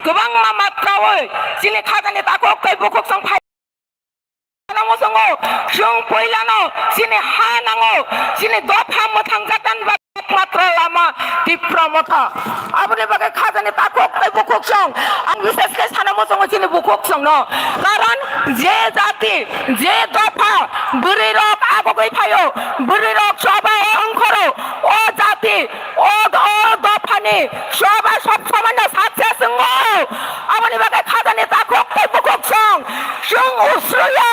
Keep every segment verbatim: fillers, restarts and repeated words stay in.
kwbangma matrawi chini khajani takhuk tei bukhuksong phai. Ano muchungo chwng puilano chini ha nango, chini dopha mwthang jatani bagwi ekmatro lama Tipra Motha. Aboni bagwi khajani takhuk tei bukhuksong ang bishesh khe sana muchungo chini bukhuksongno. Karon je jati, je dopha bwrwirok agogwi phaio, bwrwirok choba ongkhoro, o jati, o, o dophani choba sob somoino success wngo. Aboni bagwi khajani takhuk tei bukhuksong chwng usruya,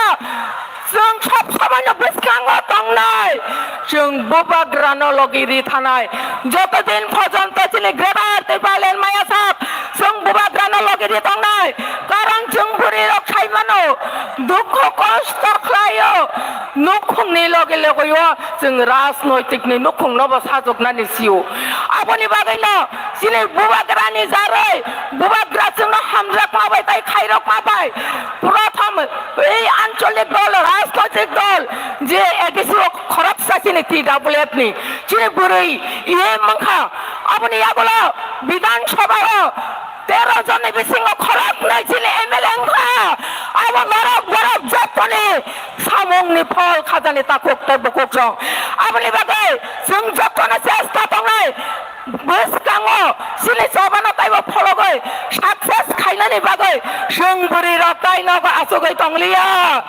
chwng sob somoino bwskango tongnai. Chwng bubagrano logi ri thanai. Joto din porjonto chini Greater Tipraland maya sak, chwng bubagrano logi ri tongnai. Karon chwng bwrwirok sai mano, dukho kosto khlaio. Nukhungni loge logeyo chwng rajnoitikni nukhungnobo sajoknani sio. Aboni bagwino chini bubagrani jarwi, bubagra chwngno hamjakma bai tei khairokma bai prothom ei ancholik dol, rajnoitik dol je A D C o khoroksa chini T W F ni chini bwrwi E M wngkha. Aboni yagulo Bidhan Sabha o tero jonni bisingo khoroknwi chini M L A wngkha. Abo norok borok jotoni samungni phol khajani takhuk tei bukhuksong. Aboni bagwi chwng jotono chesta tongnai. Bwskango chini chobano taibo phologwi success khainani bagwi chwng bwrwirok tai nogo achugwi tongliya.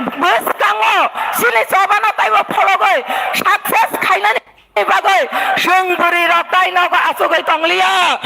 Bwskango chini chobano taibo phologwi success khainani bagwi chwng bwrwirok tai nogo achugwi tongliya.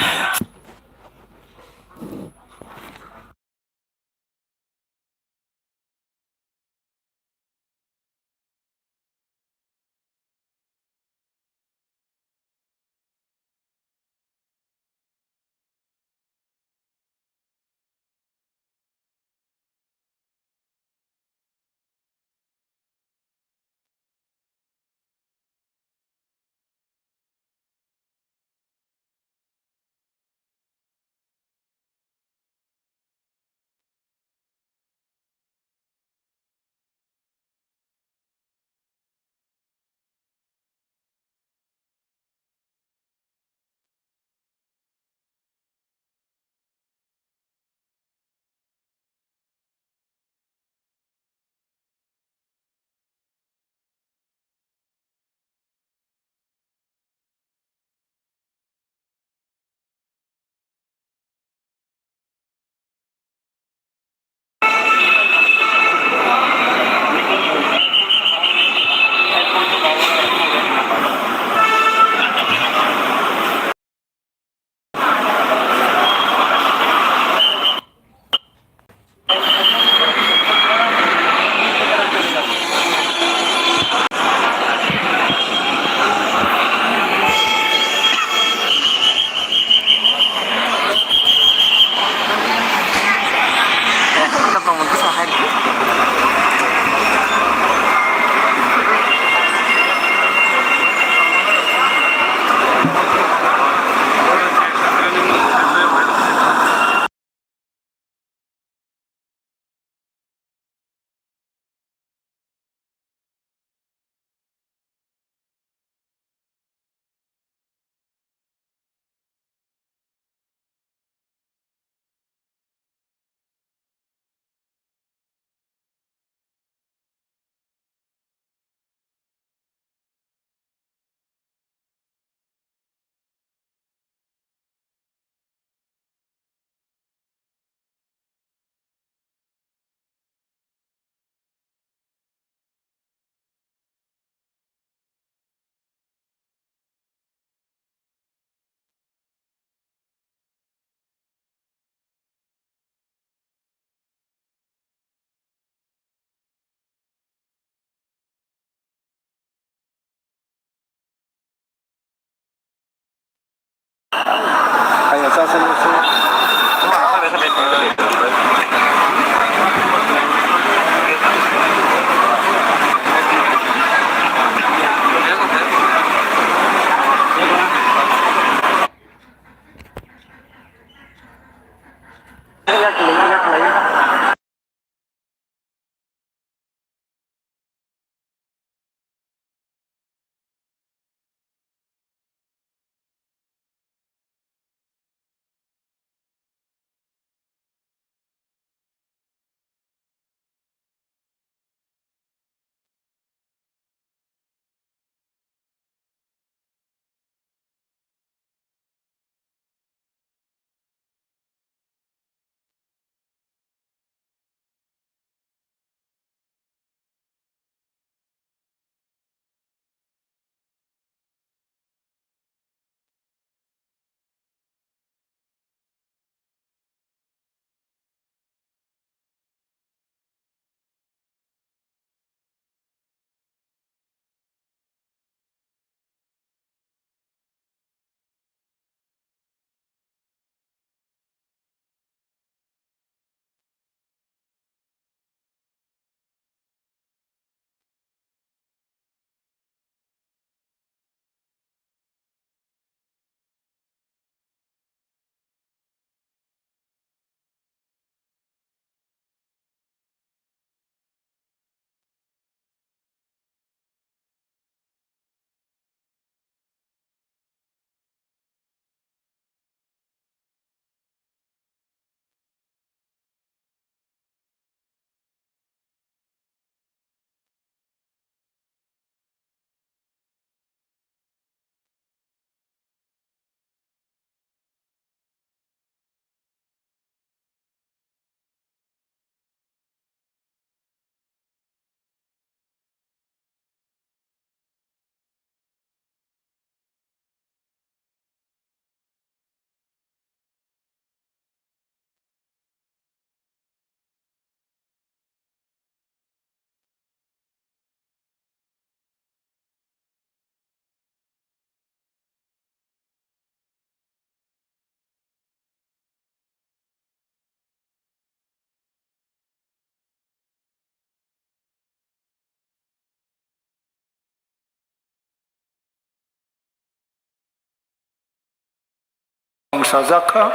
Sajak kha.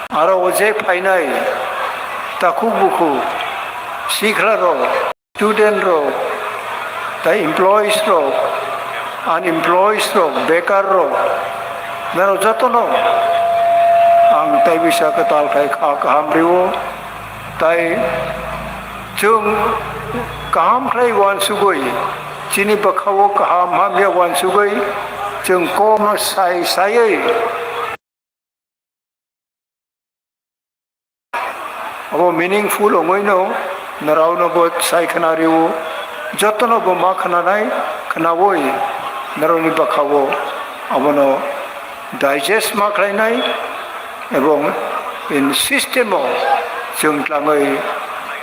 Aro o je phainai takhuk bukhuk, sikla rok, student rok, tai employees rok, unemployees rok, bekar rok, naro jotono ang tai bisa kwtal khai kha kaham rio. Tai chwng kaham khlai uansugwi, chini bwkhao kaham hamya uansugwi, chwng kokno sai saiwi abo meaningful wngwino, naraono bo sai khna rio, jotono bo ma khnanai, khnawi naroni bwkhao abono digest ma khlainai, ebong in system o chwng tlangwi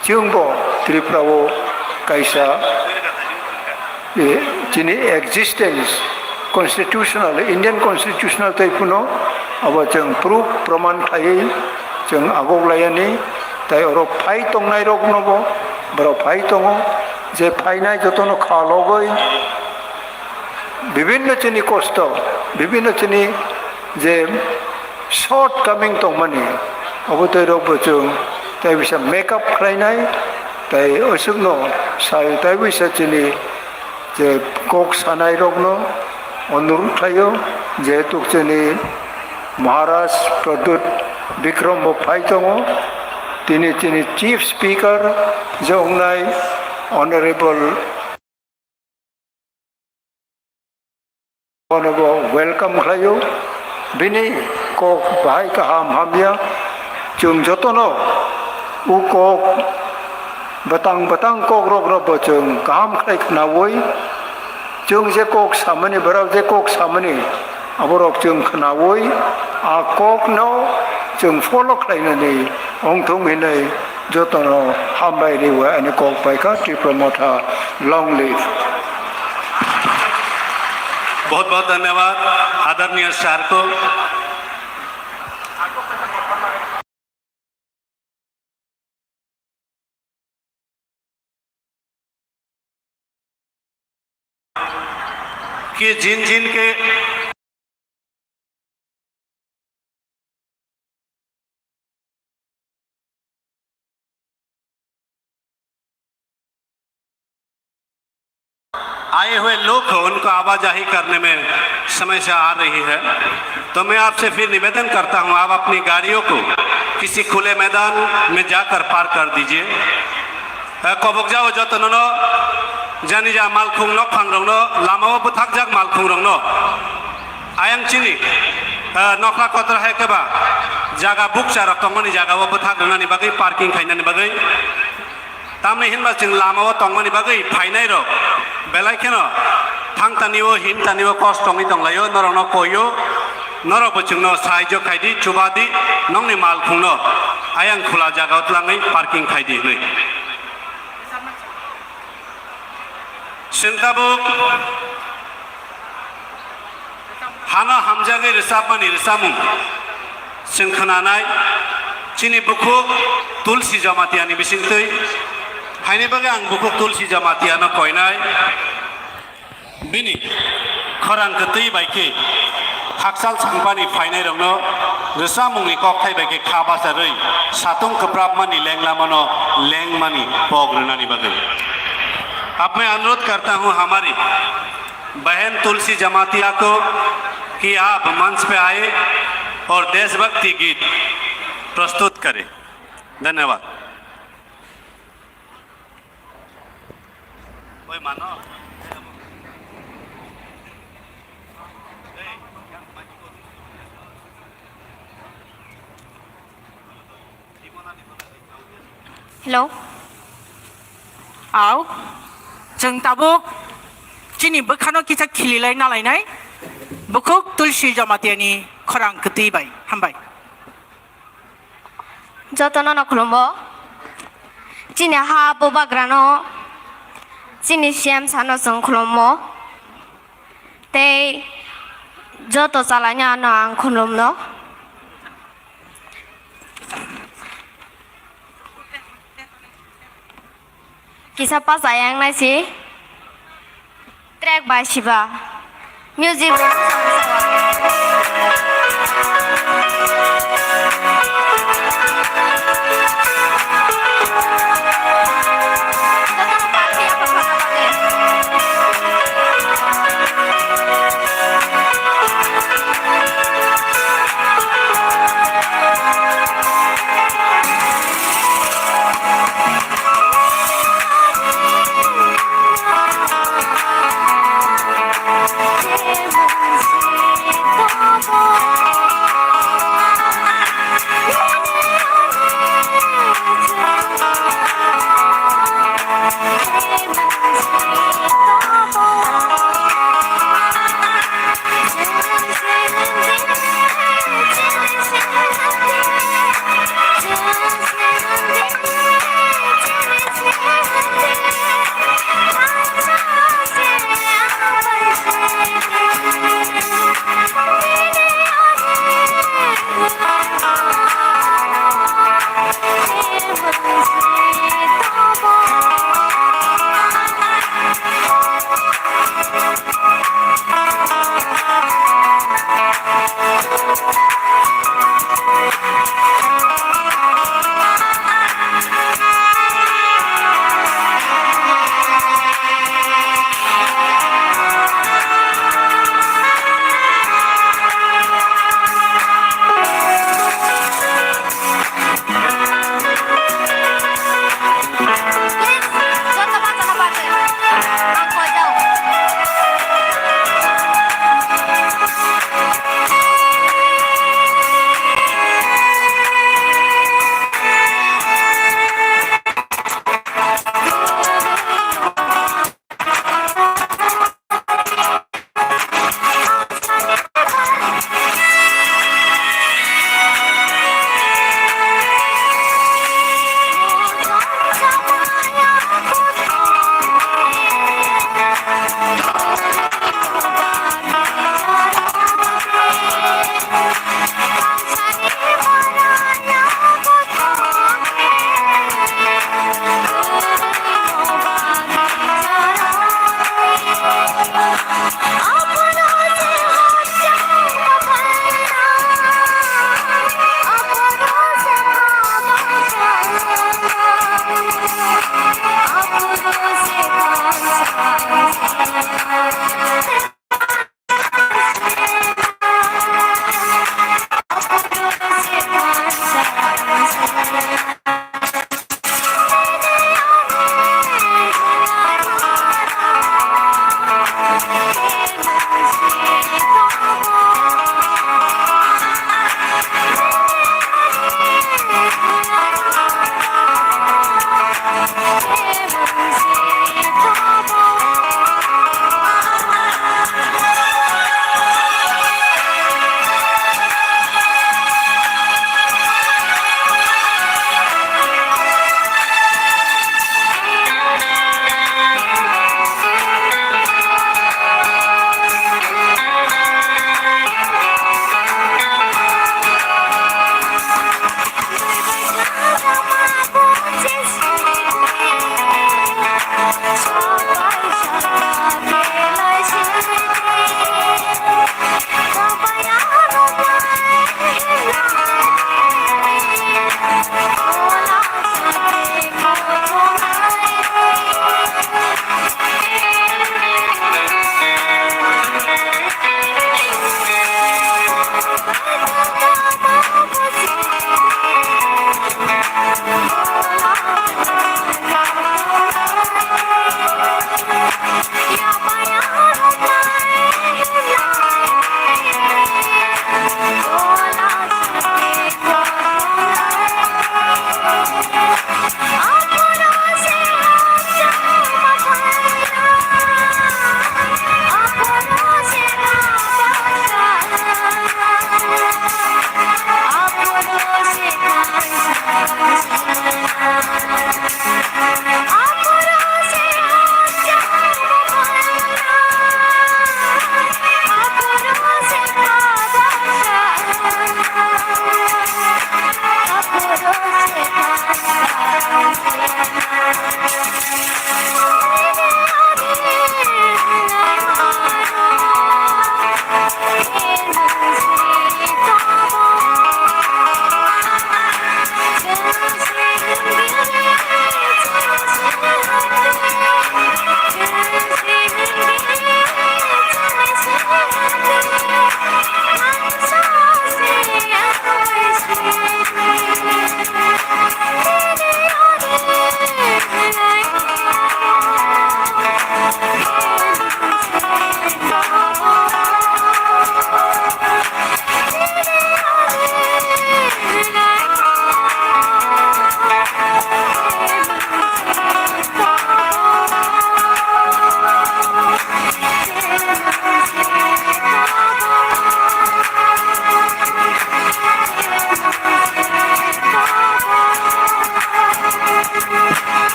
chwngbo Tripura o kaisa, eh, chini existence constitutional, Indian constitutional tei phano abo chwng proof proman khlaiwi chwng agok laiani, tai oro phai tongnai rokno bo borok phai tongo, je phainai jotono kha logoi bibinno chini kosto, bibinno chini je shortcoming tongmani, abo tei rok bo chwng tai bisa make up khlainai, tai aswkno sai tai bisa chini je kok sanai rokno onurudh khlaio, jehetu chini Maharaj Pradyut Bikram bo phai tongo, tini chini chief speaker je wngnai Honorable Bono bo welcome khlaio. Bini kok bahai kaham hamya. Chwng jotono u kok bwtang bwtang kok rok rok bo chwng kaham khlai khnaui. Chwng je kok samani, borok je kok samani, aborok chwng khnaui a kokno chwng follow khlainani ongthung hinwi jotono hambai riwi ani kok paikha. Tipra Motha, long live. बहुत बहुत धन्यवाद आदरणीय सर को। कि जिन जिन के आए हुए लोग हो, उनको आवाजाही करने में समस्या आ रही है, तो मैं आपसे फिर निवेदन करता हूं, आप अपनी गाड़ियों को किसी खुले मैदान में जाकर पार्क कर दीजिए। Eh, kobokjao jotono no, jani ja malkhung nokphang rokno, lamao bwthakjak malkhung rokno. Ayang chini, eh, nokha kotor hai khe ba, jaga bukcha rok tongmani jaga o bwthak rwnani bagwi, parking khainani bagwi. Tamni hinba chwng lamao tongmani bagwi phainai rok belai kheno thangtani o, himtani o kosto wngwi tonglaio, norokno koio, norok bo chwngno sahajyo khaidi, chubadi, nokni malkhungno ayang khula jaga o twlangwi parking khaidi hwnwi. Chwng tabuk hano hamjagwi rwchapmani rwchapmung chwng khwnanai, chini bukhuk Tulsi Jamatia ni bisingtwi. Haini bagwi ang bukhuk Tulsi Jamatia no koinai. Bini khorang kwtwi bai khe hakchal sangpani phainairokno rwchapmungni kokthai bai khe kha bacharwi satung kwprapmani lenglamano lengmani pok rwnani bagwi. अब मैं अनुरोध करता हूं हमारी बहन तुलसी जमातिया को कि आप मंच पे आए और देशभक्ति गीत प्रस्तुत करें। धन्यवाद। Hello. Au. Chwng tabuk chini bwkhano kisa khililai nalainai. Bukhuk Tulsi Jamatiani khorang kwtwi bai. Hambai. Jotono no khulumbo. Chini ha bubagrano, chini C M sano chwng khulummo. Tei joto chalaino ano ang khulumno. Kisa pas ayang nai si. Track bai siba. Music.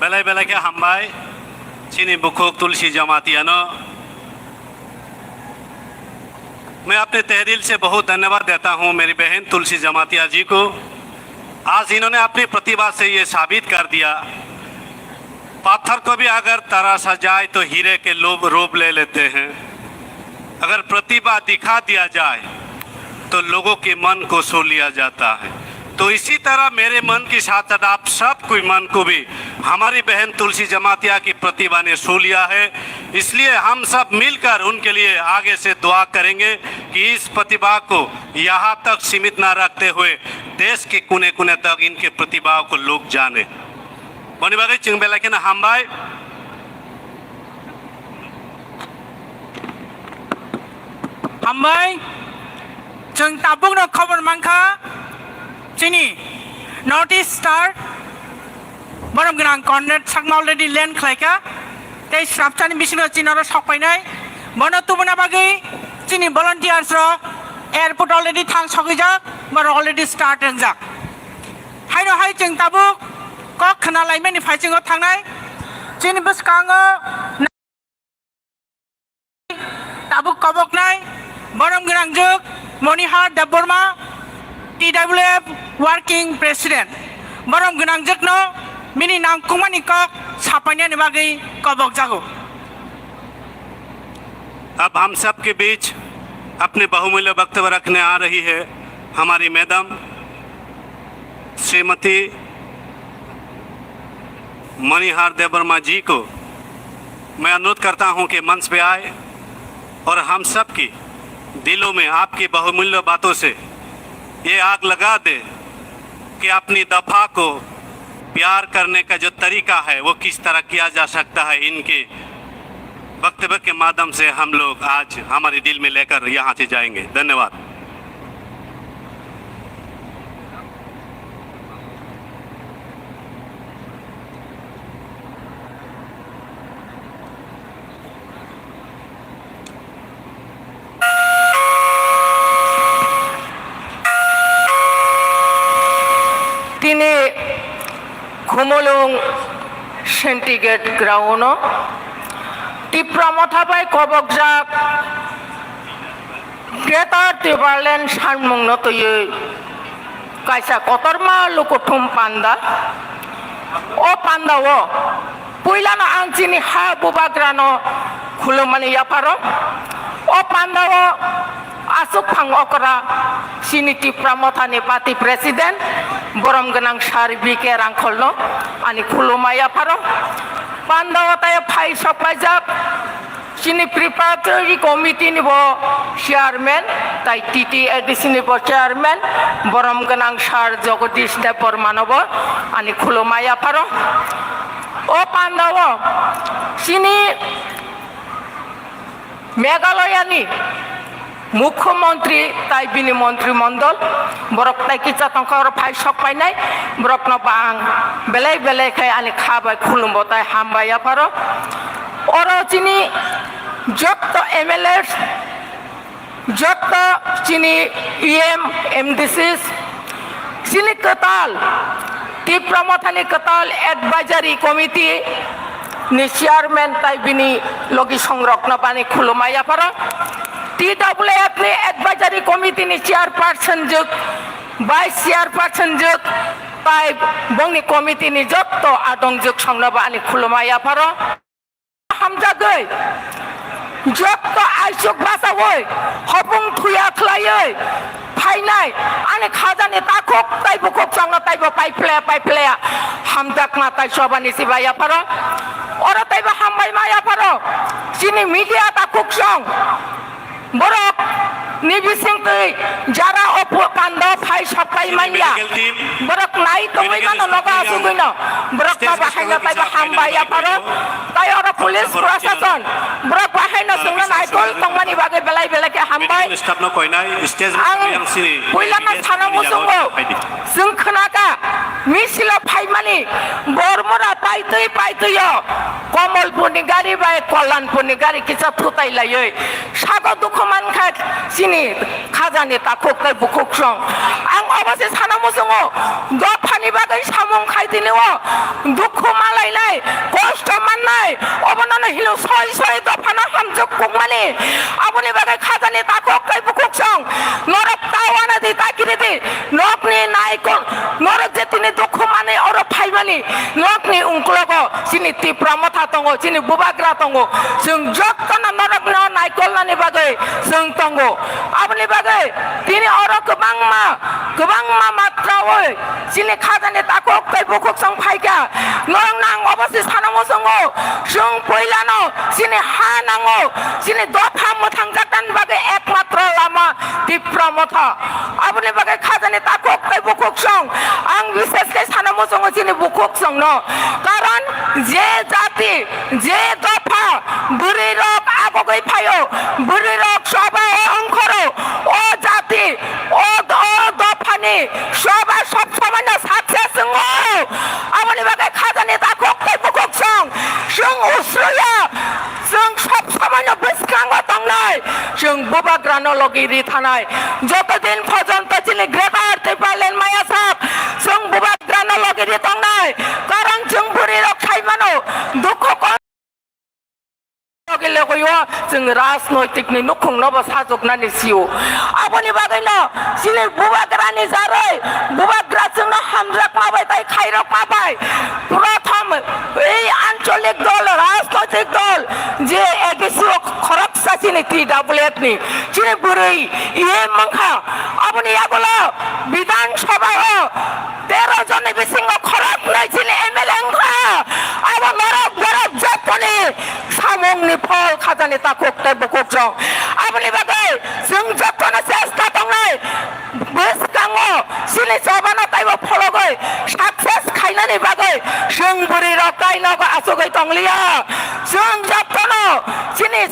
Belai belai khe hambai chini bukhuk Tulsi Jamatia no. मैं अपने तहे दिल से बहुत धन्यवाद देता हूं मेरी बहन तुलसी जमातिया जी को। आज इन्होंने अपनी प्रतिभा से ये साबित कर दिया, पत्थर को भी अगर तराशा जाए तो हीरे के लोभ रूप ले लेते हैं। अगर प्रतिभा दिखा दिया जाए तो लोगों के मन को छू लिया जाता है। तो इसी तरह मेरे मन के साथ साथ आप सब कोई मन को भी हमारी बहन तुलसी जमातिया की प्रतिभा ने छू लिया है, इसलिए हम सब मिलकर उनके लिए आगे से दुआ करेंगे कि इस प्रतिभा को यहाँ तक सीमित ना रखते हुए देश के कोने कोने तक इनके प्रतिभाओं को लोग जाने। Boni bagwi chwng belai kheno hambai. Hambai, chwng tabukno khobor mankha, chini North East Star, borom gwnang Conrad Chakma already land khlaikha, tei swrapsani bisingo chini oro sokpainai, bono tubuna bagwi chini volunteers rok airport already thang sogwijak, borok already start wngjak. Haino hai chwng tabuk kok khna laimani phaichwngo thangnai, chini bwskango tabuk koboknai borom gwnangjwk Monihar Debbarma, T W F Working President. Borom gwnangjwkno bini nangkukmani kok sapainani bagwi kobokjago. अब हम सब के बीच अपने बहुमूल्य वक्तव्य रखने आ रही है हमारी मैडम श्रीमती मणिहार देवर्मा जी को मैं अनुरोध करता हूं कि मंच पे आए और हम सब की दिलों में आपकी बहुमूल्य बातों से ये आग लगा दे कि अपनी दफा को प्यार करने का जो तरीका है, वो किस तरह किया जा सकता है। इनके वक्तव्य के माध्यम से हम लोग आज हमारे दिल में लेकर यहाँ से जाएंगे। धन्यवाद। Tini Khumulwng Syndicate Ground-o Tipra Motha bai kobokjak Greater Tipraland sanmungno twiwi kaisa kotorma lukuthum panda. O pandao puilano ang chini ha bubagrano khulumani yapharo. O pandao aswk phang okra chini Tipra Mothani party president borom gwnang sir B K Rangkholno ani khuluma yapharo. Pandao tai phai sokpaijak. Chini preparatory committee ni bo chairman, tai T T A D C ni bo chairman, borom gwnang sir Jagadish Debbarma no bo ani khuluma yapharo. O pandao chini Meghalaya ni Mukhyamantri tai bini montri mondol borok tai kisa tongkha oro phai sok painai, borokno bo ang belai belai khe ani kha bai khulumbo tai hambai yapharo. Oro chini jotto M L As, jotto chini E M, M D Cs, chini kwtal Tipra Mothani kwtal advisory committee ni chairman tai bini logi songrokno bani khulumai yapharo. T W F ni advisory committee ni chairperson jwk, vice chairperson jwk, tai bongni committee ni jotto adong jwk songno bani khulumai yapharo. Hamjagwi, jotto aisuk bachaui, hopung thuya khlaiwi phainai, ani khajani takhuk tai bukhuk chwngno taibo paiphlaya, paiphlaya, hamjakma tai sobani sibai yapharo, oro taibo hambai ma yapharo, chini media takhuk chwng. Borok ni bisingtwi jara o phu-, pando phai sok pai manya. Borok nai tongwi mano nogo asugwino. Borok no bahaino taibo hambai yapharo. Tai oro police prosason borok bahaino chwngno naikol tongmani bagwi belai belai khe hambai. Ang puilano sana muchungo. Chwng khnakha misilo phaimani bormora paitwi paitwio Komolpurni gari bai Kollanpurni gari kisa thutai laiwi sago dukhu mankha chini khajani takhuk tei bukhuk song. Ang Abo se sana muchungo, dophani bagwi samung khai tini o dukhu malainai, kosto mannai, obono no hino soi soi dophano hamjwk kukmani. Aboni bagwi khajani takhuk tei bukhuksong norok ta wana di, ta kiri di, nokni naikol, norok je tini dukhu manwi oro phaimani, nokni ungklogo chini Tipra Motha tongo, chini Bubagra tongo, chwng jotono norokno naikolnani bagwi chwng tongo. Aboni bagwi tini oro kwbangma, kwbangma matrawi chini khajani takhuk tei bukhuksong phaikha. Norokno ang obo se sana muchungo, chwng puilano chini ha nango, chini dopha mwthangjaknani bagwi ekmatro lama Tipra Motha. Aboni bagwi khajani takhuk tei bukhuksong ang bishesh khe sana muchungo chini bukhuksongno. Karon je jati, je dopha bwrwirok agogwi phaio, bwrwirok choba o ongkhoro, o jati, o, o dophani choba sob somoino success wngo. Aboni bagwi khajani takhuk tei bukhuksong chwng usruya. Chwng sob somoino bwskango tongnai, chwng Bubagrano logi ri thanai. Joto din porjonto chini Greater Tipraland maya sak, chwng Bubagrano logi ri tongnai. Karon chwng bwrwirok sai mano, dukhu kon logi logi o chwng rajnoitikni nukhungno bo sajwknani sio. Aboni bagwino chini Bubagrani jarwi, Bubagra chwngno hamjakma bai tei khairokma bai prothom ei ancholik dol, rajnoitik dol je A D C o khoroksa chini T W F ni chini bwrwi E M wngkha, aboni yagulo Bidhan Sabha o tero jonni bisingo khoroknwi chini M L A wngkha. Abo norok borok jotoni samungni phol khajani takhuk tei bukhuksong. Aboni bagwi chwng jotono chesta tongnai. Bwskango chini chobano taibo phologwi success khainani bagwi chwng bwrwirok tai nogo achugwi tongliya. Chwng jotono chini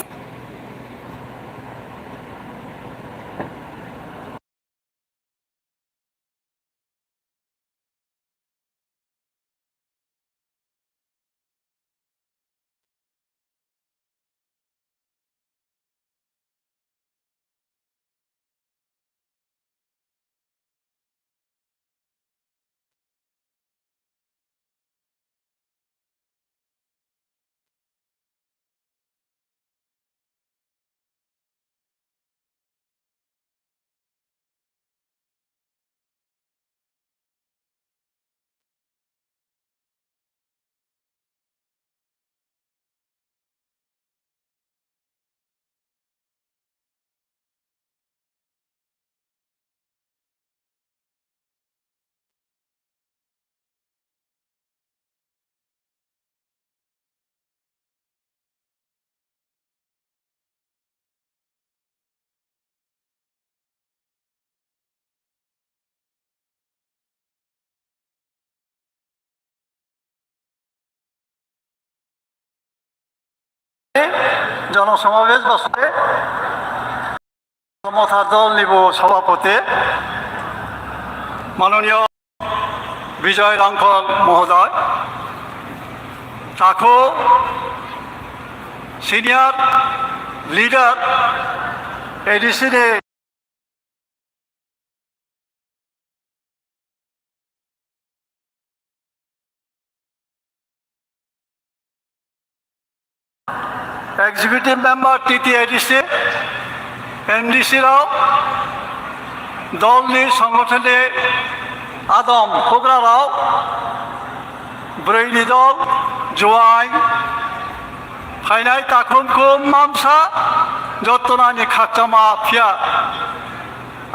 জনসমাবেশ বসতে মথা দল নিব সভাপতি মাননীয় বিজয় রাংখল মহোদয়, তাকো senior leader ADC নি executive member টিটিআইডিসি, এমডিসি রাও, দলনি সংগঠননি আদম কোকরা রাও, ব্রৈনি দল, জোয়াই, ফাইনাই তাখুম খুম মামসা, যত্তনানি খাকচামা ফিয়া।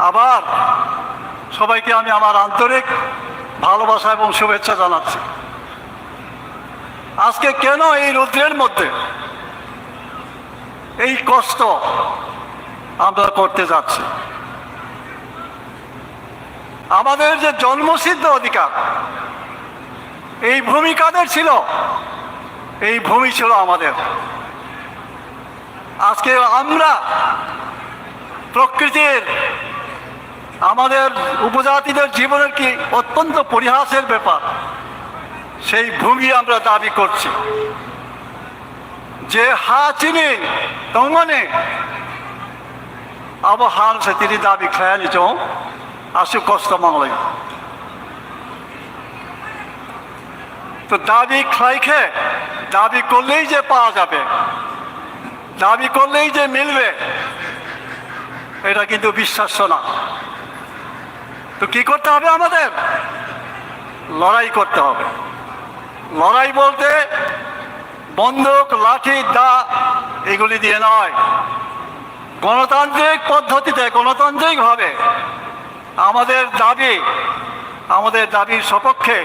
আবার সবাইকে আমি আমার আন্তরিক ভালোবাসা এবং শুভেচ্ছা জানাচ্ছি। আজকে কেন এই রৌদ্রের মধ্যে এই কষ্ট আমরা করতে যাচ্ছি? আমাদের যে জন্মসিদ্ধ অধিকার, এই ভূমি কাদের ছিল? এই ভূমি ছিল আমাদের। আজকে আমরা প্রকৃতির, আমাদের উপজাতিদের জীবনের কি অত্যন্ত পরিহাসের ব্যাপার, সেই ভূমি আমরা দাবি করছি। Je ha chini tongmani, abo ha se tini dabi khlaiyani chong. আসুক কষ্ট মঙ্গলে। তো দাবি খাইখে, দাবি করলেই যে পাওয়া যাবে, দাবি করলেই যে মিলবে, এটা কিন্তু বিশ্বাস্য না। তো কি করতে হবে আমাদের? লড়াই করতে হবে। লড়াই বলতে বন্দুক, লাঠি, দা এগুলি দিয়ে নয়, গণতান্ত্রিক পদ্ধতিতে, গণতান্ত্রিকভাবে আমাদের দাবি, আমাদের দাবির সপক্ষে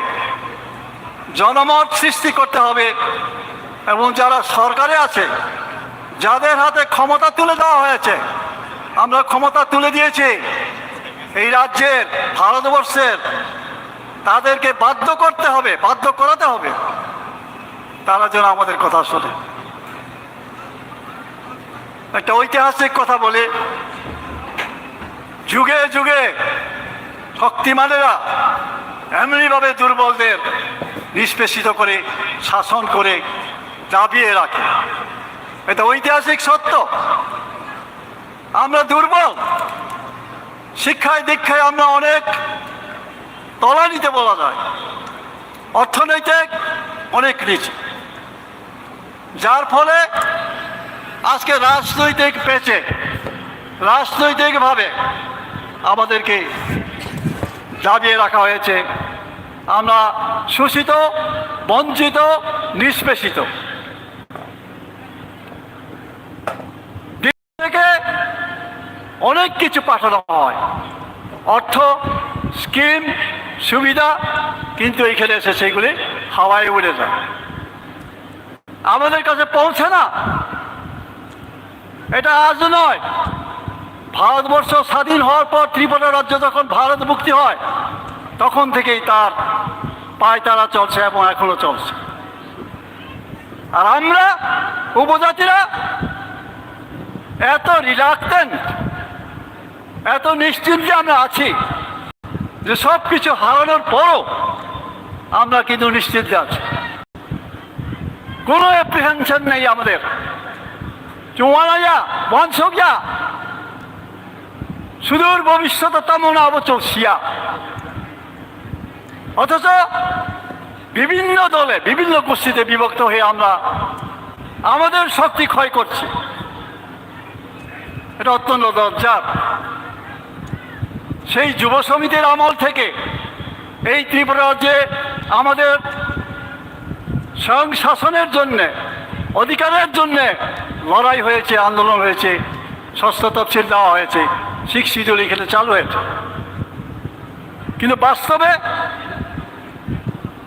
জনমত সৃষ্টি করতে হবে। এবং যারা সরকারে আছে, যাদের হাতে ক্ষমতা তুলে দেওয়া হয়েছে, আমরা ক্ষমতা তুলে দিয়েছি এই রাজ্যের, ভারতবর্ষের, তাদেরকে বাধ্য করতে হবে, বাধ্য করাতে হবে, তারা যেন আমাদের কথা শোনে। একটা ঐতিহাসিক কথা বলি, যুগে যুগে শক্তিমানেরা এমনিভাবে দুর্বলদের নিষ্পেষিত করে, শাসন করে, দাবিয়ে রাখে। এটা ঐতিহাসিক সত্য। আমরা দুর্বল, শিক্ষায় দীক্ষায় আমরা অনেক তলানিতে বলা যায়, অর্থনৈতিক অনেক নিচে, যার ফলে আজকে রাজনৈতিক পেচে, রাজনৈতিকভাবে আমাদেরকে দাবিয়ে রাখা হয়েছে। আমরা শোষিত, বঞ্চিত, নিষ্পেষিত। থেকে অনেক কিছু পাঠানো হয়, অর্থ, স্কিম, সুবিধা, কিন্তু এইখানে এসে সেগুলি হাওয়ায় উড়ে যায়, আমাদের কাছে পৌঁছে না। এটা আজ নয়, ভারতবর্ষ স্বাধীন হওয়ার পর, ত্রিপুরা রাজ্য যখন ভারত মুক্তি হয়, তখন থেকেই তার পায়তারা চলছে এবং এখনো চলছে। আর আমরা উপজাতিরা এত রিলাক্টেন্ট, এত নিশ্চিন্তে আমরা আছি যে সব কিছু হারানোর পরও আমরা কিন্তু নিশ্চিন্তে আছি। কোনো অ্যাপ্রিহেনশন নেই আমাদের। চুয়ানাইয়া, ওয়ানসোগিয়া, সুদূর ভবিষ্যতে তেমন আবো চলছিয়া। অথচ বিভিন্ন দলে, বিভিন্ন গোষ্ঠীতে বিভক্ত হয়ে আমরা আমাদের শক্তি ক্ষয় করছি। এটা অত্যন্ত লজ্জার। সেই যুব সমিতির আমল থেকে এই ত্রিপুরা রাজ্যে আমাদের স্বয়ং শাসনের জন্যে, অধিকারের জন্যে লড়াই হয়েছে, আন্দোলন হয়েছে, ষষ্ঠ তফসিল দেওয়া হয়েছে, সিক্স শিডিউল এখানে চালু হয়েছে। কিন্তু বাস্তবে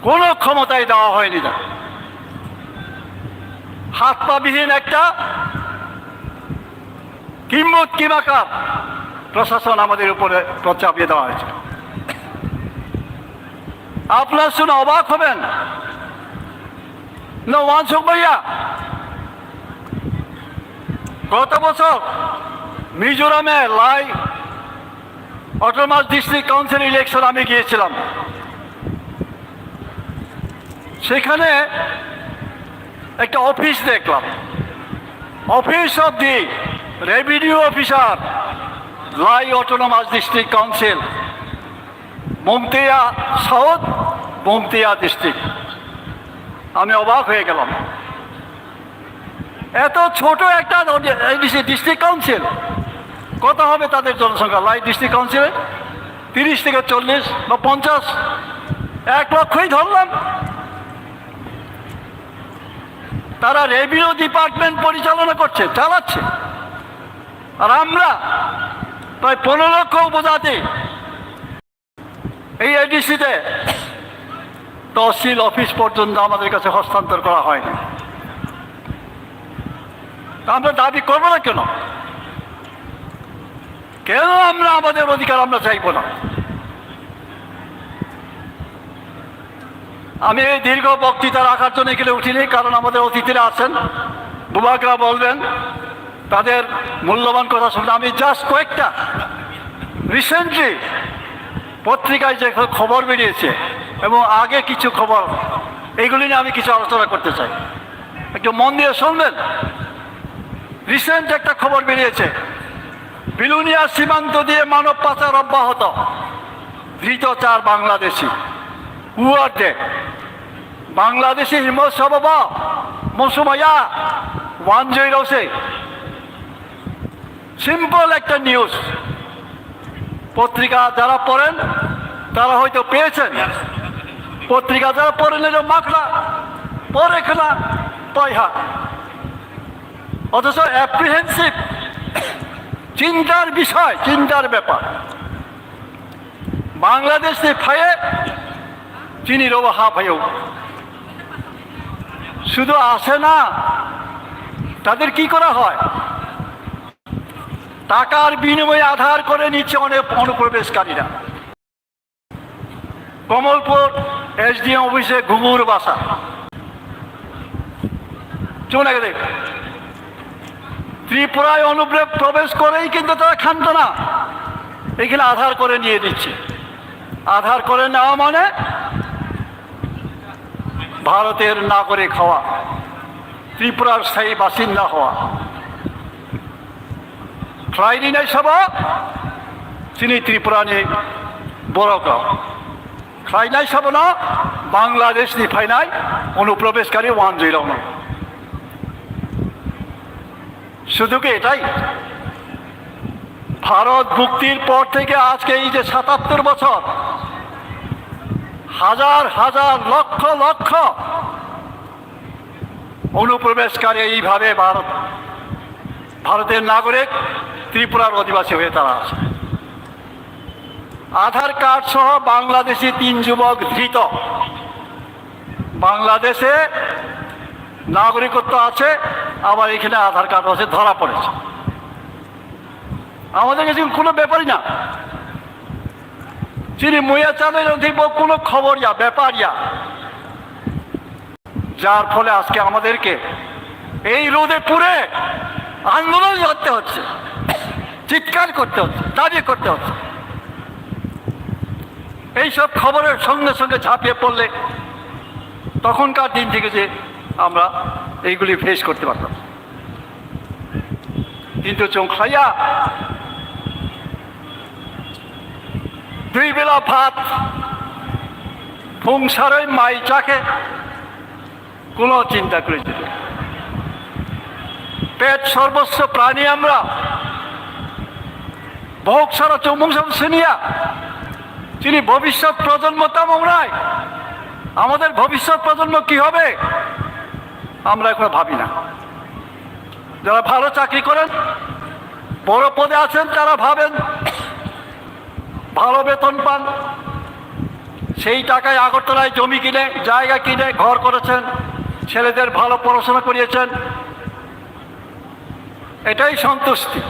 কোনো ক্ষমতাই দেওয়া হয়নি। তা হাত পা বিহীন একটা কিম্বত কিমাকার প্রশাসন আমাদের উপরে চাপিয়ে দেওয়া হয়েছে। আপনারা শুনে অবাক হবেন, না, ওয়ানসুক ভাইয়া, গত বছর মিজোরামে লাই অটোনমাস ডিস্ট্রিক্ট কাউন্সিল ইলেকশন আমি গিয়েছিলাম। সেখানে একটা অফিস দেখলাম, office of the revenue officer, lie autonomous district council, মংতেয়া সাউথ, মংতেয়া ডিস্ট্রিক্ট। আমি অবাক হয়ে গেলাম, এত ছোট একটা এডিসি ডিস্ট্রিক্ট কাউন্সিল, কত হবে তাদের জনসংখ্যা? লাই ডিস্ট্রিক্ট কাউন্সিলে তিরিশ থেকে চল্লিশ বা পঞ্চাশ, এক লক্ষই ধরলাম। তারা রেভিনিউ ডিপার্টমেন্ট পরিচালনা করছে, চালাচ্ছে। আর আমরা প্রায় পনেরো লক্ষ উপজাতি এই এডিসিতে তহসিল অফিস পর্যন্ত আমাদের কাছে হস্তান্তর করা হয়নি। তা আমরা দাবি করবো না কেন? কেন আমরা আমাদের অধিকার আমরা চাইবো না? আমি এই দীর্ঘ বক্তৃতা রাখার জন্য এখানে উঠিনি, কারণ আমাদের অতিথিরা আছেন, বুবাকরা বলবেন, তাদের মূল্যবান কথা শুনতে আমি জাস্ট কয়েকটা রিসেন্টলি পত্রিকায় যে খবর বেরিয়েছে এবং আগে কিছু খবর, এইগুলি নিয়ে আমি কিছু আলোচনা করতে চাই। একটু মন দিয়ে শুনবেন। রিসেন্ট একটা খবর বেরিয়েছে, বিলুনিয়া সীমান্ত দিয়ে মানব পাচার অব্যাহত। ধৃত চার Bangladeshi. Who are they? Bangladeshi হিমো সবব মৌসুমাইয়া ওয়ানজয় রসে। সিম্পল একটা নিউজ। পত্রিকা যারা পড়েন, তারা হয়তো পেয়েছেন। পত্রিকা যারা পড়েন, এটা মাখলা, পড়ে খেলা, পাইহা। অথচ অ্যাপ্রিহেন্সিভ, চিন্তার বিষয়, চিন্তার ব্যাপার। বাংলাদেশ থেকে ফায়ে চিনি রোবো হা ফাইও। শুধু আসে না, তাদের কি করা হয়? টাকার বিনিময়ে আধার করে নিচ্ছে অনেক অনুপ্রবেশকারীরা। কমলপুর এসডিএম অফিসে ঘুঘুর বাসা। চুপ না কেন? ত্রিপুরায় অনুপ্রে-, প্রবেশ করেই কিন্তু তারা ক্ষান্ত না, এখানে আধার করে নিয়ে দিচ্ছে। আধার করে নেওয়া মানে ভারতের নাগরিক হওয়া, ত্রিপুরার স্থায়ী বাসিন্দা হওয়া। Khlaini nai sabo chini Tripura ni borok rok. Khlainai sabo no Bangladesh ni phainai অনুপ্রবেশকারী ওয়ানজয় rok no. শুধু কি এটাই? ভারত মুক্তির পর থেকে আজকে এই যে সাতাত্তর বছর, হাজার হাজার, লক্ষ লক্ষ অনুপ্রবেশকারী এইভাবে ভারত, ভারতের নাগরিক, ত্রিপুরার অধিবাসী হয়ে তারা আছে। আধার কার্ড সহ বাংলাদেশি তিন যুবক ধৃত। বাংলাদেশে নাগরিকত্ব আছে, আবার এখানে আধার কার্ড আছে, ধরা পড়েছে। আমাদের কাছে কোনো ব্যাপারই না। চিনি মুয়া চাঁদের অধিপ কোনো খবর ইয়া, ব্যাপার ইয়া। যার ফলে আজকে আমাদেরকে এই রোদে পুড়ে আন্দোলন করতে হচ্ছে, চিৎকার করতে হচ্ছে, দাবি করতে হচ্ছে। এইসব খবরের সঙ্গে সঙ্গে ঝাঁপিয়ে পড়লে তখনকার দিন থেকে যে আমরা এইগুলি ফেস করতে পারতাম। কিন্তু চোখ খাইয়া দুই বেলা ভাত, ফুংসারই মাই চাকে, কোনো চিন্তা করেছি না। পেট সর্বস্ব প্রাণী আমরা। ভোগ সারা চৌমুং সব শুনিয়া, চিনি ভবিষ্যৎ প্রজন্ম তেমন নাই। আমাদের ভবিষ্যৎ প্রজন্ম কি হবে, আমরা এখনো ভাবি না। যারা ভালো চাকরি করেন, বড় পদে আছেন, তারা ভাবেন, ভালো বেতন পান, সেই টাকায় আগরতলায় জমি কিনে, জায়গা কিনে ঘর করেছেন, ছেলেদের ভালো পড়াশোনা করিয়েছেন, এটাই সন্তুষ্টি।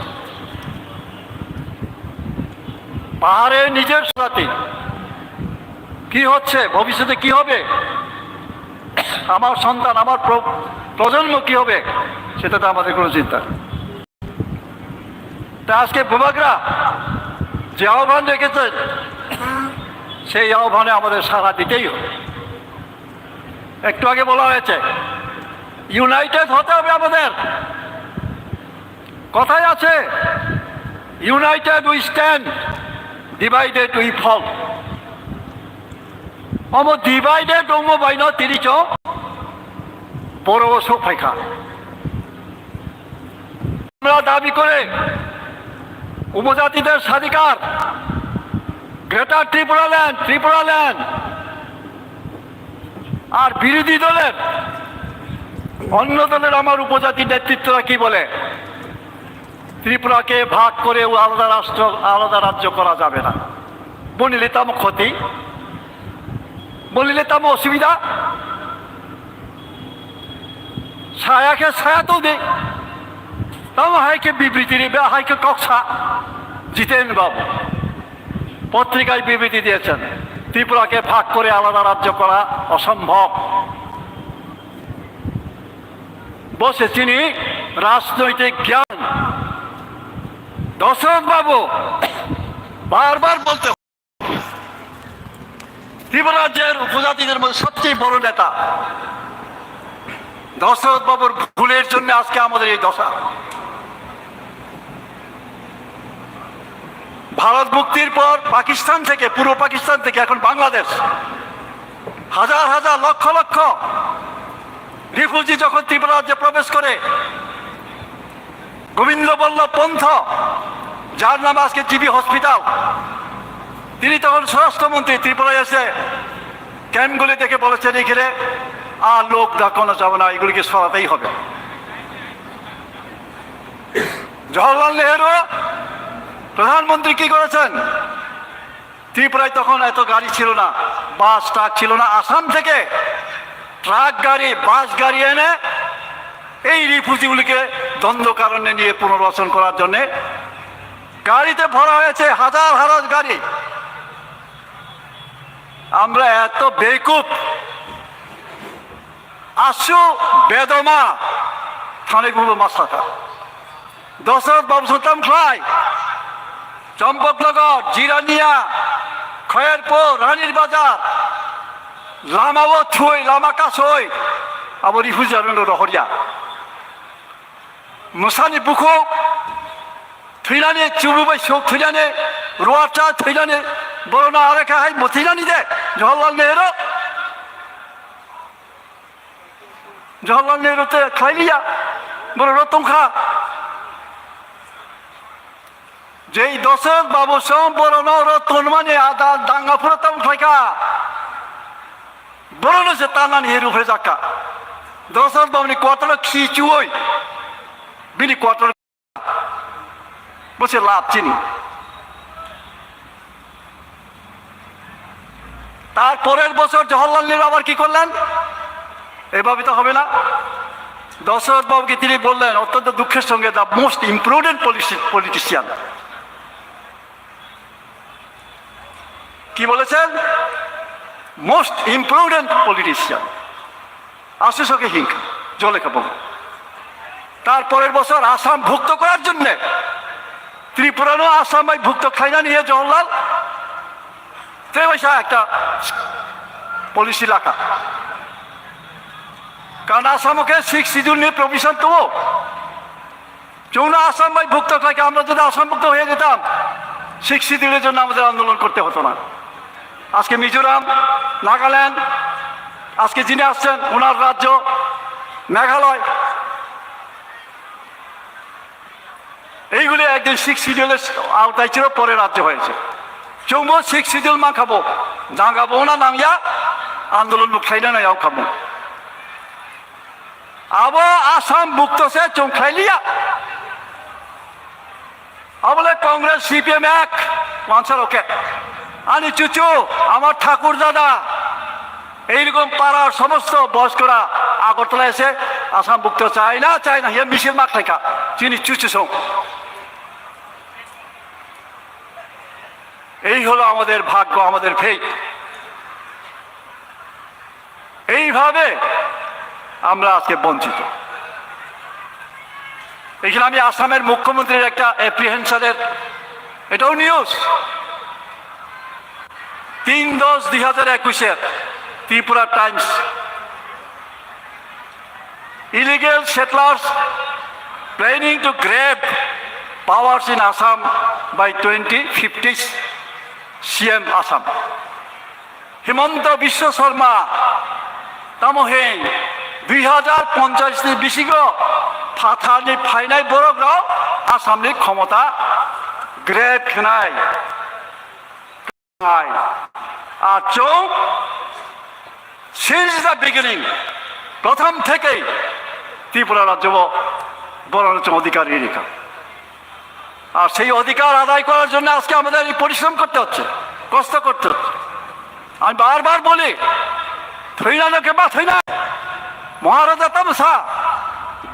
পাহাড়ে নিজের সাথে কি হচ্ছে, ভবিষ্যতে কি হবে, আমার সন্তান, আমার প্র-, প্রজন্ম কি হবে, সেটা তো আমাদের কোনো চিন্তা নেই। তা আজকে বুবাগরা যে আহ্বান রেখেছেন, সেই আহ্বানে আমাদের সাড়া দিতেই হবে। একটু আগে বলা হয়েছে, ইউনাইটেড হতে হবে আমাদের। কথায় আছে, "United we stand, divided we fall." Omo divided omo baino tini chong poro o sok phaikha. আমরা দাবি করে উপজাতিদের স্বাধিকার, গ্রেটার ত্রিপুরা ল্যান্ড, ত্রিপুরা ল্যান্ড। আর বিরোধী দলের, অন্য দলের আমার উপজাতি নেতৃত্বরা কি বলে? ত্রিপুরাকে ভাগ করে ও আলাদা রাষ্ট্র, আলাদা রাজ্য করা যাবে না। বলিলে তো আমার ক্ষতি, বলিলে তো আমার অসুবিধা। সায়াকে সায়া তো দে, তাও হাইকে বিবৃতি দিবে, হাইকে ককসা জিতেন বাবু। পত্রিকায় বিবৃতি দিয়েছেন, ত্রিপুরাকে ভাগ করে আলাদা রাজ্য করা অসম্ভব। বসে চিনি রাজনৈতিক জ্ঞান। দশরথ বাবু বারবার বলতে, ত্রিপুরা রাজ্যের উপজাতিদের মধ্যে সবচেয়ে বড় নেতা দশরথ বাবুর ভুলের জন্য আজকে আমাদের এই দশা। ভারত মুক্তির পর পাকিস্তান থেকে, পূর্ব পাকিস্তান থেকে এখন বাংলাদেশ, হাজার হাজার, লক্ষ লক্ষ রিফিউজি যখন ত্রিপুরা রাজ্যে প্রবেশ করে, গোবিন্দ বল্লভ পন্থ, যার নাম আজকে জিবি হসপিটাল, তিনি তখন স্বরাষ্ট্রমন্ত্রী, ত্রিপুরায় এসে ক্যাম্পগুলি দেখে বলেছেন, "এখানে আর লোক দেখানো যাবে না, এগুলিকে সরাতেই হবে।" জওহরলাল নেহেরু প্রধানমন্ত্রী কি করেছেন? ত্রিপুরায় তখন এত গাড়ি ছিল না, বাস ট্রাক ছিল না। আসাম থেকে ট্রাক গাড়ি, বাস গাড়ি এনে এই রিফিউজিগুলিকে দণ্ডকারণ্যে নিয়ে পুনর্বাসন করার জন্যে গাড়িতে ভরা হয়েছে, হাজার হাজার গাড়ি। আমরা এত বেকুব, আসু বেদমা, থানে গুলো মাসাকা। দশরথ বাবু সন্তান খাই, চম্পকনগর, জিরানিয়া, খয়েরপুর, রানীর বাজার, লামাও থুই, লামা কাসই, abo রিফিউজি আন্দোলন রহরিয়া। Musani bukhuk thwinani, chubu bai sok thwinani, ruatsa thwinani, borona arekha hai muthwinani de, Jawaharlal Nehru. Jawaharlal Nehru te khlailiya, borok rok tongkha. Jei Dosok Babu song borokno oro tonmani ada danga phuru tamo khlaikha. Borokno se tanani heru phaijakha. Dosok Babuni quarter o khi chuoi bini quarter bo se lab chini. তার পরের বছর জওহরলাল নেহরু আবার কি করলেন? এভাবে তো হবে না। দশরথ বাবুকে তিনি বললেন অত্যন্ত দুঃখের সঙ্গে, "The most imprudent policy-, politician।" কি বলেছেন? "Most imprudent politician।" আসুসকে হিংসা, জলে খাবো। তার পরের বছর আসাম ভুক্ত করার জন্য ত্রিপুরানো আসাম ভাই ভুক্ত খাইনা নিয়ে জওহরলাল ত্রেবাইশা একটা পলিসি রাখা। কারণ আসামকে সিক্স শিডিউল নিয়ে প্রভিশন তো চৌনা আসাম ভাই ভুক্ত থাকে, আমরা যদি আসাম ভুক্ত হয়ে যেতাম, সিক্স শিডিউলের জন্য আমাদের আন্দোলন করতে হতো না। আজকে মিজোরাম, নাগাল্যান্ড, আজকে যিনি আসছেন ওনার রাজ্য মেঘালয়, এইগুলি একদিন সিক্স শিডিউলের আওতায় ছিল, পরে রাজ্য হয়েছে। চৌম্বো সিক্স শিডিউল মাখাবো, দাঙ্গা বোনা নামিয়া আন্দোলন মুখাইনা নাই আউখাবো। Abo Assam bukto se chwng khlai liya. Abole Congress, C P M ek, wansar oke. Ani chuchu, amar thakur dada, এইরকম পাড়ার সমস্ত বয়স্করা আগরতলা এসে আসাম ভুক্ত চায় না, চায় না, হে মিছিল মাঠ লেখা, চিনি চুচু সং। এই হলো আমাদের ভাগ্য, আমাদের ফেট। এইভাবে আমরা আজকে বঞ্চিত। এখানে আমি আসামের মুখ্যমন্ত্রীর একটা অ্যাপ্রিহেনশনের, এটাও নিউজ, তিন দশ দুই হাজার একুশের Tripura Times, Illegal settlers planning to grab powers in Assam by twenty fifty, C M Assam. Himanta Biswa Sarma, tamo hwn, dui hajar ponchash ni bisingo phatarni phainai borok rok Assam ni khomota grab khnai. Hai, achung, since the beginning, প্রথম থেকেই ত্রিপুরা রাজ্য বড় অধিকার রেখা। আর সেই অধিকার আদায় করার জন্য আজকে আমাদের এই পরিশ্রম করতে হচ্ছে, কষ্ট করতে হচ্ছে। আমি বারবার বলি, থইনা নাকে বা থইনা, মহারাজা তামসা,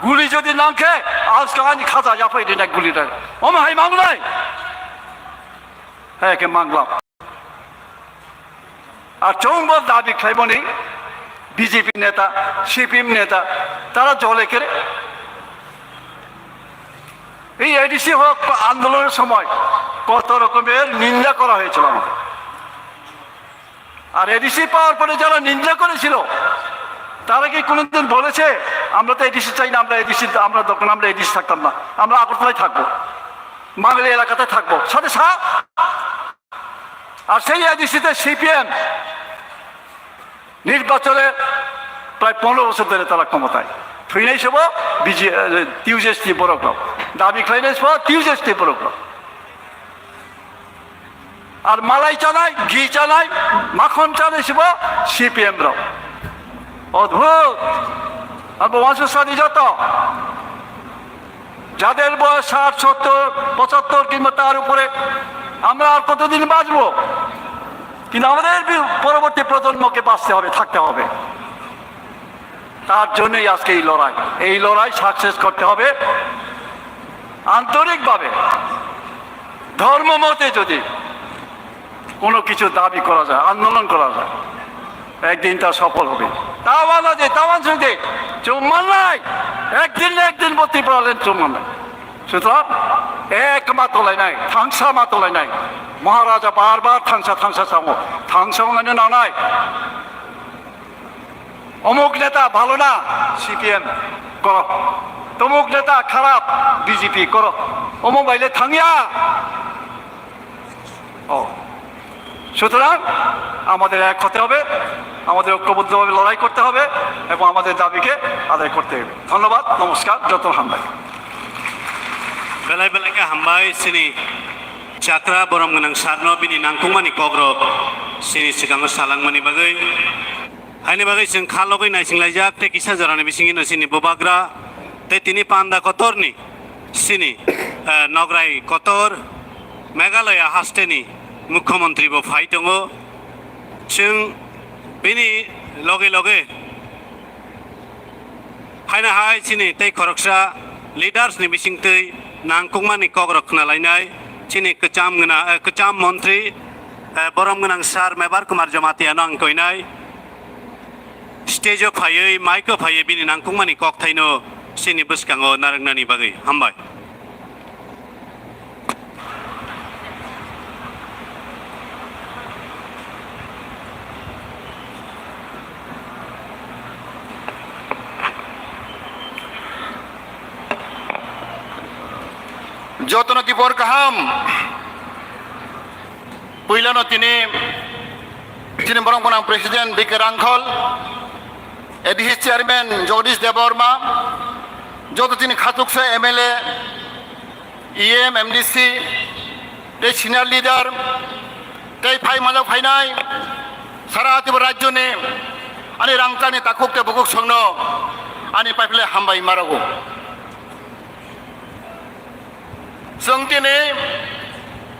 গুলি যদি নাকে, আজকে আমি খাজা জাপাই দিন এক গুলি দেয়। ওম হাই মাংলাই, হ্যাঁ, কে মাংলাম। আর চৌম্বর দাবি খাইবনি বিজেপি নেতা, সিপিএম নেতা, তারা জলে কেড়ে। এই এডিসি হক আন্দোলনের সময় কত রকমের নিন্দা করা হয়েছিল আমাদের। আর এডিসি পাওয়ার পরে যারা নিন্দা করেছিল, তারা কি কোনোদিন বলেছে, "আমরা তো এডিসি চাই না, আমরা এডিসি, আমরা দরকার, আমরা এডিসি থাকতাম না, আমরা আগরতলায় থাকবো"? বাঙালি এলাকাতে থাকবো, সাথে সাথ। আর সেই এডিসিতে সিপিএম নির্বাচনে প্রায় পনেরো বছর ধরে তারা ক্ষমতায়। থুইনাই সব বিজে-, টিউজেসটি বড় ক্লাব। দাবি খাইনাই সব টিউজেসটি বড় ক্লাব। আর মালাই চানাই, ঘি চানাই, মাখন চানাই সব সিপিএম রাও। অদ্ভুত। আর বংশ সাথী যত, যাদের বয়স ষাট, সত্তর, পঁচাত্তর কিংবা তার উপরে, আমরা আর কতদিন বাঁচবো? কিন্তু আমাদের বি-, পরবর্তী প্রজন্মকে বাঁচতে হবে, থাকতে হবে। তার জন্যই আজকে এই লড়াই। এই লড়াই সাকসেস করতে হবে আন্তরিকভাবে, ধর্ম মতে যদি কোনো কিছু দাবি করা যায়, আন্দোলন করা যায়, একদিন তা সফল হবে। তাওয়ান আছে, তাওয়ান শুনতে চুম্মান নাই, একদিন না একদিন বত্তি পারলেন চুম্মান নাই। সুতরাং এক মাতলাই নাই, থাংসা মাতলাই নাই। মহারাজা বারবার থাংসা থাংসা চাও, থাংসা মানে না নাই। অমুক নেতা ভালো না, সিপিএম করো। তমুক নেতা খারাপ, বিজেপি করো। অমুক বাইলে থাংয়া। ও, সুতরাং আমাদের এক হতে হবে, আমাদের ঐক্যবদ্ধভাবে লড়াই করতে হবে এবং আমাদের দাবিকে আদায় করতে হবে। ধন্যবাদ, নমস্কার, যত হামবাই। Belai belai khe hambai chini chakra borom gwnang sarno bini nangkukmani kokrok chini swkango salangmani bagwi. Haini bagwi chwng kha logwi naisinglaijak tei kisa jorani bisingino chini bubagra tei tini panda kotorni chini, eh, nograi kotor Meghalaya hasteni mukhyamantri bo phai tongo. Chwng bini loge loge haino hai chini tei khoroksa leaders ni bisingtwi nangkukmani kokrok khna lainai chini kwcham gwnang, eh, kwcham montri, eh, borom gwnang sir Mebar Kumar Jamatia no ang koinai. Stage o phaiwi, mic o phaiwi bini nangkukmani kokthaino chini bwskango narwknani bagwi. Hambai. Jotono tibor kaham. Puilano tini, chini borok gwnang President B K Rangkhol, A D C Chairman Jagadish Debbarma, joto chini khachuksa M L A, E M, M D C, tei senior leader, tei phai manjak phainai sara Tripura rajyoni ani rangchakni takhuk tei bukhuk songno ani paiphle hambai marogo. Chwng tini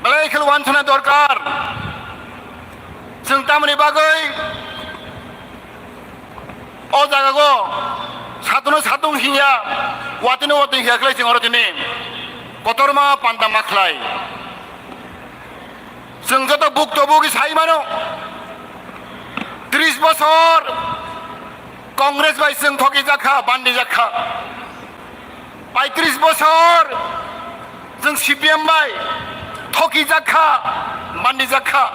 belai khe uansukna dorkar. Chwng tamoni bagwi o jagao satungno satung hinya, watwino watwi hiya khlai chwng oro tini kotorma panda ma khlai. Chwng joto bukto bugi sai mano, tris bosor Congress bai chwng thokijak kha, bandijak kha. Paitris bosor chwng C P M bai thokijak kha, bandijak kha.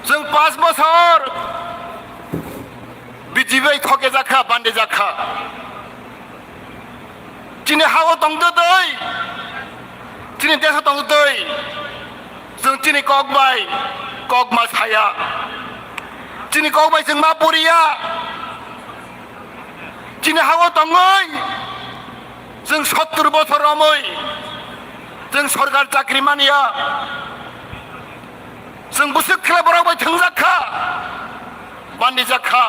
Chwng paanch bosor B J P bai thokijak kha, bandijak kha. Chini hao tongtwtwi, chini deso tongtwtwi, chwng chini kok bai kok ma saya. Chini kok bai chwng ma poriya. Chini hao tongwi chwng sottur bosor romwi chwng sorkar chakri manya. Chwng bwswk khle borok bai thwngjak kha, bandijak kha.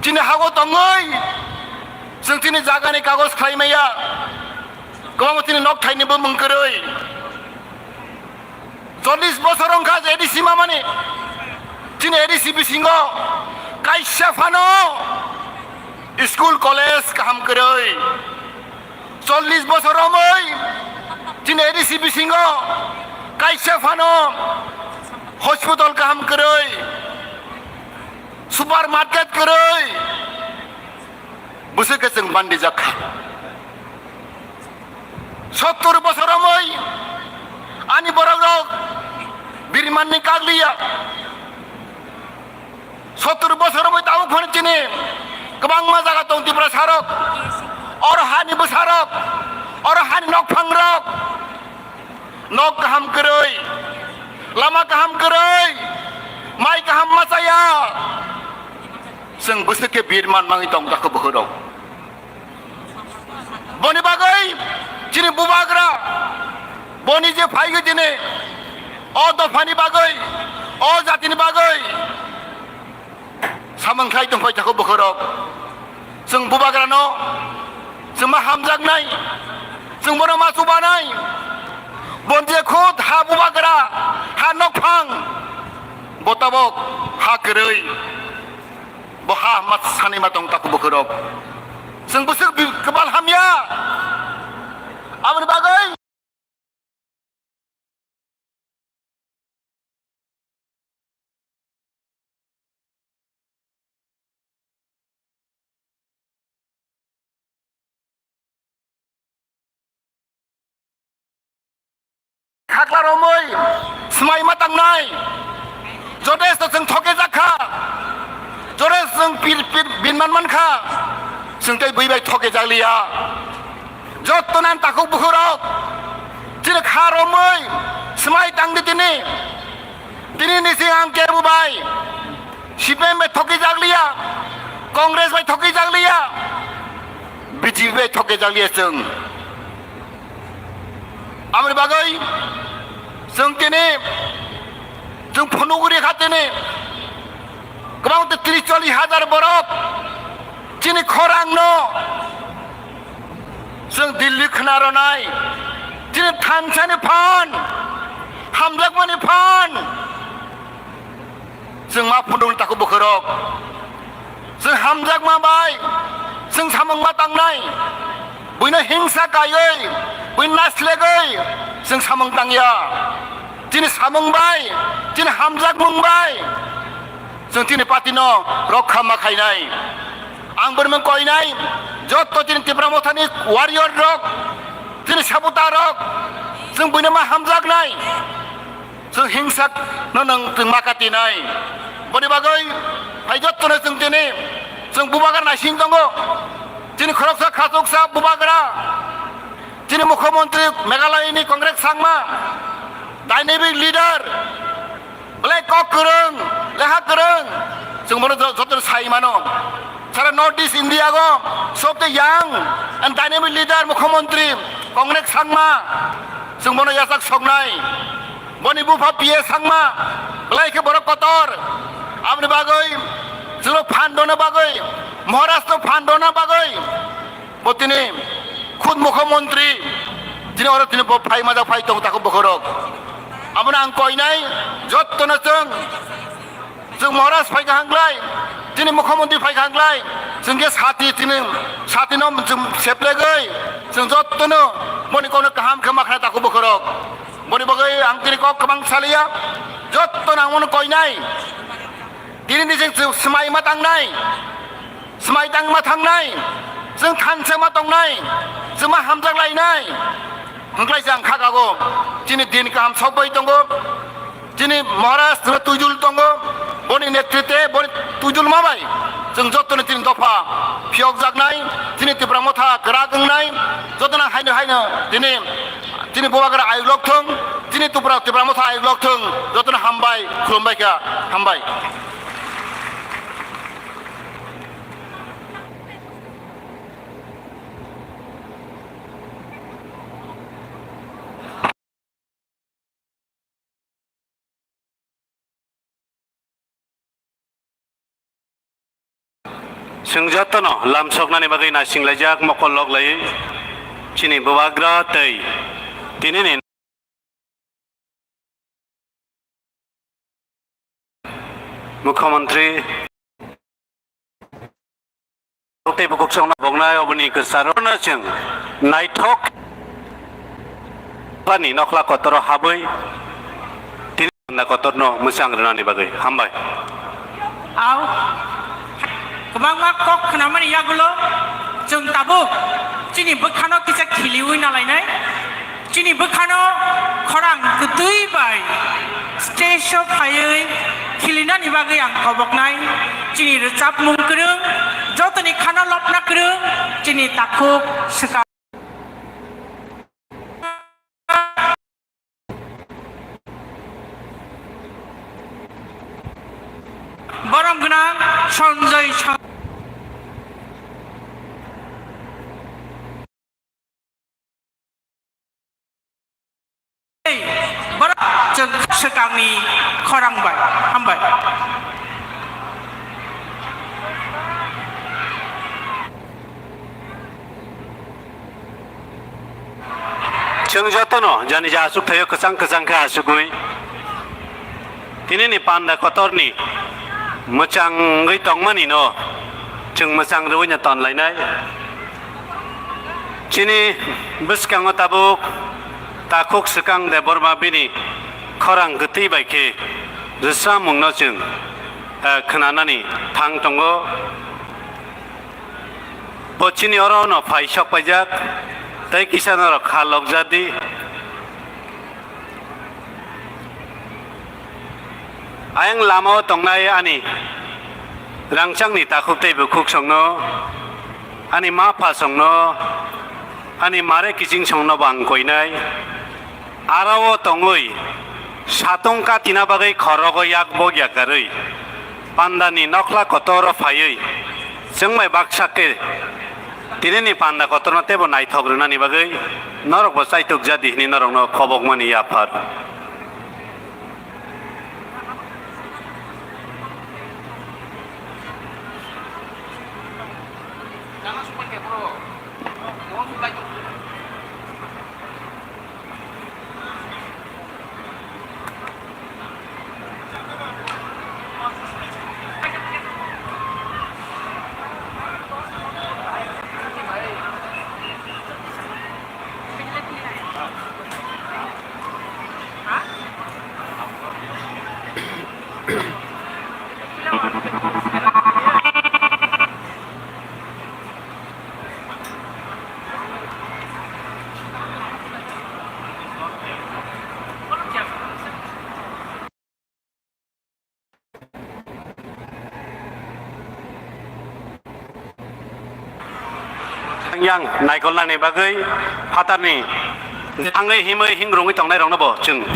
Chini hao tongwi chwng chini jagani kagoj khlai maya. Kwbangma chini nok thaini bumung kwrwi. Chollish bosor wngkha je A D C mamani. Chini A D C bisingo kaisa phano school, college kaham kwrwi. Chollish bosor romwi chini A D C bisingo kaisa phano hospital kaham kwrwi, supermarket kwrwi, bwswk khe chwng bandijak kha. Sottur bosor romwi ani borok rok birmanni kagliya. Sottur bosor romwi tabuk phano chini kwbangma jaga tong Tiprasa rok. Oro hani bwsa rok Oro hani nokphangrok, nok kaham kwrwi, lama kaham kwrwi, mai kaham machaya. Chwng bwswk khe birman mangwi tong takhu bukhurok. Boni bagwi chini bubagra, boni je phaigwi tini o dophani bagwi, o jatini bagwi samung khlai tongphai takhu bukhurok. Chwng bubagrano chwng ma hamjaknai, chwng bono ma chubanai. Bon je khud ha bubagra, ha nokphang, bo tabok ha kwrwi, bo ha ma sanima tong takhu bukhurok. Chwng bwswk bi-, kwbal hamya. Aboni bagwi Khakla romwi swmai ma tangnai. Jodesh to chwng thoke jakha. Jodesh chwng pir, pir, binman mankha. Chwng tei bui bai thoke jakliya. Jotto nan takhuk bukhurok, chini kha romwi swmai tangdi tini. Tini nising ang kebo bai, C P M bai thoki jakliya, Congress bai thoki jakliya, B J P bai thoki jakliya chwng. Aboni bagwi chwng tini, chwng phunuguri kha tini. Kwbang tei tris chollish hajar borok chini khorangno chwng Delhi khna rwnai. Chini thansani phan, hamjakmani phan chwng ma phunukni takhuk bukhurok. Chwng hamjakma bai chwng samung ma tangnai. Buino hingsa kaiwi, buino naslegwi chwng samung tangya. Chini samung bai, chini hamjakmung bai chwng chini party no rokha ma khainai. Ang bormung koinai, jotto chini Tipra Mothani warrior rok, chini sabuta rok, chwng buino ma hamjaknai. Chwng hingsa no nang chwng ma katinai. Boni bagwi phai jotto no chwng chini, chwng bubagra naising tongo. Chini khoroksa khachuksa bubagra, chini mukhyamantri Meghalaya ni Congress sangma, dynamic leader, belai kok kwrwng, leha kwrwng, chwng bono jo-, joto sai mano. Sara North East India go sobte young and dynamic leader mukhyamantri Congress sangma, chwng bono yachak soknai. Boni bupha P A sangma, belai khe borok kotor. Aboni bagwi chwng phan dona bagwi, Maharashtra phan dona bagwi, bo tini khud mukhyamantri, tini oro tini bo phai majak phai tong takhuk bukhurok. Abono ang koinai, jottono chwng, chwng Maharaj phai kha hwnglai, tini mukhyamantri phai kha hwnglai, chwng khe sati tini, satino chwng seplegwi, chwng jottono boni kokno kaham khe ma khnai takhuk bukhurok. Boni bagwi ang tini kok kwbang saliya, jottono ang bono koinai. Tini ni chwng swmai ma tangnai, swmai tang ma thangnai, chwng thansa ma tongnai, chwng ma hamjak lainai. Hwnkhlai chwng kha kago, chini din kaham sokbai tongo, chini Maharaj chwngno twijul tongo, boni netritwe, boni twijulma bai chwng jotono chini dopha phiyokjaknai, chini Tipra Motha kwrak wngnai, jotono haino haino tini, chini bubagra ayuk lok thung, chini Tipra, Tipra Motha ayuk lok thung, jotono hambai, khulumbai kha, hambai. Chwng jotono lamsoknani bagwi naisinglaijak, mokol loklaiwi chini bubagra tei tinini Mukhyamantri tei bukhuk songno bongnai oboni kwcharo no chwng naithok bani nokhla kotoro habwi tini na kotorno mwchang rwnani bagwi hambai. Au, kwbangma kok khnamani yagulo chwng tabuk chini bwkhano kisa khiliwi nalainai. Chini bwkhano khorang kwtwi bai stage o phaiwi khilinani bagwi ang koboknai. Chini rwchapmung kwrwng, jotoni khano lobna kwrwng, chini takhuk swkang. Khorang gwnang Sanjay Sa-, Borok chwng swkangni khorang bai. Hambai. Chwng jotono jani ja achuk thaio kwchang kwchang khe achugwi tinini panda kotorni mwchangwi tongmani no chwng mwchang rwino tonlainai. Chini bwskango tabuk takhuk swkang Debbarma bini khorang kwtwi bai khe rwchapmungno chwng, eh, khwnanani thang tongo. Bo chini oro no phai sok paijak, tei kisa norok kha lokjak di. Ayang lamao tongnai ani rangchakni takhuk tei bukhuksongno, ani ma phasongno, ani mare kichingsongno bo ang koinai. Arao tongwi satung katina bagwi khorogo yak bogya karwi pandani nokla kotoro phaiwi chwngbai baksa khe tinini panda kotorno teibo naithok rwnani bagwi norokbo chaitok jadi hwnwi norokno khobokmani yaphar. Yang naikolnani bagwi phatarni thangwi himwi hingrungwi tongnairokno bo chwng,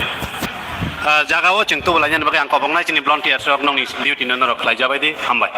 ah, jagao chwng tubulainani bagwi ang koboknai chini volunteers rok nokni duty no norok khlaijabaidi. Hambai.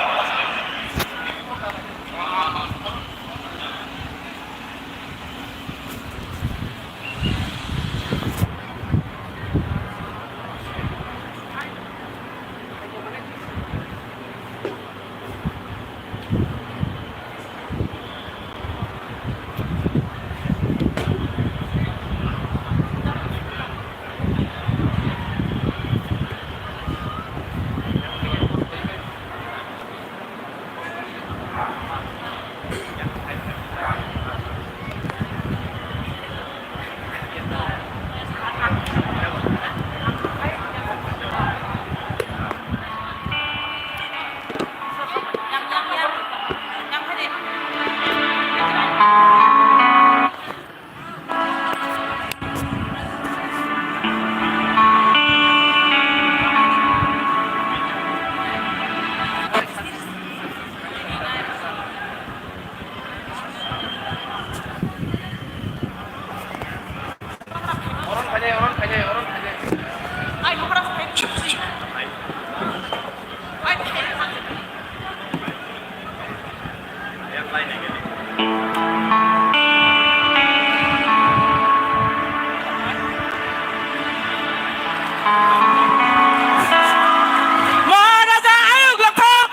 Maharaja Ayuk Lothok!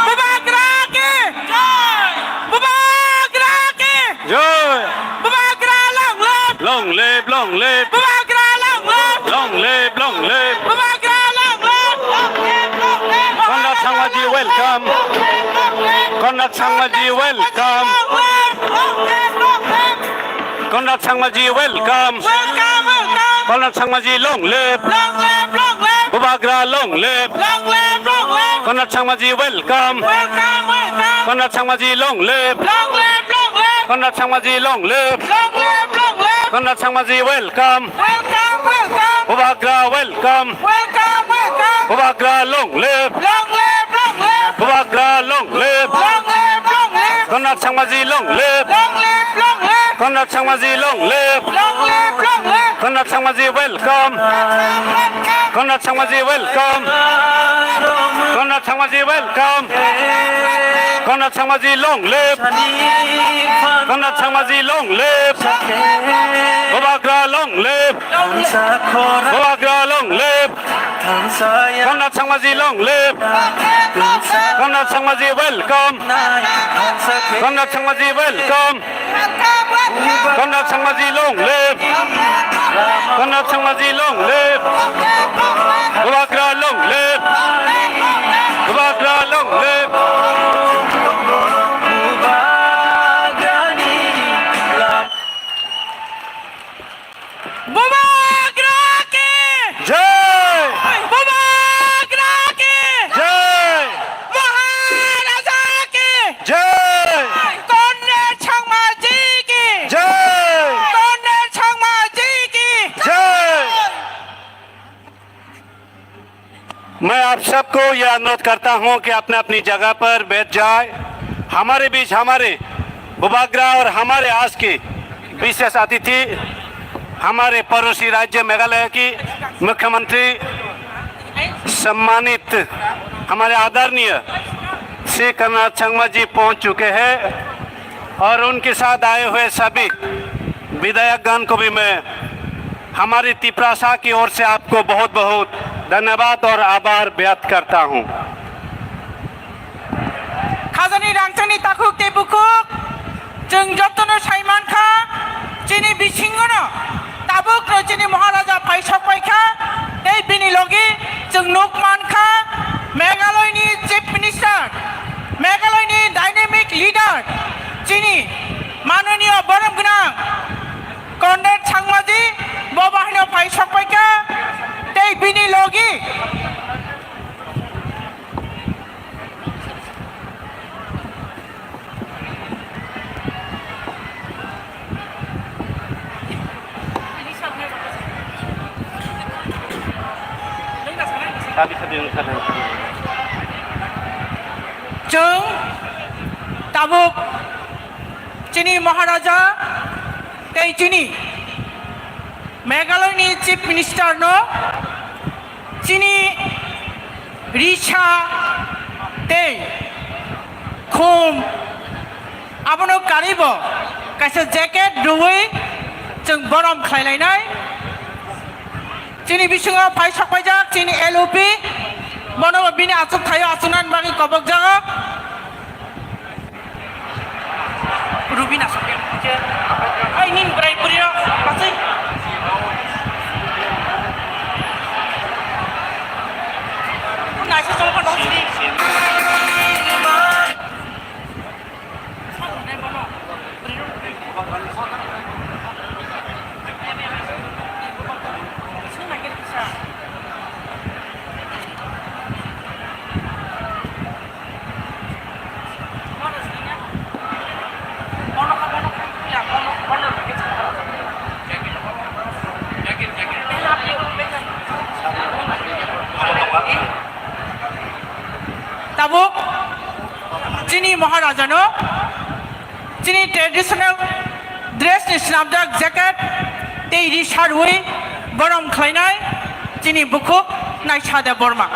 Bubagra ki! Bubagra ki! Jai! Bubagra long live! Long live, long live! Bubagra long live! Long live, long live! Bubagra long live! Long live, long live! Conrad Sangmaji welcome! Conrad Sangmaji welcome! Long live, long live, long live! Conrad Sangmaji welcome! Welcome, welcome! Conrad Sangmaji long live! Long live, long live! Bubagra long live! Long live, long live! Conrad Sangmaji welcome! Welcome, welcome! Conrad Sangmaji long live! Long live, long live! Conrad Sangmaji long live! Long live, long live! Conrad Sangmaji welcome! Welcome, welcome! Bubagra welcome! Welcome, welcome! Bubagra long live! Long live, long live! Bubagra long live! Long live, long live! Conrad Sangmaji long live! Long live, long live! Conrad Sangmaji long live! Long live, long live! Conrad Sangmaji welcome! Welcome, welcome! Conrad Sangmaji, welcome. Conrad Sangmaji, welcome. Conrad Sangmaji, long live. Conrad Sangmaji, long live. Bubagra, long live. Bubagra, long live. Conrad Sangmaji, long live. Conrad Sangmaji, welcome. Conrad Sangmaji, welcome. Conrad Sangmaji, long live. Conrad Sangmaji, long live. Bubagra, long live. Bubagra, long live. Bubagra ki! Jai! Bubagra ki! Jai! Maharaja ki! Jai! Conrad Sangmaji ki! Jai! Conrad Sangmaji ki! Jai! मैं आप सबको यह अनुरोध करता हूं कि अपने अपनी जगह पर बैठ जाए। हमारे बीच हमारे बुबाग्रा और हमारे आज के विशेष अतिथि हमारे पड़ोसी राज्य मेघालय की मुख्यमंत्री सम्मानित हमारे आदरणीय श्री कन्हैया संगमा जी पहुंच चुके हैं और उनके साथ आए हुए सभी विधायकगण को भी मैं हमारी तिपरासा की ओर से आपको बहुत बहुत धन्यवाद और आभार व्यक्त करता हूं। Khajani rangchakni takhuk tei bukhuk, chwng jotono sai mankha, chini bisingono tabukno chini Maharaja phai sokpaikha, tei bini logi chwng nuk mankha, Meghalaya ni Chief Minister, Meghalaya ni dynamic leader, chini mananiya borom gwnang Conrad Sangmaji bo bahino phai sokpaikha, tei bini logi chwng tabuk chini Maharaja tei chini Meghalaya ni Chief Minister no chini risa tei khum abono karibo kaisa jacket rwui chwng borom khlailainai. Chini bisingo phai sokpaijak chini L O P, bono bo bini achuk thaio achuknani bagwi kobokjago. Rubina sokya. Ai, nin bwrai bwrwi rok, pasai. Naisa chongkha dong sini. Tabuk chini Maharajano chini traditional dress ni swnamjak jacket tei ri sarwi borom khlainai chini bukhuk Naisa Debbarma.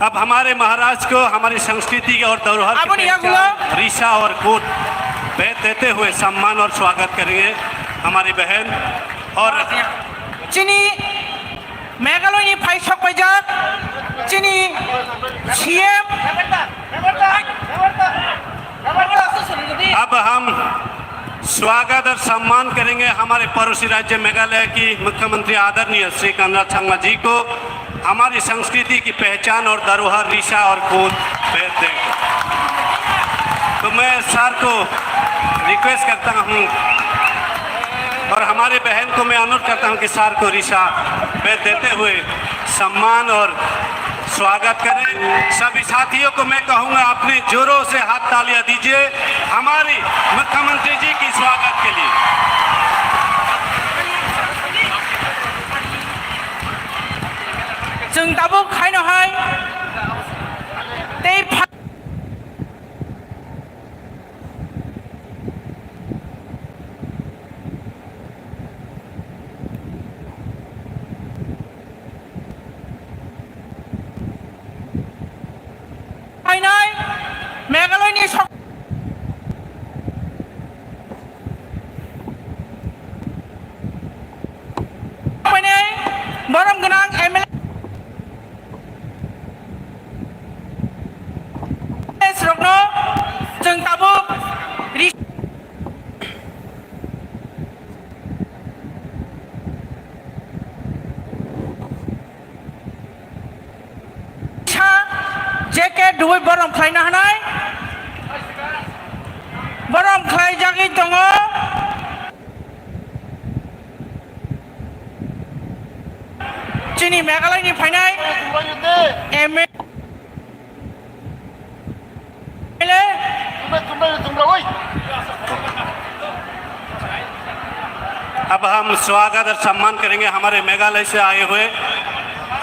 अब हमारे महाराज को हमारी संस्कृति और धरोहर की Aboni पहचान, yagulo रिशा और कोट भेद देते हुए सम्मान और स्वागत करेंगे हमारी बहन और chini Meghalaya ni phai sokpaijak chini C M. अब हम स्वागत और सम्मान करेंगे हमारे पड़ोसी राज्य मेघालय की मुख्यमंत्री आदरणीय श्री कन्हैया संगमा जी को, हमारी संस्कृति की पहचान और धरोहर रिशा और कोट भेद दें। तो मैं सर को रिक्वेस्ट करता हूँ और हमारी बहन को मैं अनुरोध करता हूँ कि सर को रिशा भेद देते हुए सम्मान और स्वागत करें। सभी साथियों को मैं कहूंगा, अपने जोरों से हाथ तालियां दीजिए हमारी मुख्यमंत्री जी की स्वागत के लिए। Chwng tabuk haino hai tei pha- J K Dubui borom khlaina hanai. Borom khlaijagwi tongo. Chini Meghalaya ni phainai M L A. अब हम स्वागत और सम्मान करेंगे हमारे मेघालय से आए हुए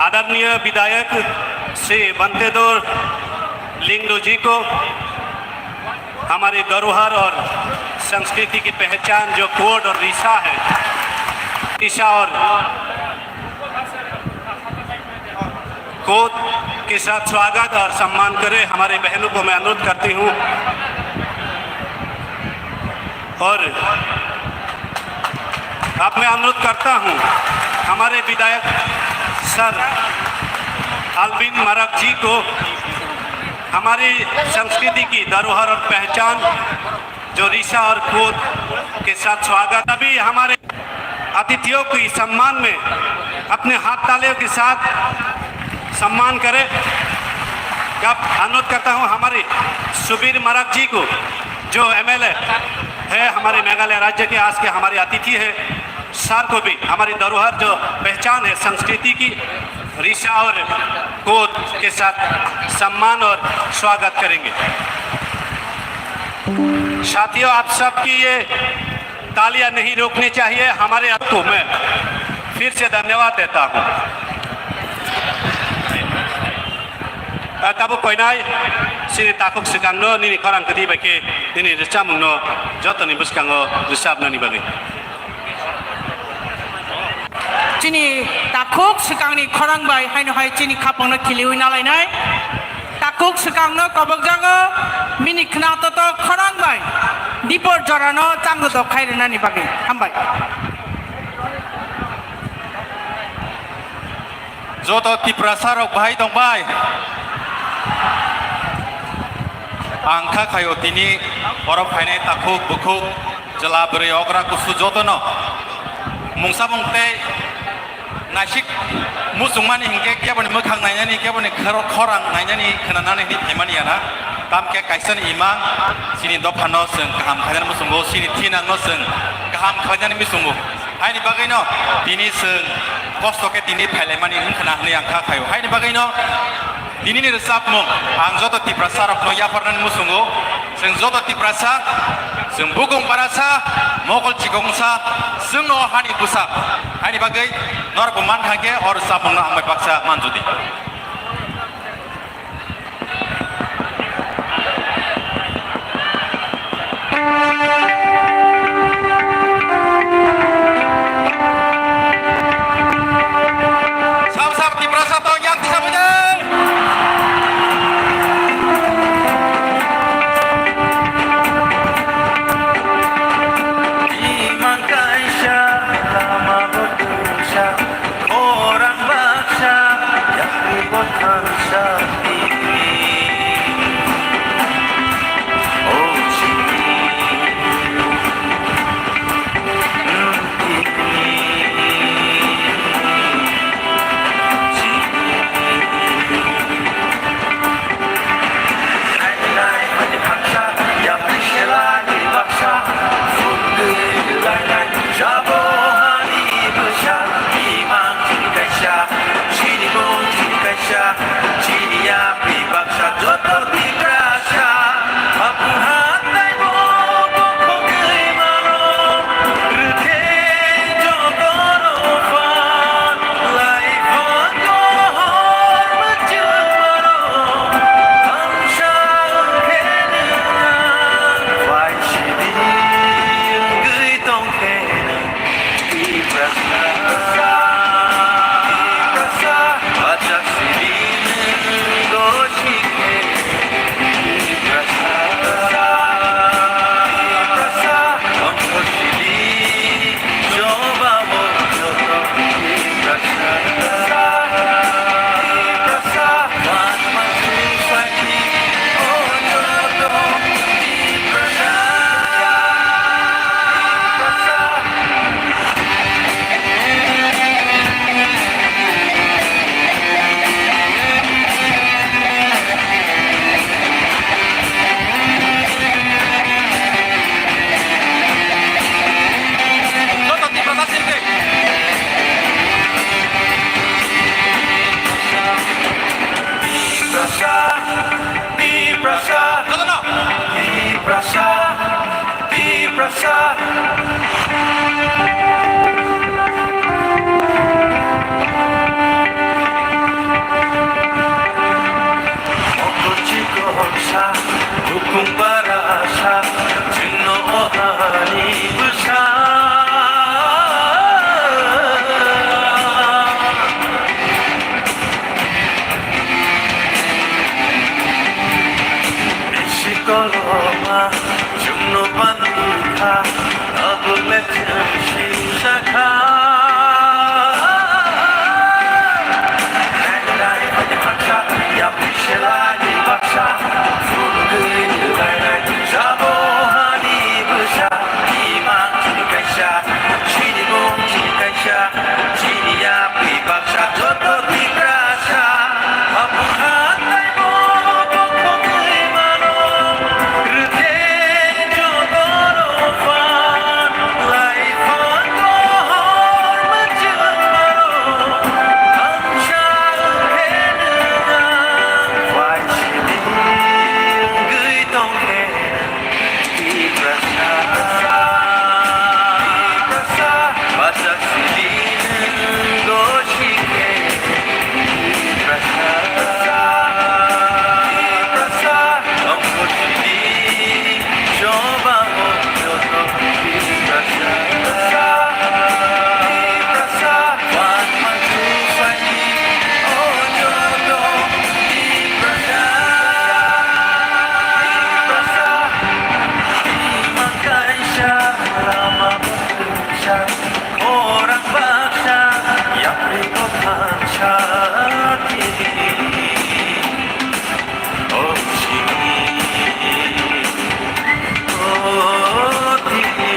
आदरणीय विधायक श्री बंतेदोर लिंगडो जी को। हमारी धरोहर और संस्कृति की पहचान जो कोद और रिसा है, रिसा और कोद के साथ स्वागत और सम्मान करें। हमारी बहनों को मैं अनुरोध करती हूँ और अब मैं अनुरोध करता हूँ हमारे विधायक सर अल्विन मरक जी को हमारी संस्कृति की धरोहर और पहचान जो रिसा और कोद के साथ स्वागत। अभी हमारे अतिथियों की सम्मान में अपने हाथ तालियों के साथ सम्मान करें। अब अनुरोध करता हूँ हमारे सुबीर मरक जी को, जो M L A है हमारे मेघालय राज्य के, आज के हमारे अतिथि है, सर को भी हमारी धरोहर जो पहचान है संस्कृति की, रिसा और कोद के साथ सम्मान और स्वागत करेंगे। साथियों, आप सबकी ये तालियां नहीं रोकनी चाहिए। हमारे आपको मैं फिर से धन्यवाद देता हूँ। Tabuk koinai chini takhuk swkangno nini khorang kwtwi bai khe nini rwchapmungno jotoni bwskango rwchapnani bagwi. Chini takhuk swkangni khorang bai haino hai chini khapangno khiliwi nalainai. Takhuk swkangno kobokjago bini khna toto khorang bai dipor jorano changdo khai rwnani bagwi. Hambai. Joto Tiprasa rok bahai tong bai. Ang kha khaio tini borok phainai takhuk bukhuk, chwla bwrwi okra kusu jotono mungsa mung tei naisik muchungmani hinkhe keboni mwkhang nainani, keboni khoro-, khorang nainani, khwnanani hinwi phaimani yana. Tamkhe kaisani imang chini dophano chwng kaham khainani muchungo, chini thinangno chwng kaham khainani muchungo. Haini bagwino tini chwng kosto khe tini phailaimani wngkhwna hwnwi ang kha khaio. Haini bagwino tinini rwchapmung ang joto Tiprasa rokno yapharnani muchungo. Chwng joto Tiprasa, chwng bukung barasa, mokol chikongsa, chwngno o hani bwsa. Haini bagwi norokbo man thangkhe o rwchapmungno ang bai baksa manjodi. Sab sab Tiprasa tong yang tisa bujang. Imang kaisa lama botusa. Orang baksa yang ribut bangsa ini. Oh, sini. Hmm, ini. Sini. Nai, nai, mani baksa, yang rishela ni baksa. Sabo hani bwsa, imang chini kaisa, chini mung chini kaisa, chini yapri baksa joto Tiprasa. Haphung hathai bo bokhogwi mano, rwkhe joto no phan, lai phan ko hor mwchung mano, hamsa wngkhe nini ang, bai sidi wngwi tongkhe nwng. Tiprasa, Tiprasa, bachak sidi nwng do Barasa chwngno o hani bwsa. Bisi koloma chwngno manikha, tabukle chwng sisakha. Nai nai baksa, yapri selai baksa, phunugwi nai nai, sabo hani bwsa, imang chini kaisa, chini mung chini kaisa, chini yapri baksa, joto Tiprasa, haphang hathai bo bokhogwi mano, rwkhe joto no phan, lai phan rohor mwchwng mano, thansa khe nwng ang, waisini wngwi tong khe. Tiprasa, Tiprasa, bachak sidi nung gosi khe. Tiprasa, Tiprasa, tongkol sidi choba o joto. Tiprasa, Tiprasa, wan mantu sani o joto. Tiprasa, Tiprasa, Ima kaisa lama baksa, orang baksa, yapri bokhan sakhi. Oh, chini, oh, chini,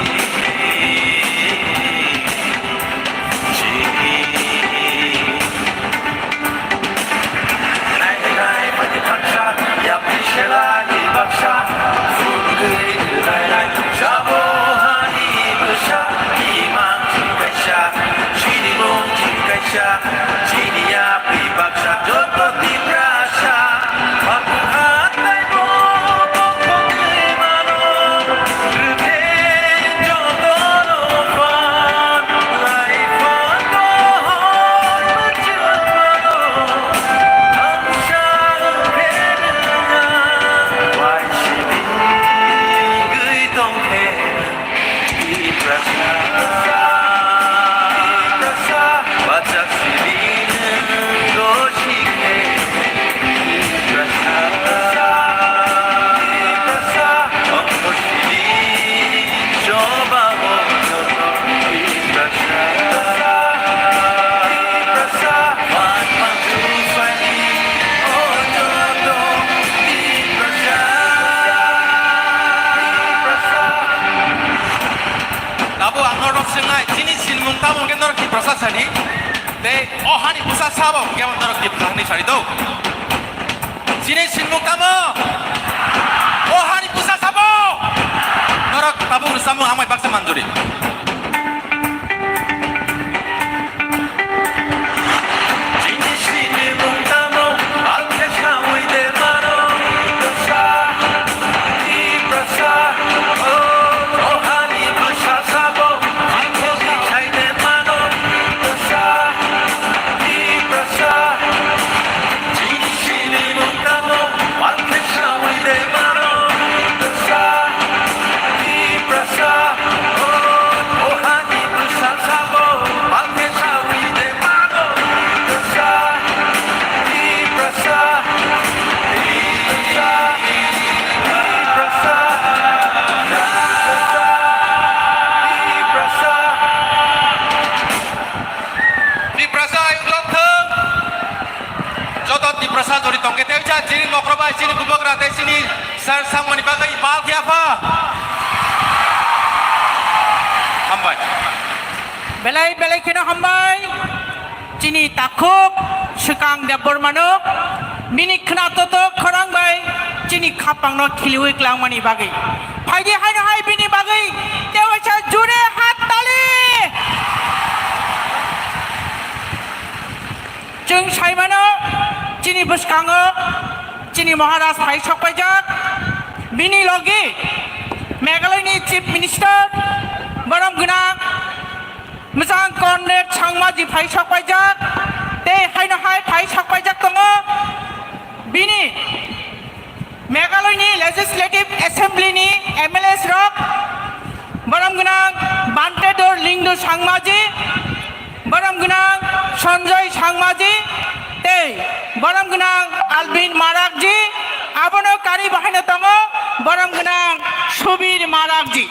chini. Nai nai pati baksa, yapri selai baksa, phunugwi nai nai, sabo hani bwsa, imang chini kaisa, chini mung chini kaisa, chini yapri baksa, joto Tiprasa, haphang hathai bo bokhogwi mano, rwkhe joto no phan. Tabuk ang norok swngnai, chini sinimung tamo hwnkhe norok Tiprasa sani? Tei o hani bwsa sabo hwnkhe norok Tiprasa hinwi sari do? Chini sinimung tamo? O hani bwsa sabo? Norok tabuk rwchapmung hambai baksa manjuri. Chini sinimung tamo? Alkhe sawi de mano. Tiprasa, Tiprasa, oh, o hani bwsa sabo. Alkhe sai de mano. Tiprasa, Tiprasa. Tiprasa ayuk lok thung. Joto Tiprasa jori tongkhe tei cha chini mokro bai chini bubagra tei chini sir sangmani bagwi mal khe apha. Hambai. Belai belai kheno hambai. Chini takhuk swkang Debbarmano bini khna toto khorang bai chini khapangno khiliwi klangmani bagwi. Phaidi haino hai bini bagwi tewaisa jure hat tali. Chwng saimano chini bwskango chini Maharaj hai sokpaijak, bini logi Meghalaya ni Chief Minister borom gwnang Mwchang Conrad Sangma ji phai sokpaijak, tei haino hai phai sokpaijak tongo. Bini Meghalaya ni Legislative Sangmaji, borom gwnang Sanjoy Sangmaji, tei borom gwnang Alvin Marakji, abono kari bahaino tongo, borom gwnang Subir Marakji.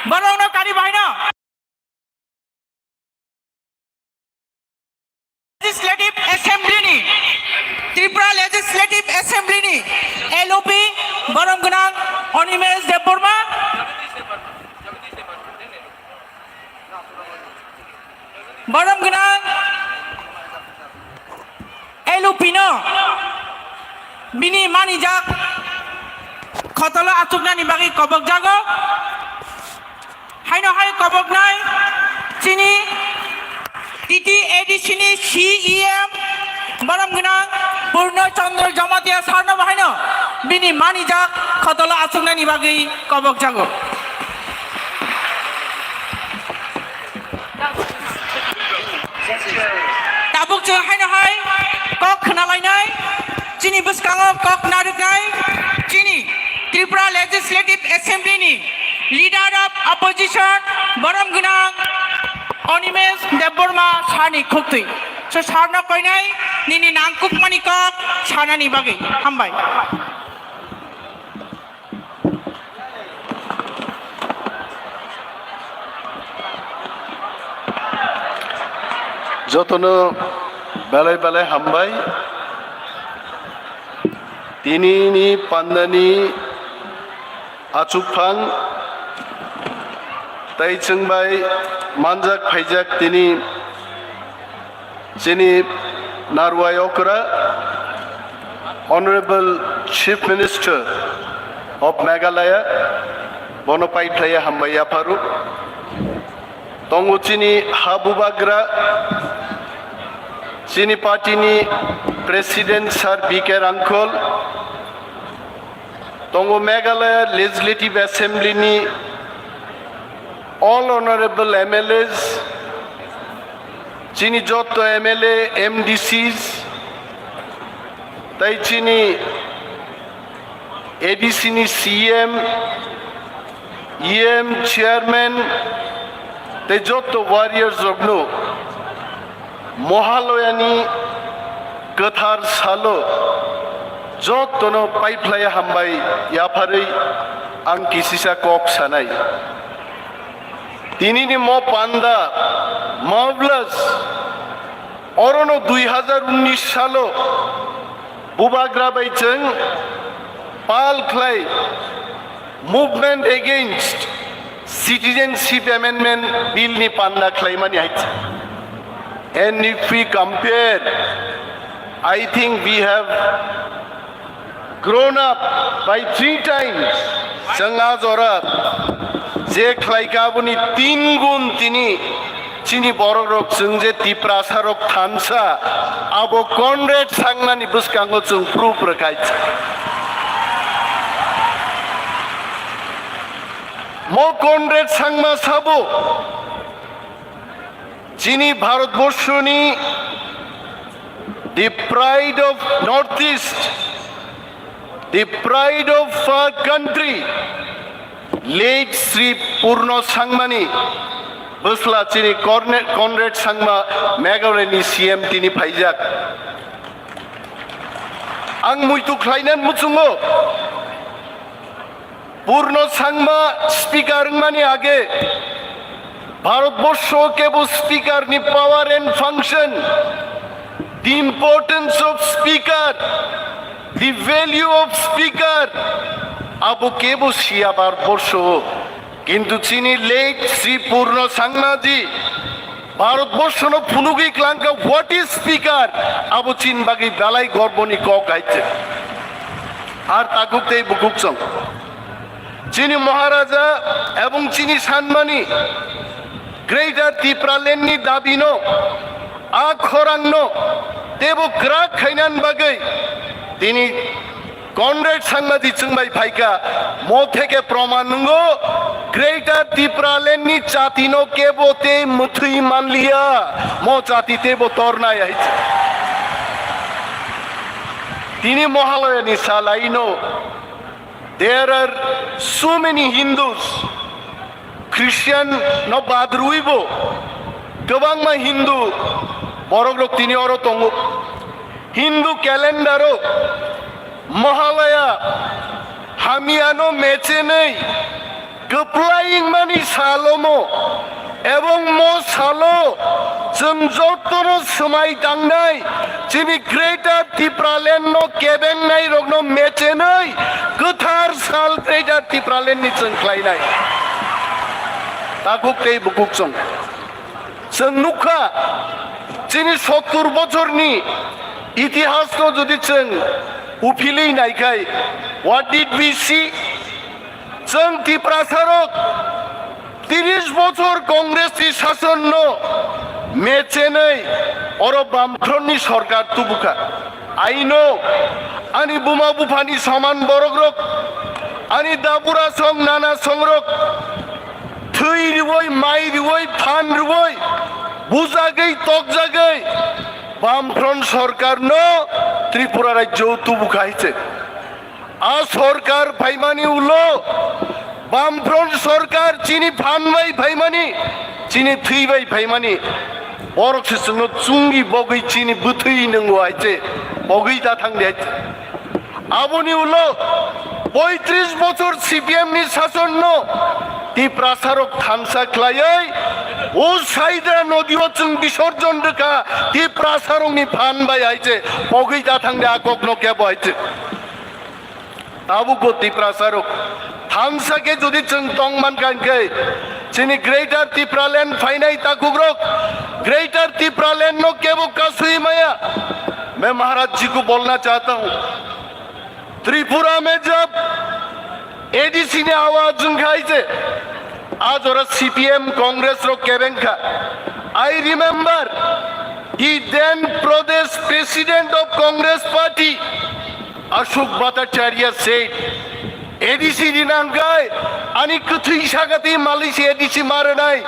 Borokno kari bahaino Legislative Assembly ni, Tripura Legislative Assembly ni L O P borom gwnang Animesh Debbarma, borom gwnang L O P no bini manijak khotolo achuknani bagwi kobokjago. Haino hai koboknai chini T T A D C ni C E M borom gwnang Purno Chandra Jamatia sarno bahaino bini manijak khotolo achuknani bagwi kobokjago. Tabuk chwng haino hai kok khwnalainai, chini bwskango kok narwknai, chini Tripura Legislative Assembly ni Leader of Opposition, borom gwnang Animesh Debbarma sani khuktwi. So sarno koinai nini nangkukmani kok sanani bagwi. Hambai. Jotono belai belai hambai. Tinini pandani achukphang tei chwng bai manjak phaijak tini chini narwai okra, Honorable Chief Minister of Meghalaya, bono paiphlaiya hambai yapharu. Tongo chini ha bubagra, chini party ni President Sir B K Rangkhol, tongo Meghalaya Legislative Assembly ni all honorable M L As, chini jotto M L A, M D Cs, tei chini A D C ni C M, E M, chairman, tei jotto warriors rokno Mohaloyani kwthar salo jottono paiphlai hambai yapharwi ang kisisa kok sanai. Tinini mo panda Mavlas orono dui hajar unnish salo bubagra bai chwng pal khlai Movement Against Citizenship Amendment Bill ni panda khlaimani hai. And if we compare, I think we have grown up by three times. Chwng a jora je khlaika aboni tin gun tini chini borok rok chwng je Tiprasa rok thansa abo Conrad Sangma ni bwskango chwng proof rwkhai. Mo Conrad Sangma sabo chini Bharatborshoni the pride of Northeast, the pride of our country, late Sri Purno Sangmani bwsla chini Corne-, Conrad Sangma Meghalaya ni C M tini phaijak. Ang muitu khlainani muchungo. Purno Sangma speaker wngmani age Bharatborsho kebo speaker ni power and function, the importance of speaker, the value of speaker, abo kebo siya Bharatborsho. Kintu chini late Sri Purno Sangma ji Bharatborshono phunugwi klangkha, what is speaker? Abo chini bagwi belai gorboni kok hai se. Ar takhuk tei bukhuk chwng. Chini Maharaja ebong chini sanmani Greater Tipraland ni dabino, a khorangno teibo kwrak khainani bagwi tini Conrad Sangma ji chwngbai phaikha, mo theke proman wngo, Greater Tipraland ni jatino kebo tei mwthwi manliya, mo jati teibo tornai hai. Tini Mahalaya ni salaino, there are so many Hindus, Christian no bad rwibo kwbangma Hindu borok rok tini oro tongo. Hindu calendar o Mahalaya hamyano mechenwi kwplai wngmani salomo, ebong mo salo chwng jotono swmai tangnai, chini Greater Tipraland no kebengnai rokno mechenwi kwthar sal Greater Tipraland ni chwng khlainai. Takhuk tei bukhuk chwng. Chwng nukha, chini sottur bochorni itihasno jodi chwng uphilwi naikhai, what did we see? Chwng Tiprasarok tris bochor Congress ni sasonno mechenwi oro Bamfront ni sorkar tubukha. I know, ani buma buphani soman borok rok, ani dabura song nana song rok, thwi riwi, mai riwi, phan riwi, bujagwi, tokjagwi, Bamfront sorkar no Tripura rajyo tubukha hai se. A sorkar phaimani ulo, Bamfront sorkar chini phan bai phaimani, chini thwi bai phaimani, borok se chwngno chungwi bogwi chini bwthwi nwngo hai se, bogwi da thang de hai se. Aboni ulo poitris bochor C P M ni sasonno Tiprasarok thansa khlaiwi o Saidra nodio chwng bisorjon rwkha Tiprasarokni phan bai hai se, bogwi da thang de a kokno kebo hai se. Tabukbo Tiprasarok thansa khe jodi chwng tong mankha hwnkhe, chini Greater Tipraland phainai takhukrok, Greater Tipraland no kebo kasui maya. मैं महाराज जी को बोलना चाहता हूँ, त्रिपुरा में जब A D C ने आवाज उठाई थे, आज और C P M, Congress रो केबेंखा। I remember the then Pradesh President of Congress Party, Ashok Bhattacharya said, A D C rinangkai, ani kwthwi sagati malisi A D C maranai,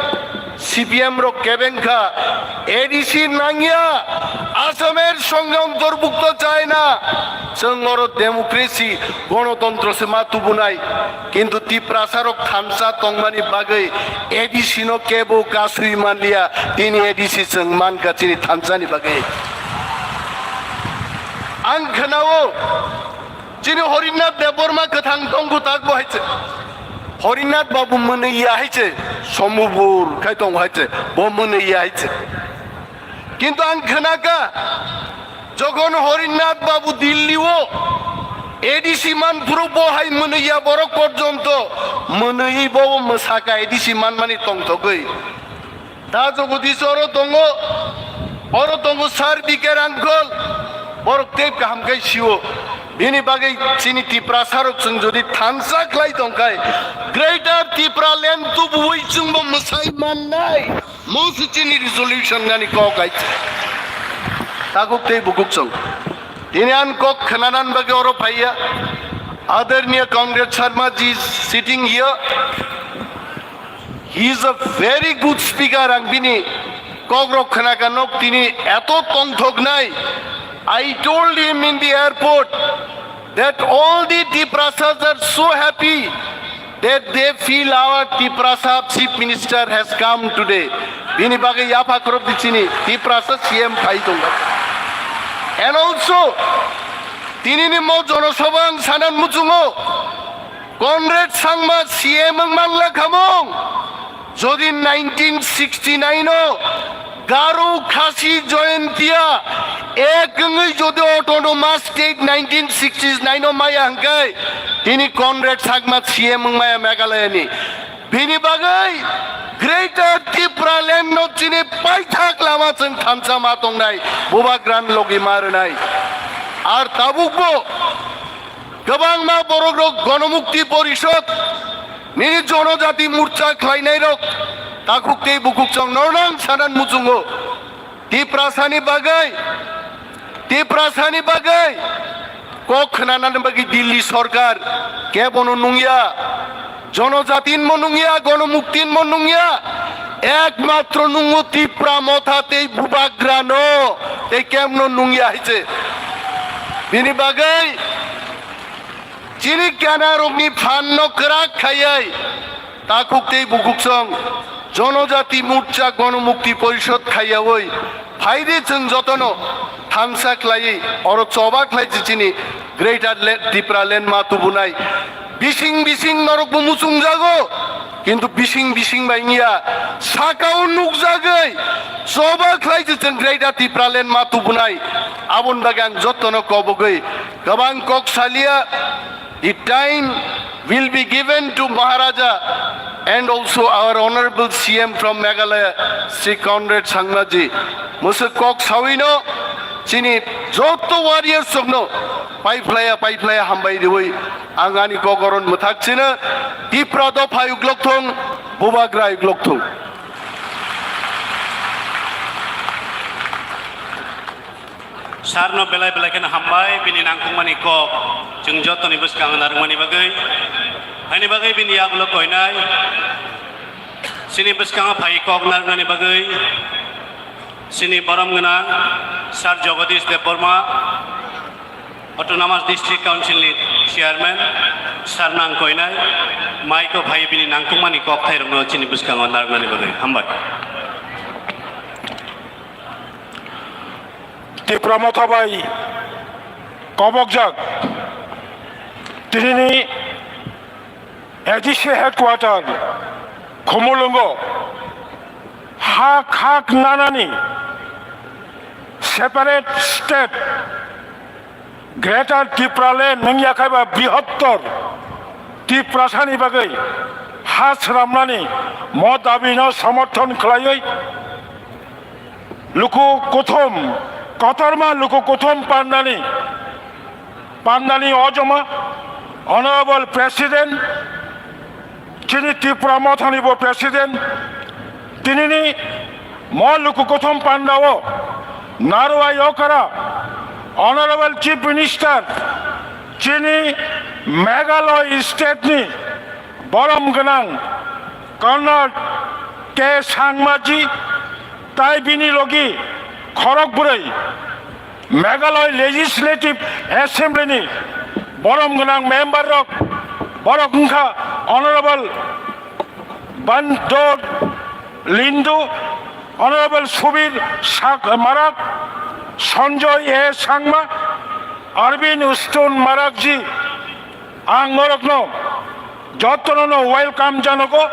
C P M rok kebengkha, A D C nangya, Asamer songe ontorbukto chaina, chwng oro democracy, gonotontro se ma tubunai, kintu Tiprasarok thansa tongmani bagwi A D C no kebo kasui manliya, tini A D C chwng mankha chini thansani bagwi. Ang khnao, chini Horinath Debbarma kwthang tongkhu takbo hai se. Horinath Babu mwnwi ya hai se, Sombubur khai tongo hai se, bo mwnwi ya hai se. Kintu ang khnakha, jokhon Horinath Babu Dilli o A D C man phuru bo hai mwnwi ya borok porjonto mwnwi bo mwsakha A D C manmani tongthogwi. Da Jagadish oro tongo, oro tongo Sir B K Rangkhol, borok tei kaham khai sio. Bini bagwi chini Tiprasarok chwng jodi thansa khlai tongkhai, Greater Tipraland tubuwi chwngbo mwsai mannai. Mo se chini resolution nani kok hai. Takhuk tei bukhuk chwng. Tini ang kok khnanan bagwi oro phaiya. Adarniya Comrade Sharma ji is sitting here. He is a very good speaker, ang bini kokrok khnakha nok tini eto tongthoknai. I told him in the airport that all the Tiprasas are so happy that they feel our Tiprasa Chief Minister has come today. Bini bagwi yapha khorok di chini Tiprasa C M phai tongo. And also, tini ni mo jonosabha ang sanan muchungo. Conrad Sangma C M wng manla khamung. Jodi nineteen sixty-nine o Garo Khasi Jaintia ek wngwi jodi autonomous state nineteen sixty-nine o maya hwnkhe, tini Conrad Sangma C M wng maya Meghalaya ni. Bini bagwi Greater Tipraland no chini paithak lama chwng thansa ma tongnai, bubagra ni logi ma rwnai. Ar tabukbo Kwbangma borokrok Gonomukti Porishod nini Jonojati Morcha khlainairok takhuk tei bukhuk chwng nornang sanan muchungo. Tiprasani bagwi, Tiprasani bagwi kok khnanani bagwi Delhi sorkar kebono nungya. Jonojatin mo nungya, Gonomuktin mo nungya, ekmatro nungo Tipra Motha tei Bubagrano tei kemno nungya hai se. Bini bagwi chini kenarokni phanno kwrak khaiwi Takhuk tei bukhuksong Jonojati Morcha Gonomukti Porishod khaiyawi phaidi chwng jotono thansa khlaiwi oro choba khlai chini Greater Le-, Tipraland ma tubunai. Bising bising norokbo muchungjago, kintu bising bising bai wngya, sakao nukjagwi choba khlai chwng Greater Tipraland ma tubunai. Aboni bagwi ang jotono kobogwi kwbang kok saliya. The time will be given to Maharaja and also our honorable C M from Meghalaya, Shri Conrad Sangma ji. Mwswk kok sawino chini joto warriors rokno paiphlaya, paiphlaya hambai riwi ang ani kok oron mwthak chino. Tipra dopha uklok thung, Bubagra uklok thung. Sarno belai belai kheno hambai, bini nangkukmani kok chwng jotoni bwskango narwkmani bagwi. Haini bagwi bini yagulo koinai, chini bwskango phai kok narwknani bagwi chini borom gwnang Sir Jagadish Debbarma, Autonomous District Council ni Chairman, Sir nang koinai, maiko phai bini nangkukmani kok thairokno chini bwskango narwknani bagwi. Hambai. Tipra Motha bai kobokjak tinini A D C headquarter Khumulwngo hak hak nanani separate state Greater Tipraland wngya khaiba brihottor Tiprasani bagwi ha swnamnani mo dabino somorthon khlaiwi luku kuthum, kotorma luku kuthum pandani, pandani ojoma, Honorable President, chini Tipra Mothani bo President, tinini mo luku kuthum pandao Narwai Okara, Honorable Chief Minister, chini Meghalaya State ni borom gwnang Conrad K Sangma ji, tai bini logi khorok bwrwi Meghalaya Legislative Assembly ni borom gwnang member rok, borok wngkha Honorable Bandor Lindu, Honorable Subir Sak-, Marak, Sanjoy A Sangma, Arvind Ustun Marak ji, ang norokno jotono no welcome janogo.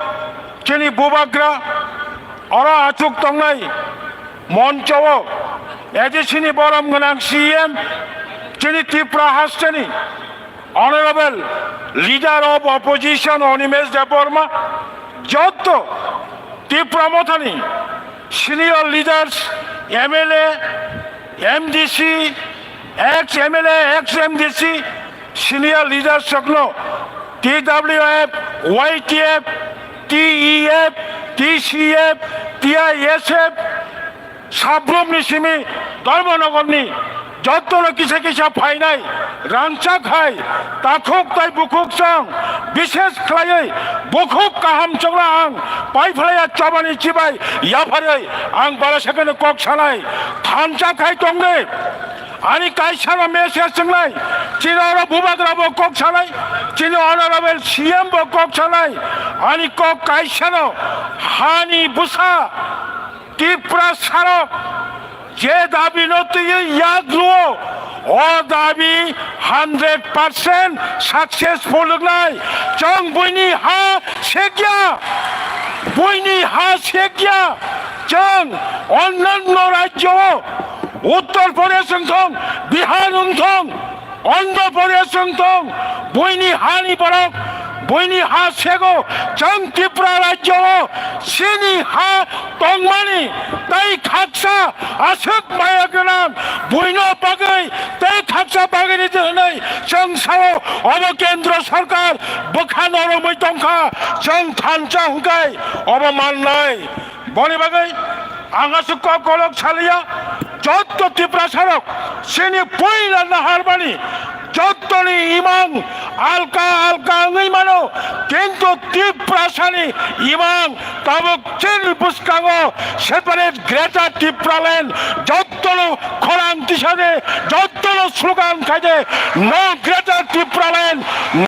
Chini Bubagra oro achuk tongnai moncho o A D C ni borom gwnang C M, chini Tripura hasteni Honorable Leader of Opposition Animesh Debbarma, joto Tipra Mothani senior leaders, M L A, M D C, ex M L A, ex M D C, senior leaders rokno T W F, Y T F, T E F, T C F, T I S F, Sabrumni simi Dharmanagarni jotono kisa kisa phainai rangchak hai takhuk tai bukhuk chwng, bishes khlaiwi bukhuk kaham chwngno ang paiphlaiya chabani chibai yapharwi ang bara sakeno kok sanai thansa khai tongdi. Ani kaisano message chwngnai, chini oro Bubagra bo kok sanai, chini Honorable C M bo kok sanai, ani kok kaisano hani bwsa Tipra sarok je dabi no twiwi yak luo, o dabi hundred percent successful wngnai. Chwng buini ha sekya, buini ha sekya. Chwng onnanno rajyo o, Uttar Pradesh wngthong, Bihar wngthong, Andhra Pradesh wngthong, buini hani borok, buini ha sego, chwng Tripura rajyo o chini ha tongmani tei khaksa aswk maya gwnang buino bagwi tei khaksa bagwi ridi hwnwi chwng sao obo kendro sarkar bwkha noromwi tongkha, chwng thansa hwnkhe obo mannai. Boni bagwi ang aswk kok kolok saliya, jotto Tiprasarok chini puila naharmani jottoni imang alka alka wngwi mano, kintu Tiprasani imang tabuk chini bwskango separate Greater Tipraland, jottono khorang tisade, jottono slogan khaide, no Greater Tipraland,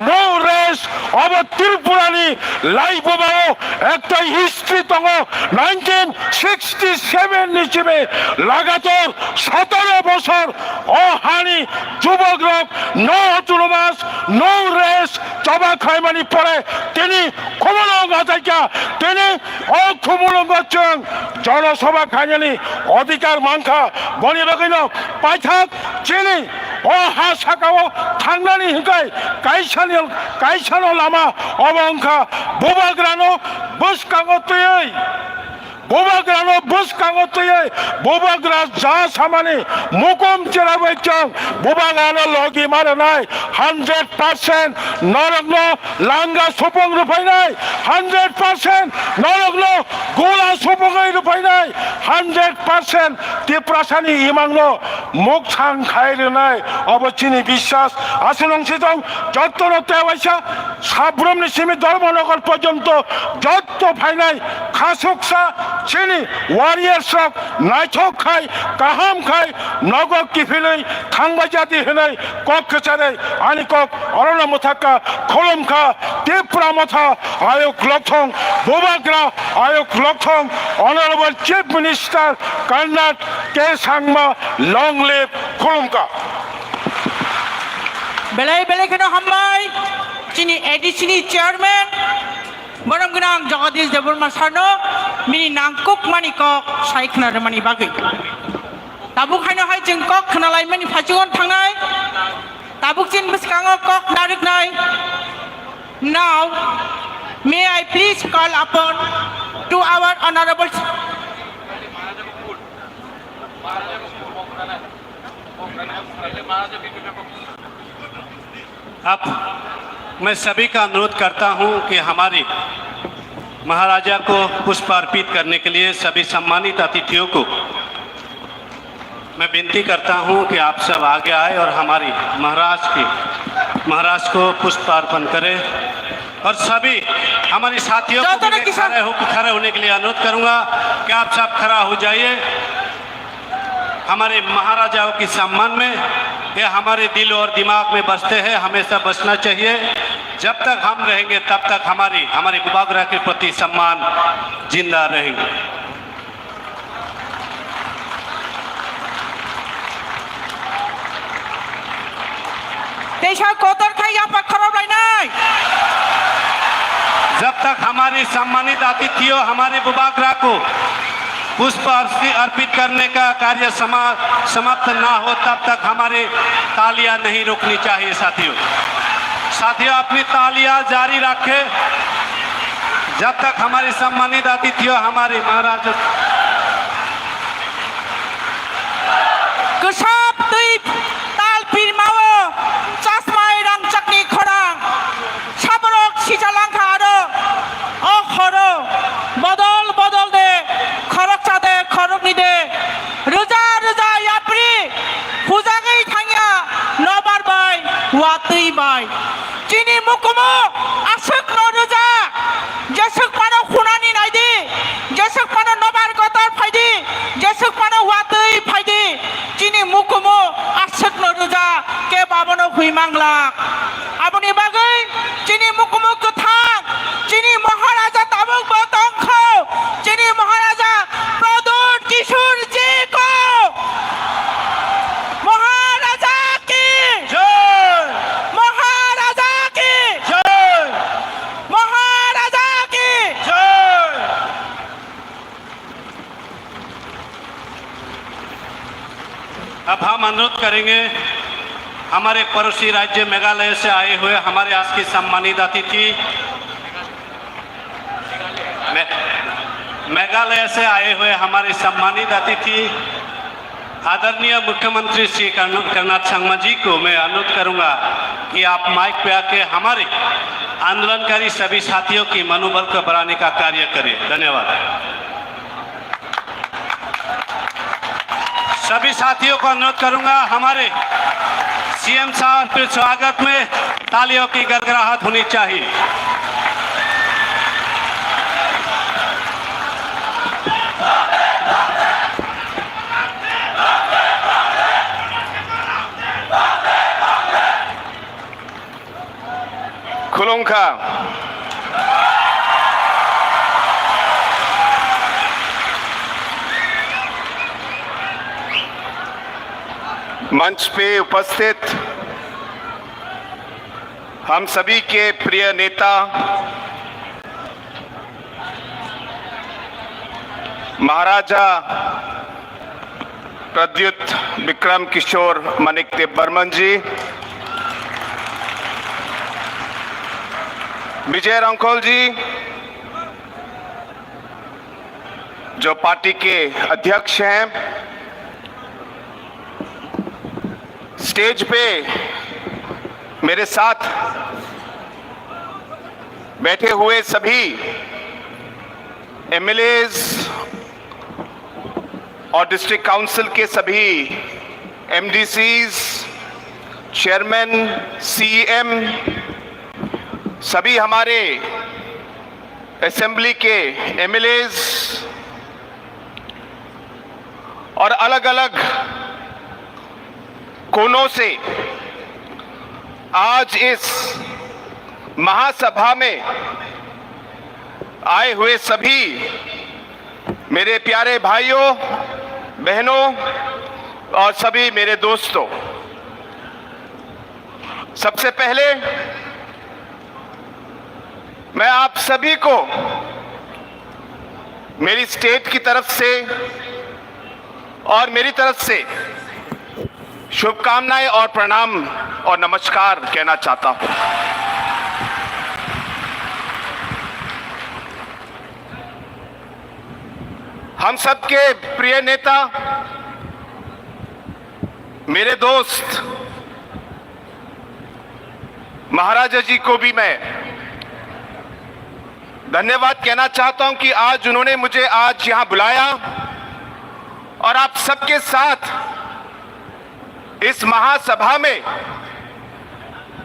no rest. Obo Tripurani laibubao ekta history tongo, nineteen sixty seven ni sibe lagator sotoro bosor o hani jubokrok no autonomous, no rest choba khlaimani pore tini khumulwng achaikha, tini o khumulwngo chwng jonosabha khainani odhikar mankha, boni bagwino paithak chini o ha sakao thangnani hwnkhe kaisani, kaisano lama obo wngkha bubagrano bwskango twiwi, bubagrano bwskango twiwi bubagra ja samani mukum cherabai chwng bubagrano logi ma rwnai hundred percent norokno langa supung rwphainai, hundred percent norokno gola supungwi rwphainai, hundred percent Tiprasani imangno mukthang khai rwnai, obo chini biswas. Aswk nung sitong jottono tewaisa Sabramni simi Dharmanagar porjonto jotto phainai khasuksa chini warriors rok naithok khai, kaham khai, nogo kiphilwi thangbai jati hwnwi kok kwcharwi ani kok orono mwthakha, khulumkha Tipra Motha Ayuk Lokthong, Bubagra Ayuk Lokthong, Honorable Chief Minister Conrad K Sangma, long live, khulumkha. Belai belai kheno hambai chini A D C ni chairman borom gwnang Jagadish Debbarma sarno bini nangkukmani kok sai khna rwmani bagwi. Tabuk haino hai chwng kok khna laimani phachugon thangnai. Tabuk chini bwskango kok narwknai. Now, may I please call upon to our honorable अब मैं सभी का अनुरोध करता हूं कि हमारे महाराजा को पुष्प अर्पित करने के लिए सभी सम्मानित अतिथियों को मैं विनती करता हूं कि आप सब आगे आए और हमारी महाराज की, महाराज को पुष्प अर्पण करें। और सभी हमारे साथियों को भी मैं खड़े हो-, खड़े होने के लिए अनुरोध करूंगा कि आप सब खड़ा हो जाइए। हमारे महाराजाओं के सम्मान में ये हमारे दिल और दिमाग में बसते हैं, हमेशा बसना चाहिए। जब तक हम रहेंगे, तब तक हमारी, हमारे बुबाग्रा के प्रति सम्मान जिंदा रहेंगे। Teisa kotor khai yapha khorok lainai. जब तक हमारे सम्मानित अतिथियों हमारे बुबाग्रा को पुष्प अर्पि-, अर्पित करने का कार्य समा-, समाप्त ना हो, तब तक हमारे तालियां नहीं रुकनी चाहिए साथियों। साथियों, अपनी तालियां जारी रखें। जब तक हमारे सम्मानित अतिथियों हमारे महाराज Kwsap twi tal pirmao chasmai rangchakni khorang saborok sijalangkha aro o horo bodol bodol de khoroksa de khorokni de rwja rwja yapri hujagwi thangya nobar bai watwi bai. Chini mukumu aswkno rwja, jeswk phano khunani naidi, jeswk phano nobar kotor phaidi, jeswk phano watwi phaidi. Chini mukumu aswkno rwja, kebo abono hwi mangla. Aboni bagwi chini mukumu kwthang, chini Maharaja tabukbo tongkho, chini Maharaja Pradyut Kishore ji ko. Maharaja ki! Jai! Maharaja ki! Jai! Maharaja ki! Jai! अब हम अनुरोध करेंगे हमारे पड़ोसी राज्य मेघालय से आए हुए हमारे आज के सम्मानित अतिथि मे-, मेघालय से आए हुए हमारे सम्मानित अतिथि आदरणीय मुख्यमंत्री श्री कर्ण-, कर्नाड संगमा जी को मैं अनुरोध करूंगा कि आप माइक पे आके हमारे आंदोलनकारी सभी साथियों की मनोबल को बढ़ाने का कार्य करें। धन्यवाद। सभी साथियों को अनुरोध करूंगा, हमारे सीएम साहब के स्वागत में तालियों की गड़गड़ाहट होनी चाहिए। Khulumkha. मंच पे उपस्थित हम सभी के प्रिय नेता महाराजा प्रद्युत विक्रम किशोर मानिक देव बर्मन जी, विजय रंखोल जी, जो पार्टी के अध्यक्ष हैं, स्टेज पे मेरे साथ बैठे हुए सभी एमएलएज़ और डिस्ट्रिक्ट काउंसिल के सभी एमडीसीज़, चेयरमैन, सीईएम, सभी हमारे असेंबली के एमएलएज़ और अलग-अलग कोनों से आज इस महासभा में आए हुए सभी मेरे प्यारे भाइयों, बहनों और सभी मेरे दोस्तों, सबसे पहले मैं आप सभी को मेरी स्टेट की तरफ से और मेरी तरफ से शुभकामनाएं और प्रणाम और नमस्कार कहना चाहता हूं। हम सबके प्रिय नेता, मेरे दोस्त महाराजा जी को भी मैं धन्यवाद कहना चाहता हूं कि आज उन्होंने मुझे आज यहां बुलाया और आप सबके साथ इस महासभा में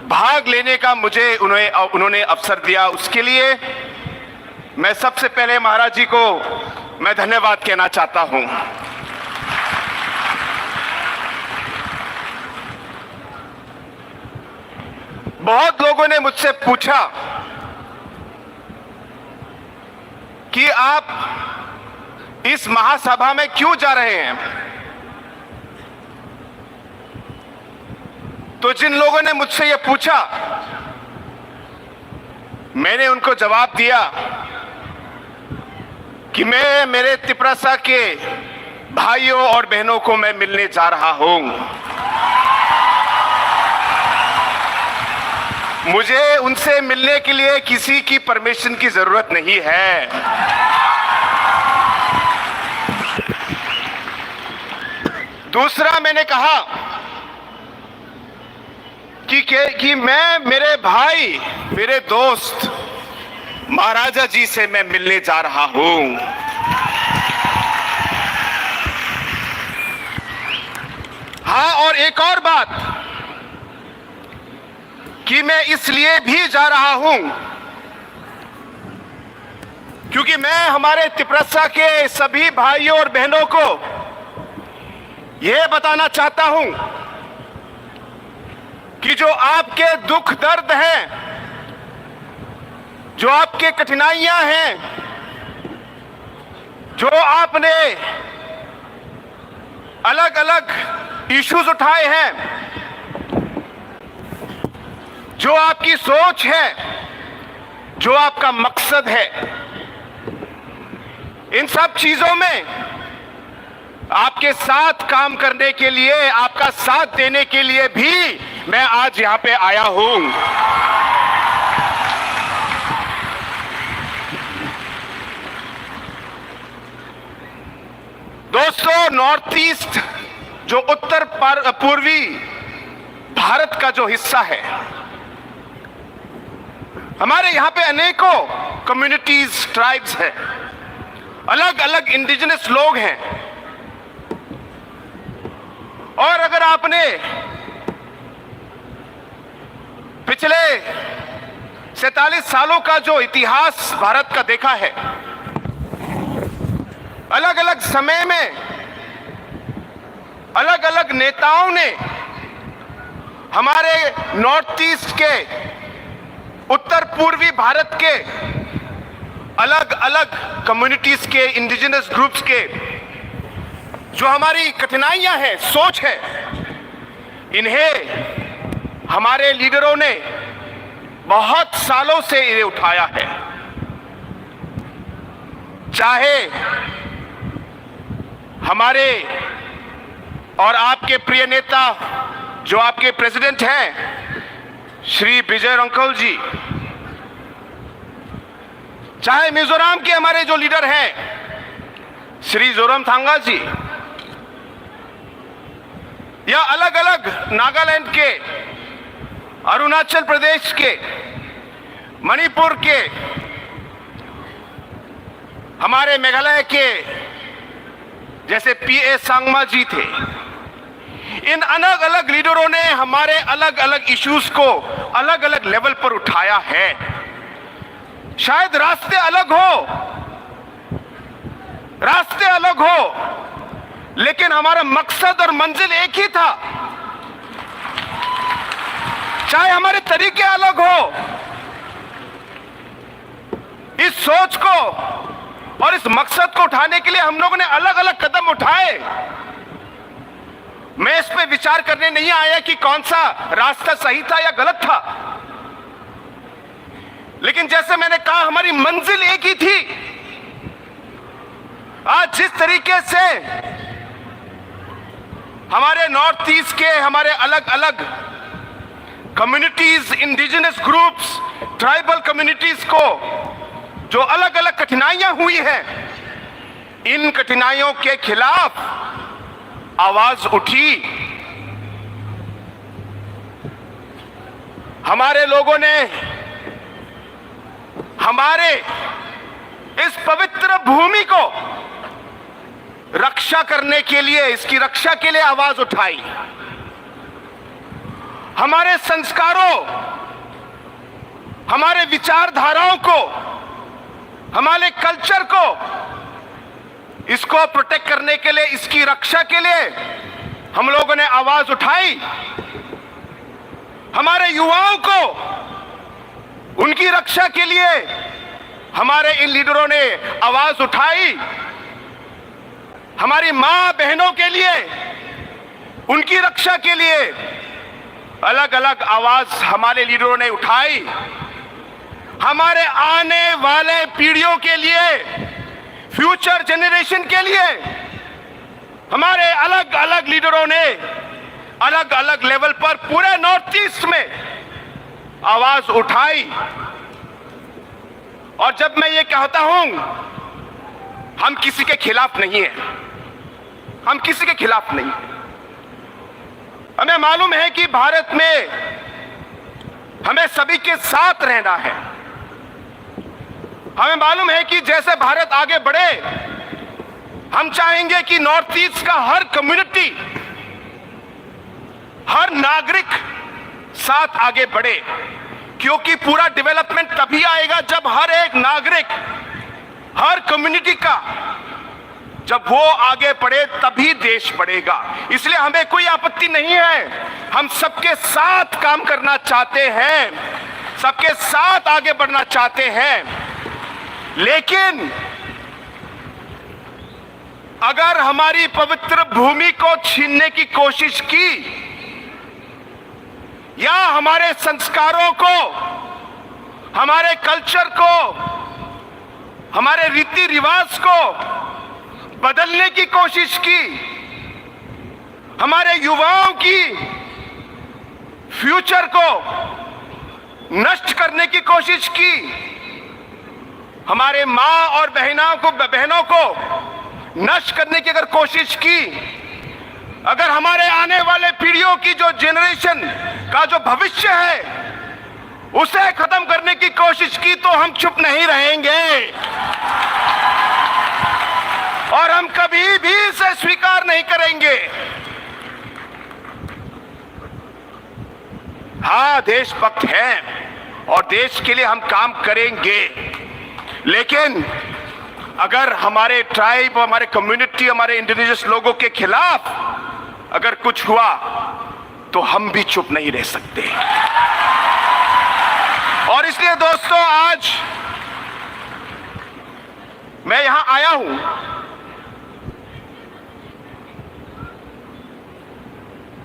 भाग लेने का मुझे उन्हें, उन्होंने अवसर दिया। उसके लिए मैं सबसे पहले महाराज जी को मैं धन्यवाद कहना चाहता हूं। बहुत लोगों ने मुझसे पूछा कि आप इस महासभा में क्यों जा रहे हैं, तो जिन लोगों ने मुझसे ये पूछा, मैंने उनको जवाब दिया कि मैं मेरे तिपरासा के भाइयों और बहनों को मैं मिलने जा रहा हूं। मुझे उनसे मिलने के लिए किसी की परमिशन की जरूरत नहीं है। दूसरा, मैंने कहा कि, कि, कि मैं मेरे भाई, मेरे दोस्त महाराजा जी से मैं मिलने जा रहा हूं। हां, और एक और बात कि मैं इसलिए भी जा रहा हूं क्योंकि मैं हमारे तिपरासा के सभी भाइयों और बहनों को यह बताना चाहता हूं कि जो आपके दुख दर्द हैं, जो आपके कठिनाइयां हैं, जो आपने अलग-अलग इश्यूज उठाए हैं, जो आपकी सोच है, जो आपका मकसद है, इन सब चीजों में आपके साथ काम करने के लिए, आपका साथ देने के लिए भी मैं आज यहां पे आया हूं। दोस्तों, नॉर्थ ईस्ट जो उत्तर पर-, पूर्वी भारत का जो हिस्सा है, हमारे यहाँ पे अनेकों कम्युनिटीज, ट्राइब्स हैं, अलग-अलग इंडिजिनस लोग हैं। और अगर आपने पिछले सैंतालीस सालों का जो इतिहास भारत का देखा है, अलग-अलग समय में अलग-अलग नेताओं ने हमारे नॉर्थ ईस्ट के उत्तर पूर्वी भारत के अलग अलग कम्युनिटीज के, इंडिजिनस ग्रुप्स के जो हमारी कठिनाइयां हैं, सोच है, इन्हें हमारे लीडरों ने बहुत सालों से इन्हें उठाया है। चाहे हमारे और आपके प्रिय नेता, जो आपके प्रेसिडेंट हैं, श्री विजय रंखल जी, चाहे मिजोरम के हमारे जो लीडर हैं, श्री जोरमथंगा जी, या अलग-अलग नागालैंड के, अरुणाचल प्रदेश के, मणिपुर के, हमारे मेघालय के, जैसे पी ए संगमा जी थे, इन अलग-अलग लीडरों ने हमारे अलग-अलग इश्यूज को अलग-अलग लेवल पर उठाया है। शायद रास्ते अलग हो, रास्ते अलग हो, लेकिन हमारा मकसद और मंजिल एक ही था। चाहे हमारे तरीके अलग हो, इस सोच को और इस मकसद को उठाने के लिए हम लोगों ने अलग-अलग कदम उठाए। मैं इस पे विचार करने नहीं आया कि कौन सा रास्ता सही था या गलत था, लेकिन जैसे मैंने कहा, हमारी मंजिल एक ही थी। आज जिस तरीके से हमारे नॉर्थ ईस्ट के हमारे अलग-अलग communities, indigenous groups, tribal communities को जो अलग-अलग कठिनाइयां हुई हैं, इन कठिनाइयों के खिलाफ आवाज उठी। हमारे लोगों ने हमारे इस पवित्र भूमि को रक्षा करने के लिए, इसकी रक्षा के लिए आवाज उठाई। हमारे संस्कारों, हमारे विचारधाराओं को, हमारे कल्चर को, इसको प्रोटेक्ट करने के लिए, इसकी रक्षा के लिए हम लोगों ने आवाज उठाई। हमारे युवाओं को उनकी रक्षा के लिए हमारे इन लीडरों ने आवाज उठाई। हमारी माँ बहनों के लिए, उनकी रक्षा के लिए अलग-अलग आवाज हमारे लीडरों ने उठाई। हमारे आने वाले पीढ़ियों के लिए, फ्यूचर जनरेशन के लिए हमारे अलग-अलग लीडरों ने अलग-अलग लेवल पर पूरे नॉर्थ ईस्ट में आवाज उठाई। और जब मैं ये कहता हूं, हम किसी के खिलाफ नहीं है, हम किसी के खिलाफ नहीं है। हमें मालूम है कि भारत में हमें सभी के साथ रहना है। हमें मालूम है कि जैसे भारत आगे बढ़े, हम चाहेंगे कि नॉर्थ ईस्ट का हर कम्युनिटी, हर नागरिक साथ आगे बढ़े, क्योंकि पूरा डेवलपमेंट तभी आएगा जब हर एक नागरिक, हर कम्युनिटी का, जब वो आगे बढ़े तभी देश बढ़ेगा। इसलिए हमें कोई आपत्ति नहीं है, हम सबके साथ काम करना चाहते हैं, सबके साथ आगे बढ़ना चाहते हैं, लेकिन अगर हमारी पवित्र भूमि को छीनने की कोशिश की या हमारे संस्कारों को, हमारे कल्चर को, हमारे रीति रिवाज को बदलने की कोशिश की, हमारे युवाओं की फ्यूचर को नष्ट करने की कोशिश की, हमारे माँ और बहनों को, बहनों को नष्ट करने की अगर कोशिश की, अगर हमारे आने वाले पीढ़ियों की जो जनरेशन का जो भविष्य है, उसे खत्म करने की कोशिश की, तो हम चुप नहीं रहेंगे और हम कभी भी इसे स्वीकार नहीं करेंगे। हाँ, देशभक्त हैं और देश के लिए हम काम करेंगे, लेकिन अगर हमारे ट्राइब, हमारे कम्युनिटी, हमारे इंडिजिनस लोगों के खिलाफ अगर कुछ हुआ, तो हम भी चुप नहीं रह सकते। और इसलिए दोस्तों, आज मैं यहां आया हूं।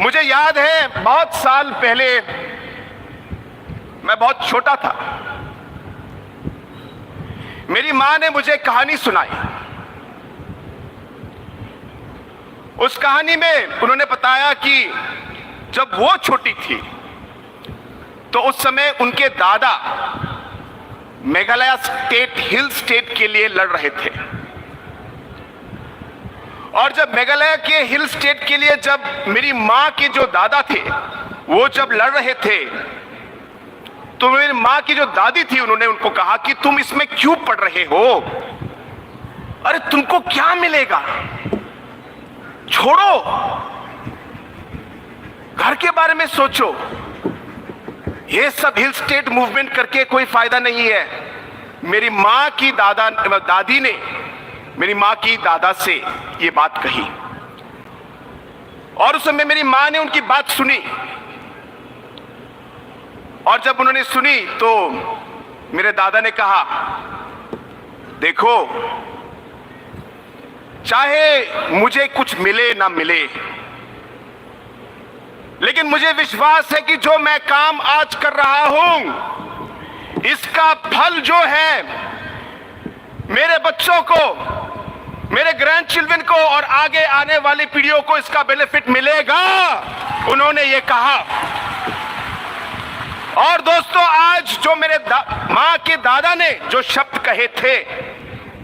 मुझे याद है, बहुत साल पहले मैं बहुत छोटा था, मेरी माँ ने मुझे कहानी सुनाई। उस कहानी में उन्होंने बताया कि जब वो छोटी थी, तो उस समय उनके दादा मेघालय स्टेट, हिल स्टेट के लिए लड़ रहे थे। और जब मेघालय के हिल स्टेट के लिए जब मेरी माँ के जो दादा थे, वो जब लड़ रहे थे, तो मेरी माँ की जो दादी थी, उन्होंने उनको कहा कि तुम इसमें क्यों पड़ रहे हो? अरे, तुमको क्या मिलेगा? छोड़ो, घर के बारे में सोचो। ये सब हिल स्टेट मूवमेंट करके कोई फायदा नहीं है। मेरी माँ की दादा, दादी ने मेरी माँ की दादा से ये बात कही, और उस समय मेरी माँ ने उनकी बात सुनी। और जब उन्होंने सुनी, तो मेरे दादा ने कहा, देखो, चाहे मुझे कुछ मिले ना मिले, लेकिन मुझे विश्वास है कि जो मैं काम आज कर रहा हूं, इसका फल जो है, मेरे बच्चों को, मेरे ग्रैंडचिल्ड्रन को और आगे आने वाली पीढ़ियों को इसका बेनिफिट मिलेगा। उन्होंने ये कहा। और दोस्तों, आज जो मेरे दा-, माँ के दादा ने जो शब्द कहे थे,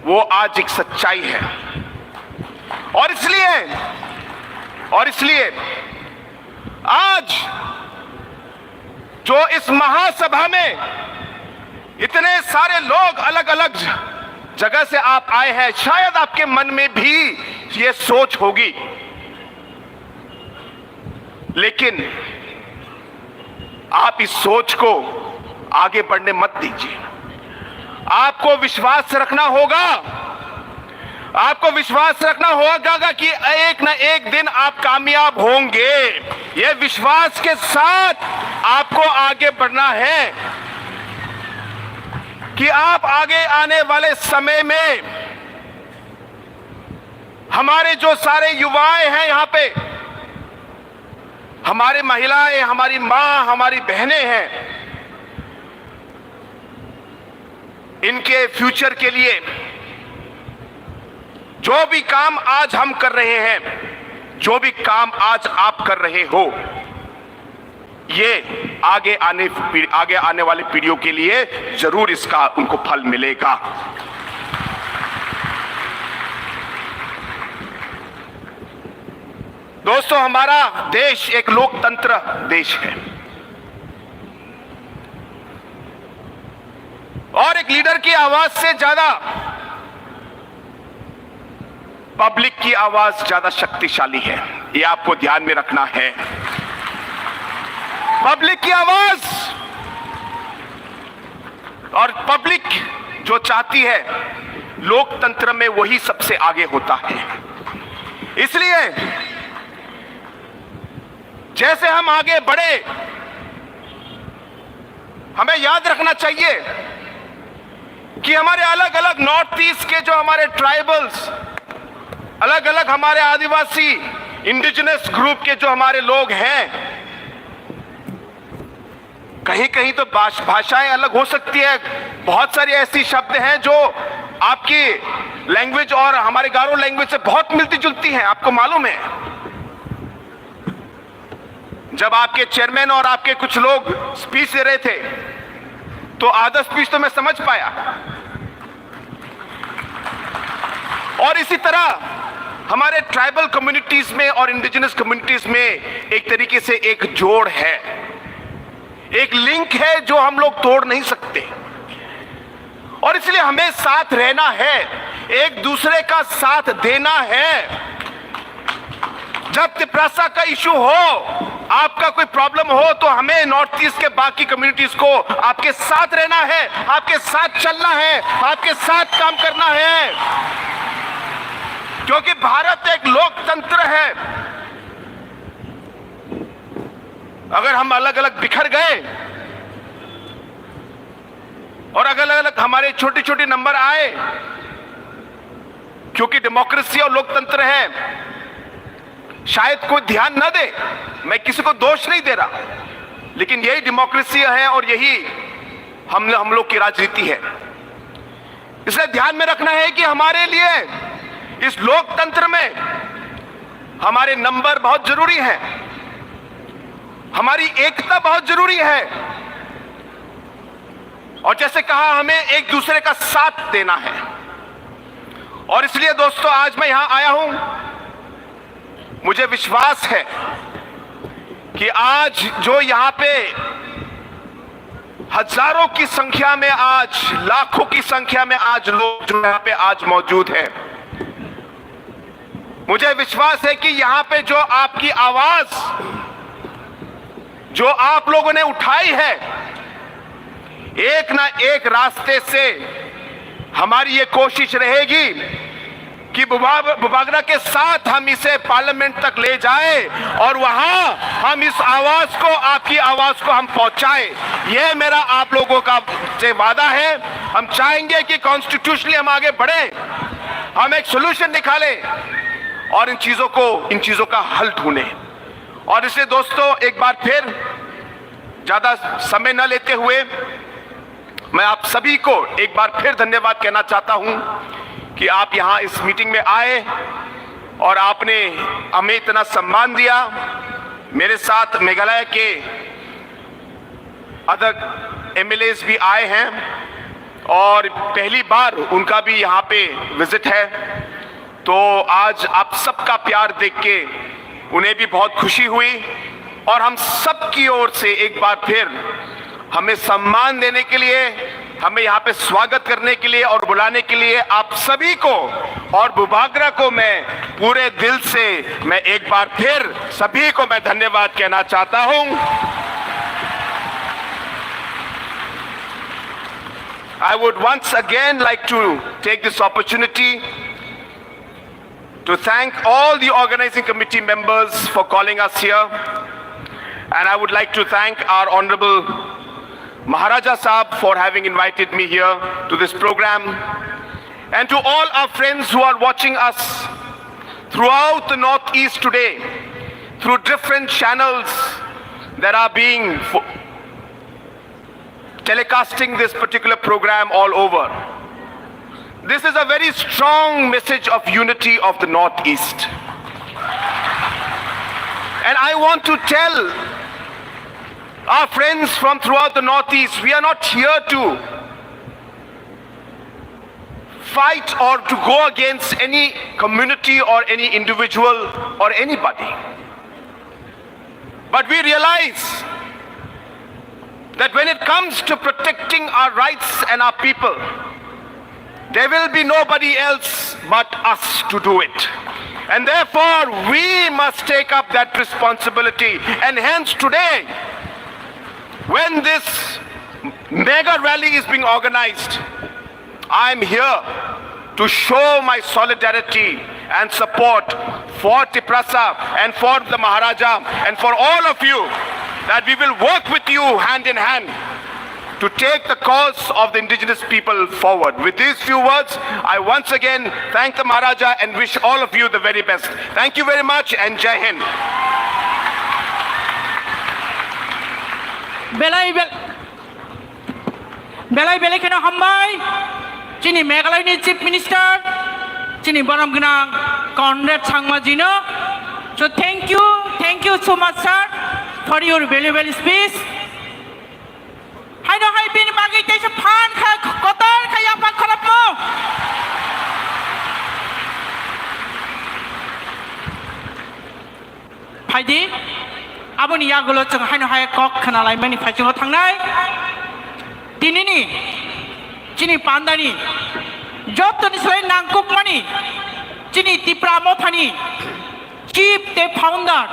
वो आज एक सच्चाई है। और इसलिए, और इसलिए आज जो इस महासभा में इतने सारे लोग अलग-अलग ज-, जगह से आप आए हैं, शायद आपके मन में भी ये सोच होगी, लेकिन आप इस सोच को आगे बढ़ने मत दीजिए। आपको विश्वास रखना होगा, आपको विश्वास रखना होगा कि एक ना एक दिन आप कामयाब होंगे। ये विश्वास के साथ आपको आगे बढ़ना है कि आप आगे आने वाले समय में हमारे जो सारे युवाएं हैं यहाँ पे, हमारी महिलाएं, हमारी माँ, हमारी बहनें हैं, इनके फ्यूचर के लिए जो भी काम आज हम कर रहे हैं, जो भी काम आज आप कर रहे हो, ये आगे आने पी-, आगे आने वाली पीढ़ियों के लिए जरूर इसका उनको फल मिलेगा। दोस्तों, हमारा देश एक लोकतंत्र देश है और एक लीडर की आवाज से ज्यादा पब्लिक की आवाज ज्यादा शक्तिशाली है। ये आपको ध्यान में रखना है। पब्लिक की आवाज और पब्लिक जो चाहती है, लोकतंत्र में वही सबसे आगे होता है। इसलिए जैसे हम आगे बढ़े, हमें याद रखना चाहिए कि हमारे अलग-अलग नॉर्थ ईस्ट के जो हमारे ट्राइबल्स, अलग-अलग हमारे आदिवासी, इंडिजिनस ग्रुप के जो हमारे लोग हैं, कहीं-कहीं तो भाष-, भाषाएं अलग हो सकती है। बहुत सारी ऐसी शब्द हैं जो आपकी लैंग्वेज और हमारे गारो लैंग्वेज से बहुत मिलती जुलती हैं, आपको मालूम है। जब आपके चेयरमैन और आपके कुछ लोग स्पीच दे रहे थे, तो आधा स्पीच तो मैं समझ पाया। और इसी तरह हमारे ट्राइबल कम्युनिटीज में और इंडिजिनस कम्युनिटीज में एक तरीके से एक जोड़ है, एक लिंक है जो हम लोग तोड़ नहीं सकते। और इसलिए हमें साथ रहना है, एक दूसरे का साथ देना है। जब तिप्रासा का इशू हो, आपका कोई प्रॉब्लम हो, तो हमें नॉर्थ ईस्ट के बाकी कम्युनिटीज को आपके साथ रहना है, आपके साथ चलना है, आपके साथ काम करना है, क्योंकि भारत एक लोकतंत्र है। अगर हम अलग-अलग बिखर गए, और अगर अलग हमारे छोटे छोटे नंबर आए, क्योंकि डेमोक्रेसी और लोकतंत्र है, शायद कोई ध्यान ना दे, मैं किसी को दोष नहीं दे रहा, लेकिन यही डेमोक्रेसी है और यही हम हम लोग की राजनीति है। इसलिए ध्यान में रखना है कि हमारे लिए इस लोकतंत्र में हमारे नंबर बहुत जरूरी है, हमारी एकता बहुत जरूरी है, और जैसे कहा, हमें एक दूसरे का साथ देना है। और इसलिए दोस्तों, आज मैं यहां आया हूं, मुझे विश्वास है कि आज जो यहां पे हजारों की संख्या में, आज लाखों की संख्या में आज लोग जो यहां पे आज मौजूद हैं, मुझे विश्वास है कि यहां पे जो आपकी आवाज, जो आप लोगों ने उठाई है, एक ना एक रास्ते से हमारी ये कोशिश रहेगी कि बुबा-, बुबागरा के साथ हम इसे पार्लियामेंट तक ले जाए और वहां हम इस आवाज को, आपकी आवाज को हम पहुंचाए। ये मेरा आप लोगों का से वादा है। हम चाहेंगे कि कॉन्स्टिट्यूशनली हम आगे बढ़े, हम एक सोल्यूशन निकालें और इन चीजों को, इन चीजों का हल ढूंढें। और इसलिए दोस्तों, एक बार फिर ज्यादा समय न लेते हुए मैं आप सभी को एक बार फिर धन्यवाद कहना चाहता हूं कि आप यहां इस मीटिंग में आए और आपने हमें इतना सम्मान दिया। मेरे साथ मेघालय के अदर एमएलएस भी आए हैं और पहली बार उनका भी यहाँ पे विजिट है। तो आज आप सबका प्यार देख के उन्हें भी बहुत खुशी हुई और हम सब की ओर से एक बार फिर हमें सम्मान देने के लिए, हमें यहाँ पे स्वागत करने के लिए और बुलाने के लिए आप सभी को और बुबागरा को मैं पूरे दिल से, मैं एक बार फिर सभी को मैं धन्यवाद कहना चाहता हूँ। I would once again like to take this opportunity to thank all the organizing committee members for calling us here. And I would like to thank our Honorable Maharaja Saab for having invited me here to this program. And to all our friends who are watching us throughout the Northeast today, through different channels that are being fo- telecasting this particular program all over. This is a very strong message of unity of the Northeast. And I want to tell our friends from throughout the Northeast, we are not here to fight or to go against any community or any individual or anybody. But we realize that when it comes to protecting our rights and our people, there will be nobody else but us to do it. And therefore, we must take up that responsibility. And hence today, when this mega rally is being organized, I am here to show my solidarity and support for Tiprasa and for the Maharaja and for all of you, that we will work with you hand in hand to take the cause of the indigenous people forward. With these few words, I once again thank the Maharaja and wish all of you the very best. Thank you very much and Jai Hind. Belai bel- Belai belai kheno hambai chini Meghalaya ni Chief Minister, chini borom gwnang Conrad Sangma ji no. So thank you, thank you so much, sir, for your valuable speech. Haino hai bini bagwi teisa phan kha, kotor kha yapha kharapmo. Phaidi, aboni yagulo chwng haino hai kok khna laimani phaichungo thangnai. Tinini chini pandani jotoni slai nangkukmani chini Tipra Mothani chief tei founder,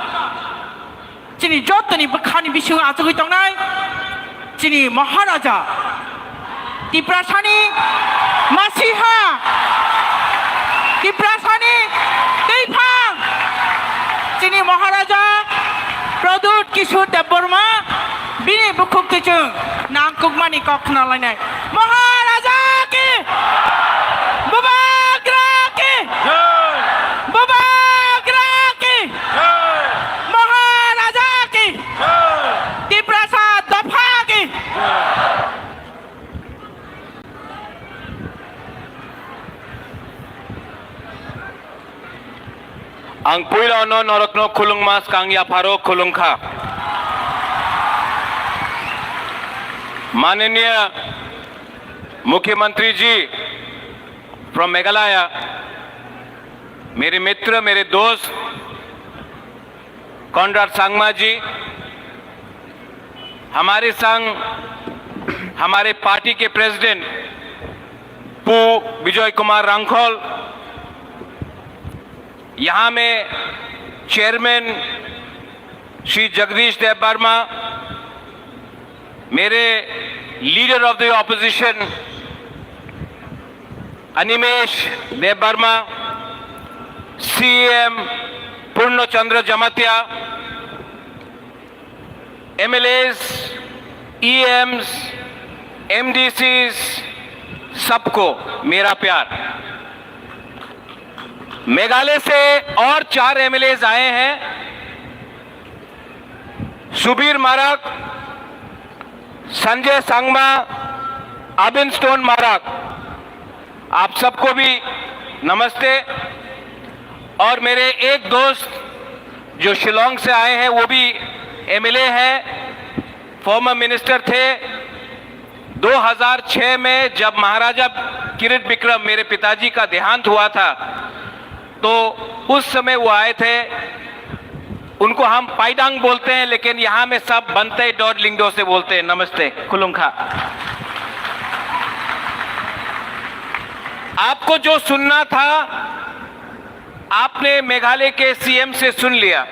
chini jotoni bwkhani bisingo achugwi tongnai chini Maharaja, Tiprasani masiha, Tiprasani twiphang, chini Maharaja Pradyut Kishore Debbarma, bini Bukhuk twi chwng nangkukmani kok khna lainai. Maharaja ki! Bubagra ki! Bubagra ki! Maharaja ki! Tiprasa dopha ki! Ang puila no norokno khulungma swkang yapharo khulungkha. माननीय मुख्यमंत्री जी from Meghalaya, मेरे मित्र, मेरे दोस्त, Conrad Sangma जी, हमारे संग हमारे पार्टी के प्रेसिडेंट पू विजय कुमार रांखल, यहाँ में चेयरमैन श्री जगदीश देव वर्मा, मेरे leader of the opposition Animesh Dev Varma, CM Purna Chandra Jamatia, एमएलएस, ईएम्स, एमडीसीज, सबको मेरा प्यार। मेघालय से और चार एमएलएज आए हैं, सुबीर मारक, संजय संगमा, अबिन स्टोन मारक, आप सबको भी नमस्ते। और मेरे एक दोस्त जो शिलोंग से आए हैं, वो भी एमएलए है, फॉर्मर मिनिस्टर थे। दो हज़ार छह में जब महाराजा किरिट विक्रम, मेरे पिताजी का देहांत हुआ था, तो उस समय वो आए थे। उनको हम पाइडांग बोलते हैं, लेकिन यहाँ में सब बनते डॉट लिंगडो से बोलते हैं। नमस्ते, खुलुंखा। आपको जो सुनना था, आपने मेघालय के सीएम से सुन लिया,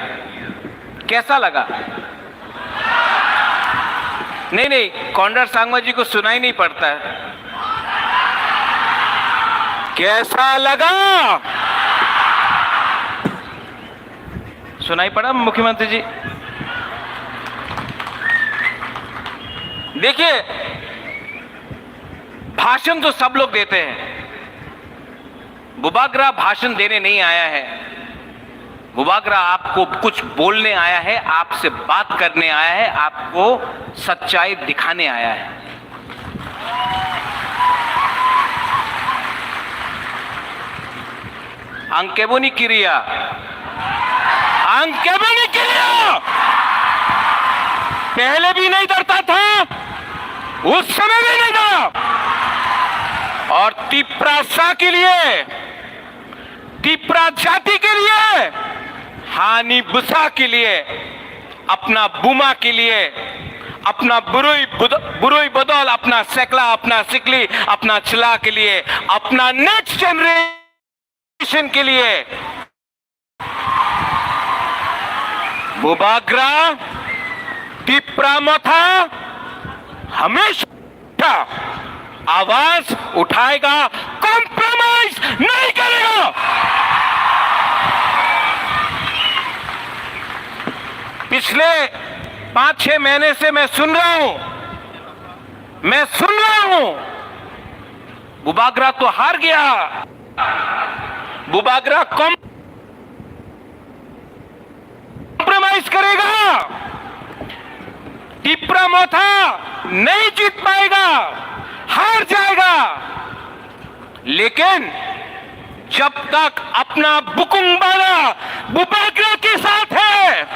कैसा लगा? नहीं, नहीं, कॉनराड सांगमा जी को सुनाई नहीं पड़ता है। कैसा लगा? सुनाई पड़ा मुख्यमंत्री जी? देखिए, भाषण तो सब लोग देते हैं, बुबागरा भाषण देने नहीं आया है। बुबागरा आपको कुछ बोलने आया है, आपसे बात करने आया है, आपको सच्चाई दिखाने आया है। Ang keboni kiriya. Ang keboni kiriya. पहले भी नहीं डरता था, उस समय भी नहीं डरा। और तिप्रासा के लिए, तिप्रा जाति के लिए, हानि बुसा के लिए, अपना बुमा के लिए, अपना बुरुई बुद-, बुरुई बदल, अपना सेकला, अपना सिकली, अपना चिला के लिए, अपना नेक्स्ट जनरेशन के लिए बुबाग्रा तिप्रा मथा हमेशा आवाज उठाएगा, कॉम्प्रोमाइज नहीं करेगा। पिछले पांच छह महीने से मैं सुन रहा हूं, मैं सुन रहा हूं, बुबाग्रा तो हार गया, बुबाग्रा कॉम्प्रोमाइज करेगा, तिप्रा मोथा नहीं जीत पाएगा, हार जाएगा। लेकिन जब तक अपना बुकुंग बाला बुबाग्रा के साथ है,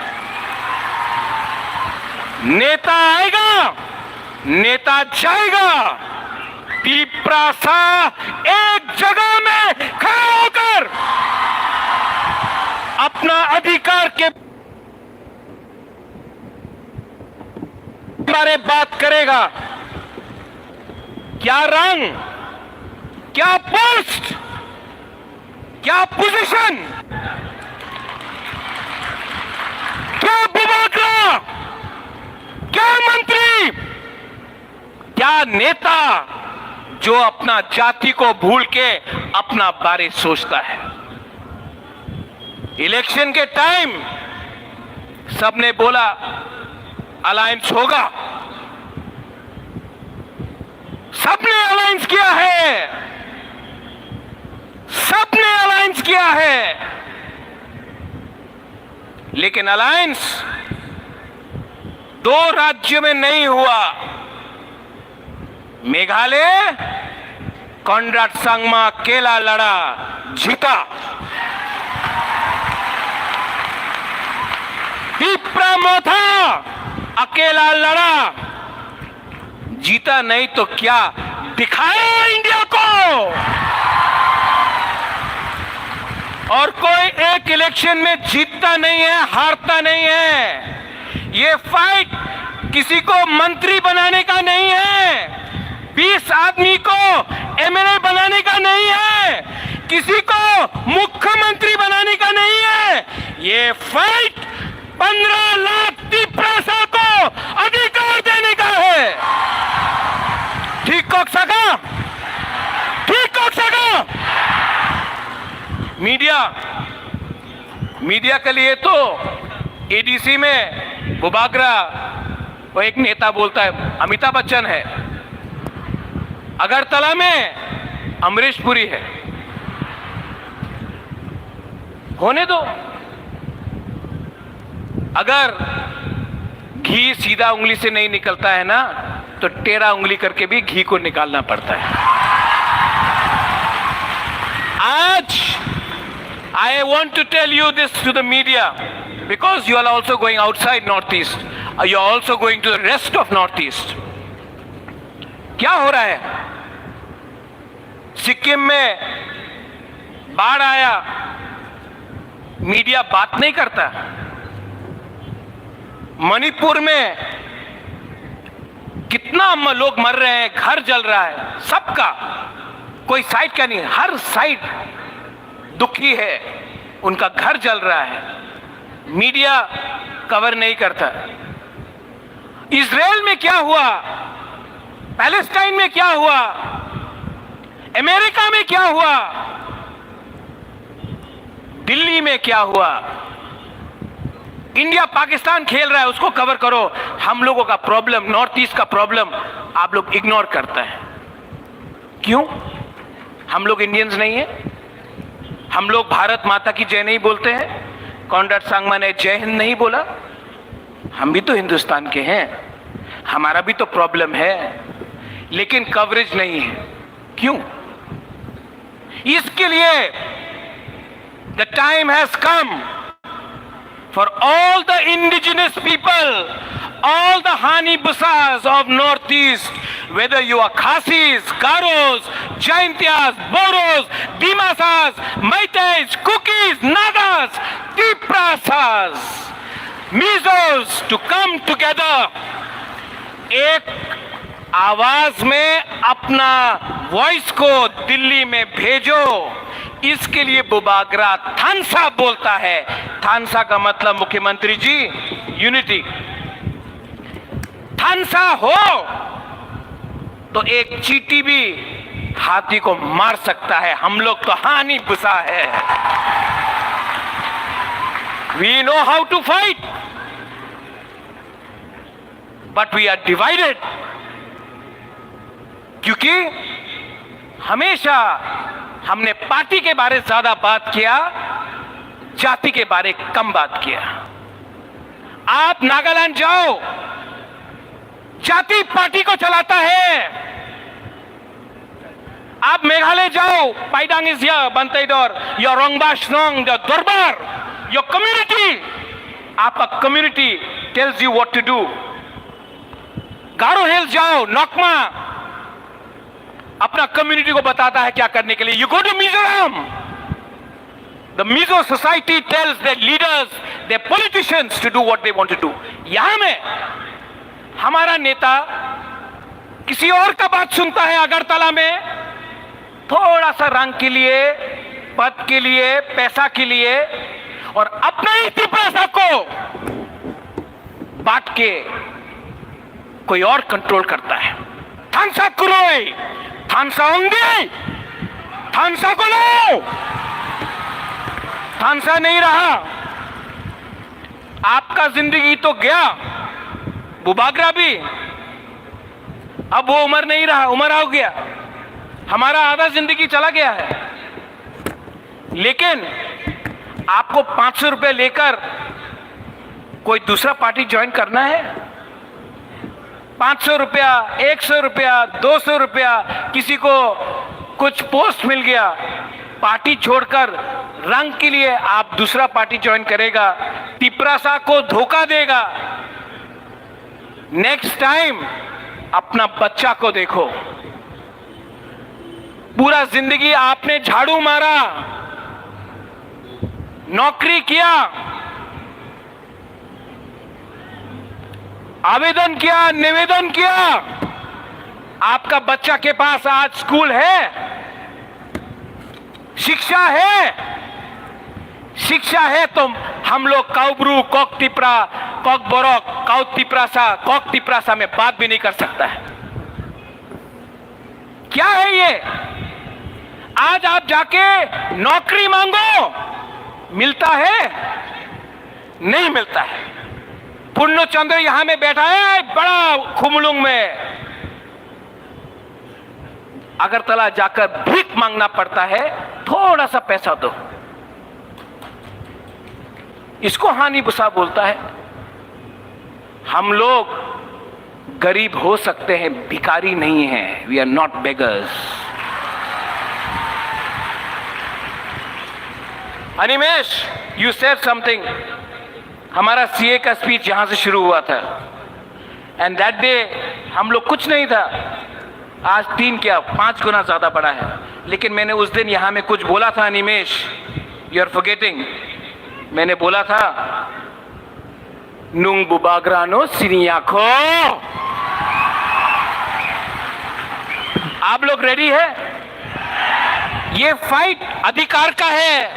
नेता आएगा, नेता जाएगा। तिप्रासा एक जगह में खड़ा होकर अपना अधिकार के बारे बात करेगा। क्या रंग, क्या पोस्ट, क्या पोजीशन, क्या बुबाग्रा, क्या मंत्री, क्या नेता जो अपना जाति को भूल के अपना बारे सोचता है? इलेक्शन के टाइम सबने बोला अलायंस होगा, सबने अलायंस किया है, सबने अलायंस किया है, लेकिन अलायंस दो राज्य में नहीं हुआ। मेघालय, कॉनराड संगमा अकेला लड़ा, जीता। तिप्रा मोथा अकेला लड़ा, जीता नहीं तो क्या, दिखाया इंडिया को। और कोई एक इलेक्शन में जीतता नहीं है, हारता नहीं है। ये फाइट किसी को मंत्री बनाने का नहीं है, बीस आदमी को एमएलए बनाने का नहीं है, किसी को मुख्यमंत्री बनाने का नहीं है। ये फाइट पन्ध्र लाख तिप्रासा को अधिकार देने का है। ठीक कक्साका, ठीक कक्साका। मीडिया, मीडिया के लिए तो एडीसी में बुबागरा, वो एक नेता बोलता है, अमिताभ बच्चन है, अगरतला में अमरीश पुरी है। होने दो। अगर घी सीधा उंगली से नहीं निकलता है ना, तो टेढ़ा उंगली करके भी घी को निकालना पड़ता है। आज I want to tell you this to the media, because you are also going outside Northeast, you are also going to the rest of Northeast. क्या हो रहा है? सिक्किम में बाढ़ आया, मीडिया बात नहीं करता। मणिपुर में कितना म-, लोग मर रहे हैं, घर जल रहा है, सबका, कोई साइड का नहीं, हर साइड दुखी है, उनका घर जल रहा है, मीडिया कवर नहीं करता। इसराइल में क्या हुआ, पैलेस्टाइन में क्या हुआ, अमेरिका में क्या हुआ, दिल्ली में क्या हुआ, इंडिया पाकिस्तान खेल रहा है, उसको कवर करो। हम लोगों का प्रॉब्लम, नॉर्थ ईस्ट का प्रॉब्लम आप लोग इग्नोर करते हैं। क्यों? हम लोग इंडियंस नहीं है? हम लोग भारत माता की जय नहीं बोलते हैं? कॉनराड संगमा ने जय हिंद नहीं बोला? हम भी तो हिंदुस्तान के हैं, हमारा भी तो प्रॉब्लम है, लेकिन कवरेज नहीं है। क्यों? इसके लिए the time has come for all the indigenous people, all the Hani Busas of Northeast, whether you are Khasis, Garos, Jaintias, Bodos, Dimasas, Meiteis, Kukis, Nagas, Tiprasas, Mizos to come together. एक आवाज में अपना वॉइस को दिल्ली में भेजो, इसके लिए बुबागरा थानसा बोलता है। थानसा का मतलब, मुख्यमंत्री जी, यूनिटी। थानसा हो तो एक चींटी भी हाथी को मार सकता है। हम लोग तो हानी बुसा है। We know how to fight, but we are divided, क्योंकि हमेशा हमने पार्टी के बारे ज्यादा बात किया, जाति के बारे कम बात किया। आप नागालैंड जाओ, जाति पार्टी को चलाता है। आप मेघालय जाओ, Paidang is here, Banteidor, your Rongbah Shnong, the Dorbar, your community, आपका community tells you what to do. गारो हिल्स जाओ, नोकमा अपना कम्युनिटी को बताता है क्या करने के लिए। You go to Mizoram, the Mizo society tells their leaders, their politicians to do what they want to do. यहाँ में हमारा नेता किसी और का बात सुनता है अगरतला में, थोड़ा सा रंग के लिए, पद के लिए, पैसा के लिए, और अपना ही तिप्रासा को बांट के कोई और कंट्रोल करता है। थानसा कुरोई, थानसा उंदी, थानसा को लो, थानसा नहीं रहा। आपका जिंदगी तो गया, बुबागरा भी। अब वो उम्र नहीं रहा, उम्र हो गया, हमारा आधा जिंदगी चला गया है। लेकिन आपको पाँच सौ रुपया लेकर कोई दूसरा पार्टी ज्वाइन करना है? पाँच सौ रुपया, एक सौ रुपया, दो सौ रुपया, किसी को कुछ पोस्ट मिल गया, पार्टी छोड़कर रंग के लिए आप दूसरा पार्टी ज्वाइन करेगा, तिपरासा को धोखा देगा। नेक्स्ट टाइम अपना बच्चा को देखो। पूरा जिंदगी आपने झाड़ू मारा, नौकरी किया, आवेदन किया, निवेदन किया। आपका बच्चा के पास आज स्कूल है, शिक्षा है? शिक्षा है तो हम लोग काउब्रू, कॉक तिपरा, कॉक बोरक, काउ तिपरासा, कॉक तिपरासा में बात भी नहीं कर सकता है। क्या है ये? आज आप जाके नौकरी मांगो, मिलता है? नहीं मिलता है। पूर्ण चंद्र यहां में बैठा है, बड़ा खुमलुंग में। अगरतला जाकर भीख मांगना पड़ता है, थोड़ा सा पैसा दो। इसको हानि बुसा बोलता है। हम लोग गरीब हो सकते हैं, भिखारी नहीं है। We are not beggars. Animesh, you said something. हमारा सीए का स्पीच यहां से शुरू हुआ था, एंड दैट डे हम लोग कुछ नहीं था, आज तीन क्या पांच गुना ज्यादा बड़ा है। लेकिन मैंने उस दिन यहां में कुछ बोला था, अनिमेश, you are forgetting. मैंने बोला था, nung bubagrano siniya kho. आप लोग रेडी है? ये फाइट अधिकार का है,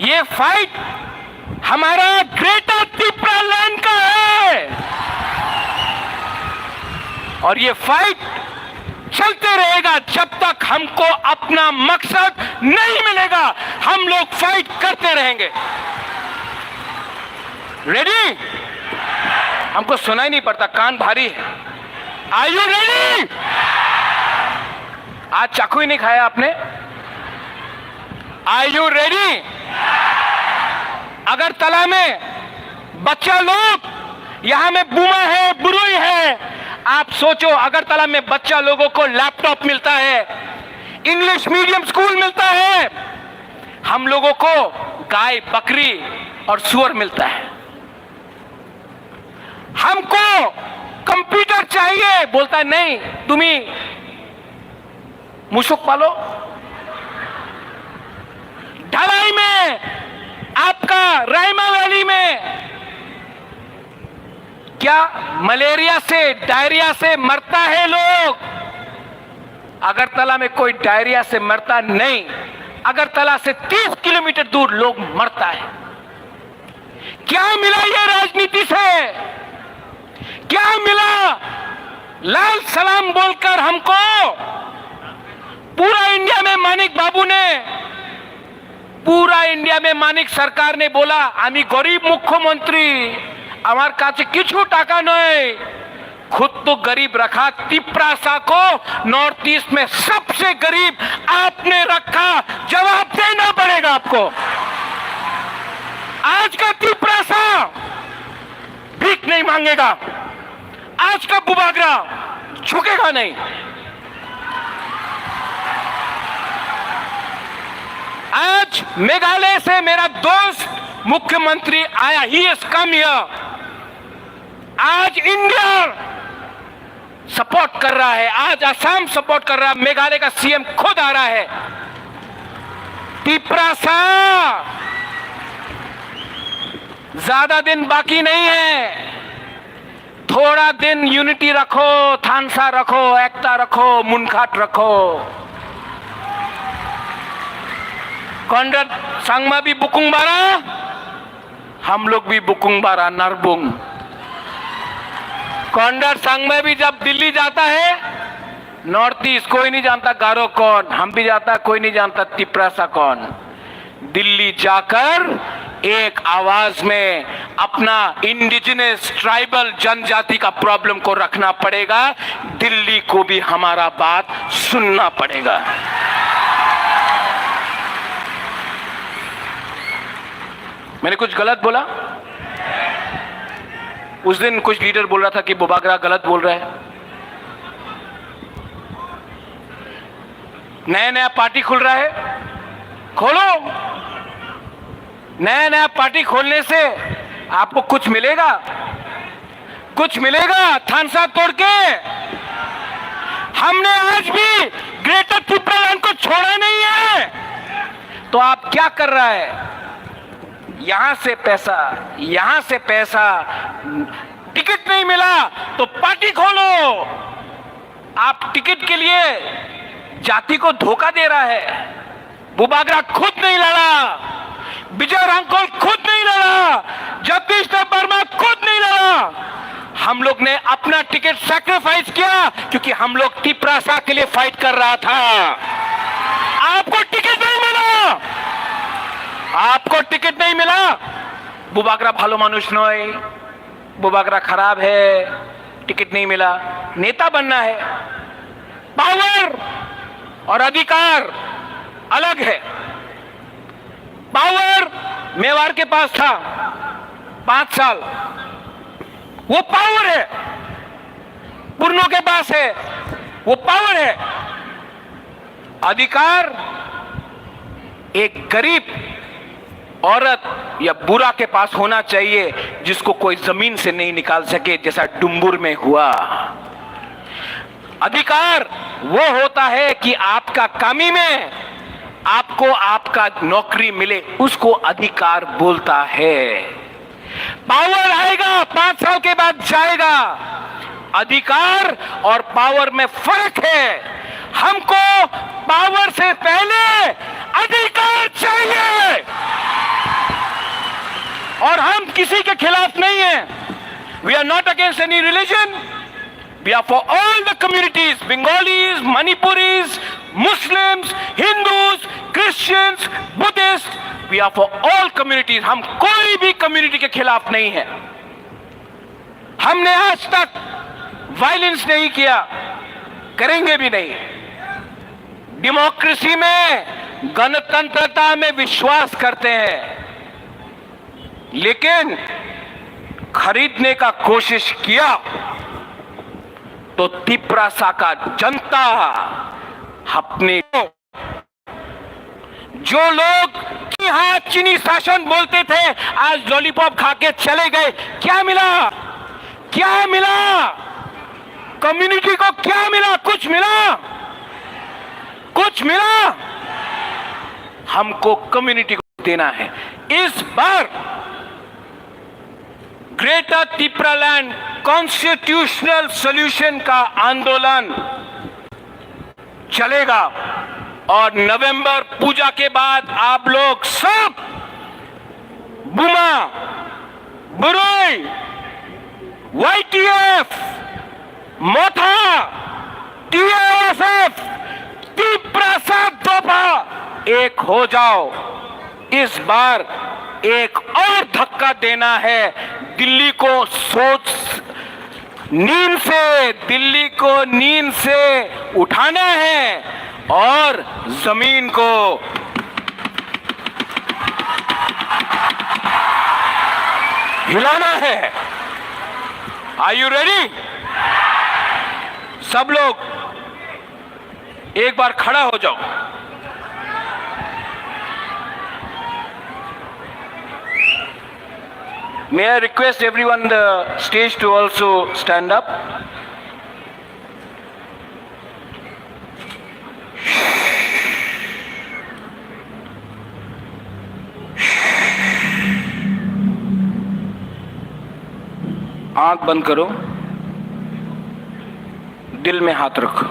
ये फाइट हमारा ग्रेटर तिपरा लैंड का है, और ये फाइट चलते रहेगा जब तक हमको अपना मकसद नहीं मिलेगा। हम लोग फाइट करते रहेंगे। रेडी? हमको सुनाई नहीं पड़ता, कान भारी है। Are you ready? आज चाकू ही नहीं खाया आपने। Are you ready? अगरतला में बच्चा लोग, यहां में बुमा है, बुरुई है। आप सोचो, अगरतला में बच्चा लोगों को लैपटॉप मिलता है, इंग्लिश मीडियम स्कूल मिलता है, हम लोगों को गाय, बकरी और सुअर मिलता है। हमको कंप्यूटर चाहिए, बोलता है, नहीं, तुम्ही मुसुक पालो। ढलाई में, आपका रायमा वैली में क्या मलेरिया से, डायरिया से मरता है लोग? अगरतला में कोई डायरिया से मरता नहीं, अगरतला से तीस किलोमीटर दूर लोग मरता है। क्या मिला ये राजनीति से? क्या मिला? लाल सलाम बोलकर हमको पूरा इंडिया में मानिक बाबू ने, पूरा इंडिया में मानिक सरकार ने बोला, "আমি গরিব মুখ্যমন্ত্রী, আমার কাছে কিছু টাকা নেই।" खुद तो गरीब रखा, तिपरासा को नॉर्थ ईस्ट में सबसे गरीब आपने रखा, जवाब देना पड़ेगा आपको। आज का तिपरासा भीख नहीं मांगेगा, आज का बुबागरा झुकेगा नहीं। आज मेघालय से मेरा दोस्त मुख्यमंत्री आया, he has come here। आज इंडिया सपोर्ट कर रहा है, आज असम सपोर्ट कर रहा है, मेघालय का सीएम खुद आ रहा है। तिपरासा, ज्यादा दिन बाकी नहीं है, थोड़ा दिन यूनिटी रखो, थानसा रखो, एकता रखो, मुनखाट रखो। कॉनराड संगमा भी बुकुंग बारा, हम लोग भी बुकुंग बारा नरबुंग। कॉनराड संगमा भी जब दिल्ली जाता है, नॉर्थ ईस्ट कोई नहीं जानता गारो कौन, हम भी जाता, कोई नहीं जानता तिपरासा कौन। दिल्ली जाकर एक आवाज में अपना इंडिजिनस ट्राइबल जनजाति का प्रॉब्लम को रखना पड़ेगा, दिल्ली को भी हमारा बात सुनना पड़ेगा। मैंने कुछ गलत बोला? उस दिन कुछ लीडर बोल रहा था कि बुबागरा गलत बोल रहा है। नया नया पार्टी खुल रहा है, खोलो। नया नया पार्टी खोलने से आपको कुछ मिलेगा? कुछ मिलेगा? थानसा तोड़ के हमने आज भी ग्रेटर तिप्रालैंड को छोड़ा नहीं है। तो आप क्या कर रहा है? यहाँ से पैसा, यहाँ से पैसा, टिकट नहीं मिला तो पार्टी खोलो। आप टिकट के लिए जाति को धोखा दे रहा है। बुबागरा खुद नहीं लड़ा, विजय रांगकोल खुद नहीं लड़ा, जगदीश देव वर्मा खुद नहीं लड़ा। हम लोग ने अपना टिकट सैक्रिफाइस किया, क्योंकि हम लोग तिप्रासा के लिए फाइट कर रहा था। आपको टिकट नहीं मिला, आपको टिकट नहीं मिला। बुबागरा ভালো মানুষ নয়, बुबागरा खराब है, टिकट नहीं मिला। नेता बनना है, पावर और अधिकार अलग है। पावर मेवाड़ के पास था पांच साल, वो पावर है। पुरनो के पास है, वो पावर है। अधिकार एक गरीब औरत या बूढ़ा के पास होना चाहिए, जिसको कोई जमीन से नहीं निकाल सके, जैसा डुम्बुर में हुआ। अधिकार वो होता है कि आपका कामी में आपको आपका नौकरी मिले, उसको अधिकार बोलता है। पावर आएगा, पांच साल के बाद जाएगा। अधिकार और पावर में फर्क है। हमको पावर से पहले अधिकार चाहिए। और हम किसी के खिलाफ नहीं है। We are not against any religion. We are for all the communities, Bengalis, Manipuris, Muslims, Hindus, Christians, Buddhists. We are for all communities. हम कोई भी कम्युनिटी के खिलाफ नहीं है। हमने आज तक वायलेंस नहीं किया, करेंगे भी नहीं। डेमोक्रेसी में, गणतंत्रता में विश्वास करते हैं। लेकिन खरीदने का कोशिश किया तो तिप्रासा का जनता अपने, जो लोग यहाँ चीनी शासन बोलते थे, आज लॉलीपॉप खा के चले गए। क्या मिला? क्या मिला? कम्युनिटी को क्या मिला? कुछ मिला? कुछ मिला? हमको कम्युनिटी को देना है। इस बार ग्रेटर तिप्रालैंड कॉन्स्टिट्यूशनल सॉल्यूशन का आंदोलन चलेगा और नवंबर पूजा के बाद आप लोग सब बुमा, बुरुई, वाईटीएफ, मोथा, टीआईएसएफ, तिप्रासा दोफा, एक हो जाओ। इस बार एक और धक्का देना है, दिल्ली को सोच, नींद से, दिल्ली को नींद से उठाना है और जमीन को हिलाना है। Are you ready? सब लोग एक बार खड़ा हो जाओ। May I request everyone the stage to also stand up? आंख बंद करो, दिल में हाथ रखो।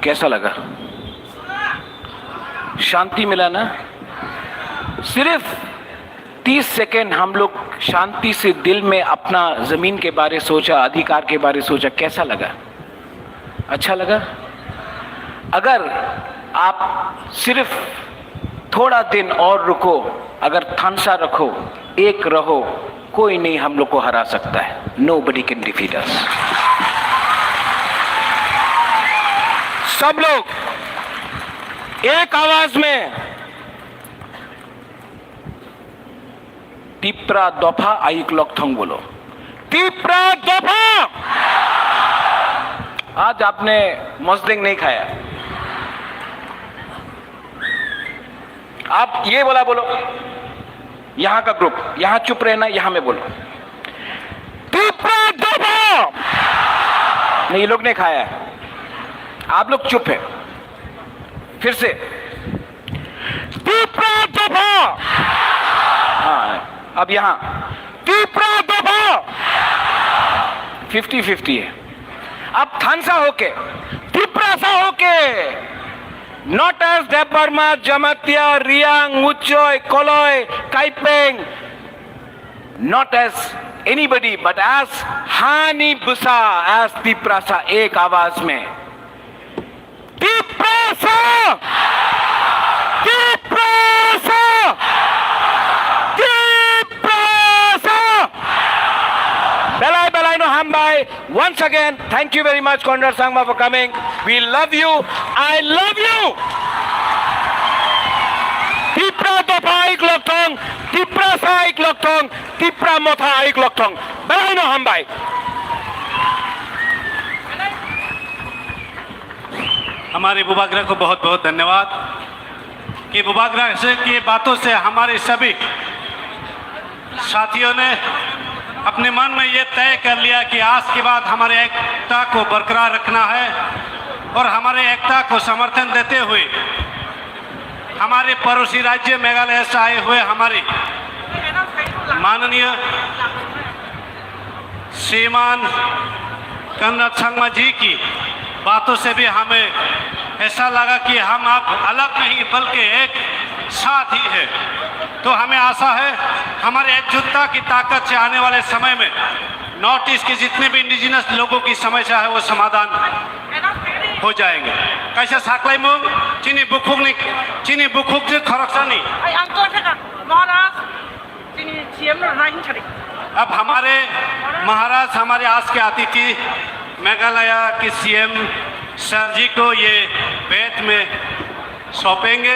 कैसा लगा? शांति मिला ना? सिर्फ तीस सेकंड हम लोग शांति से दिल में अपना जमीन के बारे सोचा, अधिकार के बारे सोचा, कैसा लगा? अच्छा लगा? अगर आप सिर्फ थोड़ा दिन और रुको, अगर थानसा रखो, एक रहो, कोई नहीं हम लोग को हरा सकता है। Nobody can defeat us. सब लोग एक आवाज में Tipra dopha ayuk lokthong bolo. Tipra dopha! आज आपने मजदेंग नहीं खाया। आप ये वाला बोलो, यहाँ का ग्रुप, यहाँ चुप रहना, यहाँ में बोलो। Tipra dopha! नहीं, ये लोग नहीं खाया है, आप लोग चुप है। फिर से, Tipra dopha! हाँ, अब यहाँ, Tipra dopha! फिफ्टी फिफ्टी है। अब थानसा होके, तिप्रासा होके, not as Debbarma, Jamatia, Riang, Muchoi, Koloi, Kaipeng, not as anybody, but as Hani Busa, as Tiprasa, ek awaaz mein. Tiprasa! Tiprasa! Tiprasa! Belai belai no hambai. Once again, thank you very much, Conrad Sangma, for coming. We love you. I love you. Tipra dopha ik lokthong, Tiprasa ik lokthong, Tipra motha ik lokthong. Belai no hambai. हमारे बुबाग्रा को बहुत बहुत धन्यवाद कि बुबाग्रा से की बातों से हमारे सभी साथियों ने अपने मन में ये तय कर लिया कि आज के बाद हमारे एकता को बरकरार रखना है और हमारे एकता को समर्थन देते हुए हमारे पड़ोसी राज्य मेघालय से आए हुए हमारे माननीय श्रीमान कन्नड़ संगमा जी की बातों से भी हमें ऐसा लगा कि हम अब अलग नहीं बल्कि एक साथ ही है। तो हमें आशा है हमारे एकजुटता की ताकत से आने वाले समय में नॉर्थ ईस्ट के जितने भी इंडिजिनस लोगों की समस्या है वो समाधान हो जाएंगे। Kaisa saklaimung chini bukhukni, chini bukhukni khoroksani. Ai, ang to thaka, Maharaj. Chini C M no rwna himsa di. अब हमारे महाराज, हमारे आज के अतिथि मेघालय के C M सर जी को ये बेंत में सौंपेंगे,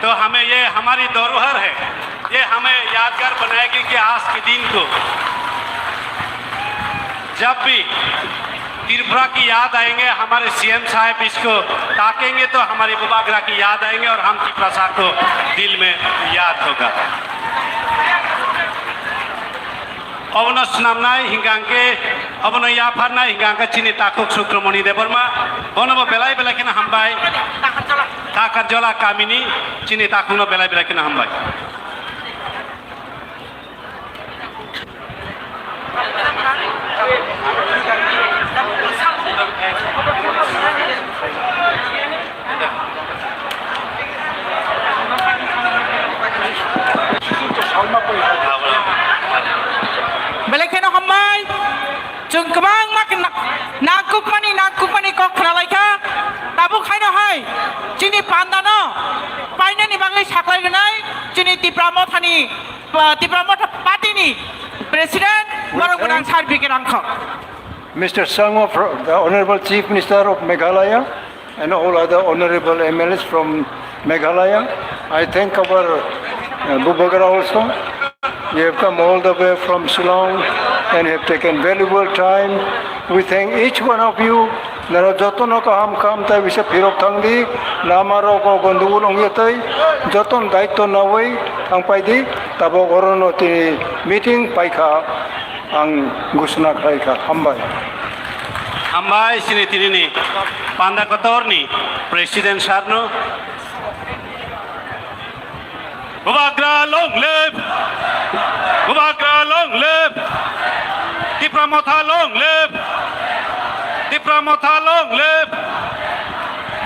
तो हमें ये हमारी धरोहर है, ये हमें यादगार बनाएगी कि आज के दिन को जब भी त्रिपुरा की याद आएंगे, हमारे C M साहब इसको ताकेंगे तो हमारी बुबाग्रा की याद आएंगे और हम तिप्रासा को दिल में याद होगा। Obono swnamnai hingka hingke, obono yapharnai hingka hingke chini takhuk Sukramoni Debbarma, bonobo belai belai kheno hambai. Takarjola kamini chini takhukno belai belai kheno hambai. Belai kheno hambai. Chwng kwbangma kna-, nangkukmani, nangkukmani kok khnalaikha. Tabuk haino hai chini pandano painani bagwi saklai rwnai chini Tipra Mothani, uh, Tipra Motha Party ni President, borok gwnang Sir B K Rangkhok. Mister Sangma, the Honorable Chief Minister of Meghalaya, and all other honorable M L As from Meghalaya. I thank our, uh, Bubagra also. You have come all the way from Shillong and have taken valuable time. We thank each one of you. Nara jotono kaham kaham tai bisa phirok thangdi, lama rok o gondogol ongya tai, joton daitto nawi thangpaidi, tabok orono tini meeting paikha. Ang gusna khlaikha. Hambai. Hambai chini tinini panda kotorni President Sir no. Bubagra long live! Bubagra long live! Tipra Motha long live! Tipra Motha long live!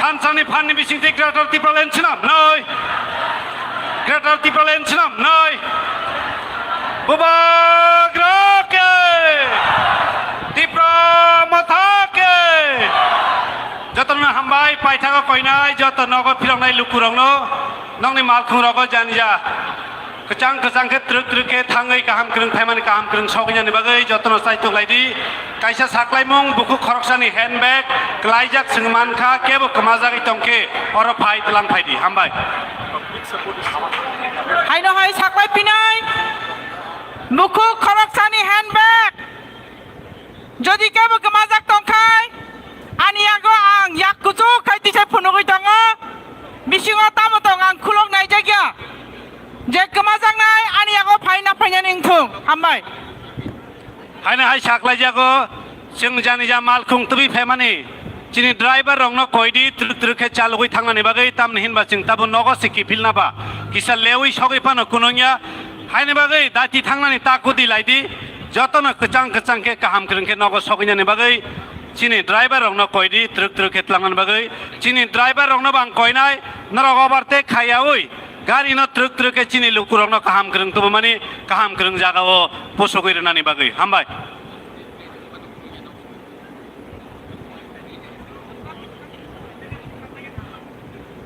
Thansa ni phan ni bising twi Greater Tipraland swnam noi. Greater Tipraland swnam noi. Bubagra ke. Tipra Motha ke. Jotono hambai paithago koinai joto nogo phiroknai lukurokno nongni malkhungrogo janija. Kwchang kwchang khe twrwk twrwk khe thangwi kaham kwrwng phaimani kaham kwrwng sogwinani bagwi jotono chaitok lai di. Kaisa saklaimung bukhuk khoroksani handbag kwlaijak chwng mankha, kebo kwmajagwi tongkhe oro phai twlang phai di. Hambai. Haino hai saklai pinai bukhuk khoroksani handbag. Jodi kebo kwmajak tongkhai, ani yago ang yak kuchuk khai tisa phunugwi tongo. Bisingo tamo tong ang khulok naijakya. Je kwmajaknai ani yago phaina phainani wngthung. Hambai. Haino hai saklaijago, chwng janija malkhung tubui phaimani. Chini driver rokno koidi twrwk twrwk khe chalogwi thangnani bagwi, tamni hinba chwng tabuk nogo se kiphilna ba kisa lewi sogwi phano kunungya. Haini bagwi dati thangnani ta kudi lai di. Jotono kwchang kwchang khe kaham kwrwng khe nogo sogwinani bagwi chini driver rokno koidi twrwk twrwk khe tlangnani bagwi. Chini driver rokno bo ang koinai, norok overtake khaiyaui gari no twrwk twrwk khe chini lukurokno kaham kwrwng tubumani, kaham kwrwng jagao pusugwi rwnani bagwi. Hambai.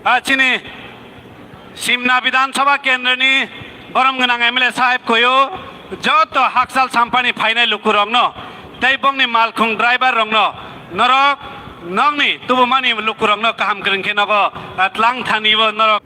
A chini Simna Bidhan Sabha Kendra ni borom gwnang M L A sahib koyo joto hakchal sampani phainai lukurokno tei bongni malkhung driver rokno norok nongni tubumani lukurokno kaham kwrwng khe nogo, a, tlang thani bo norok.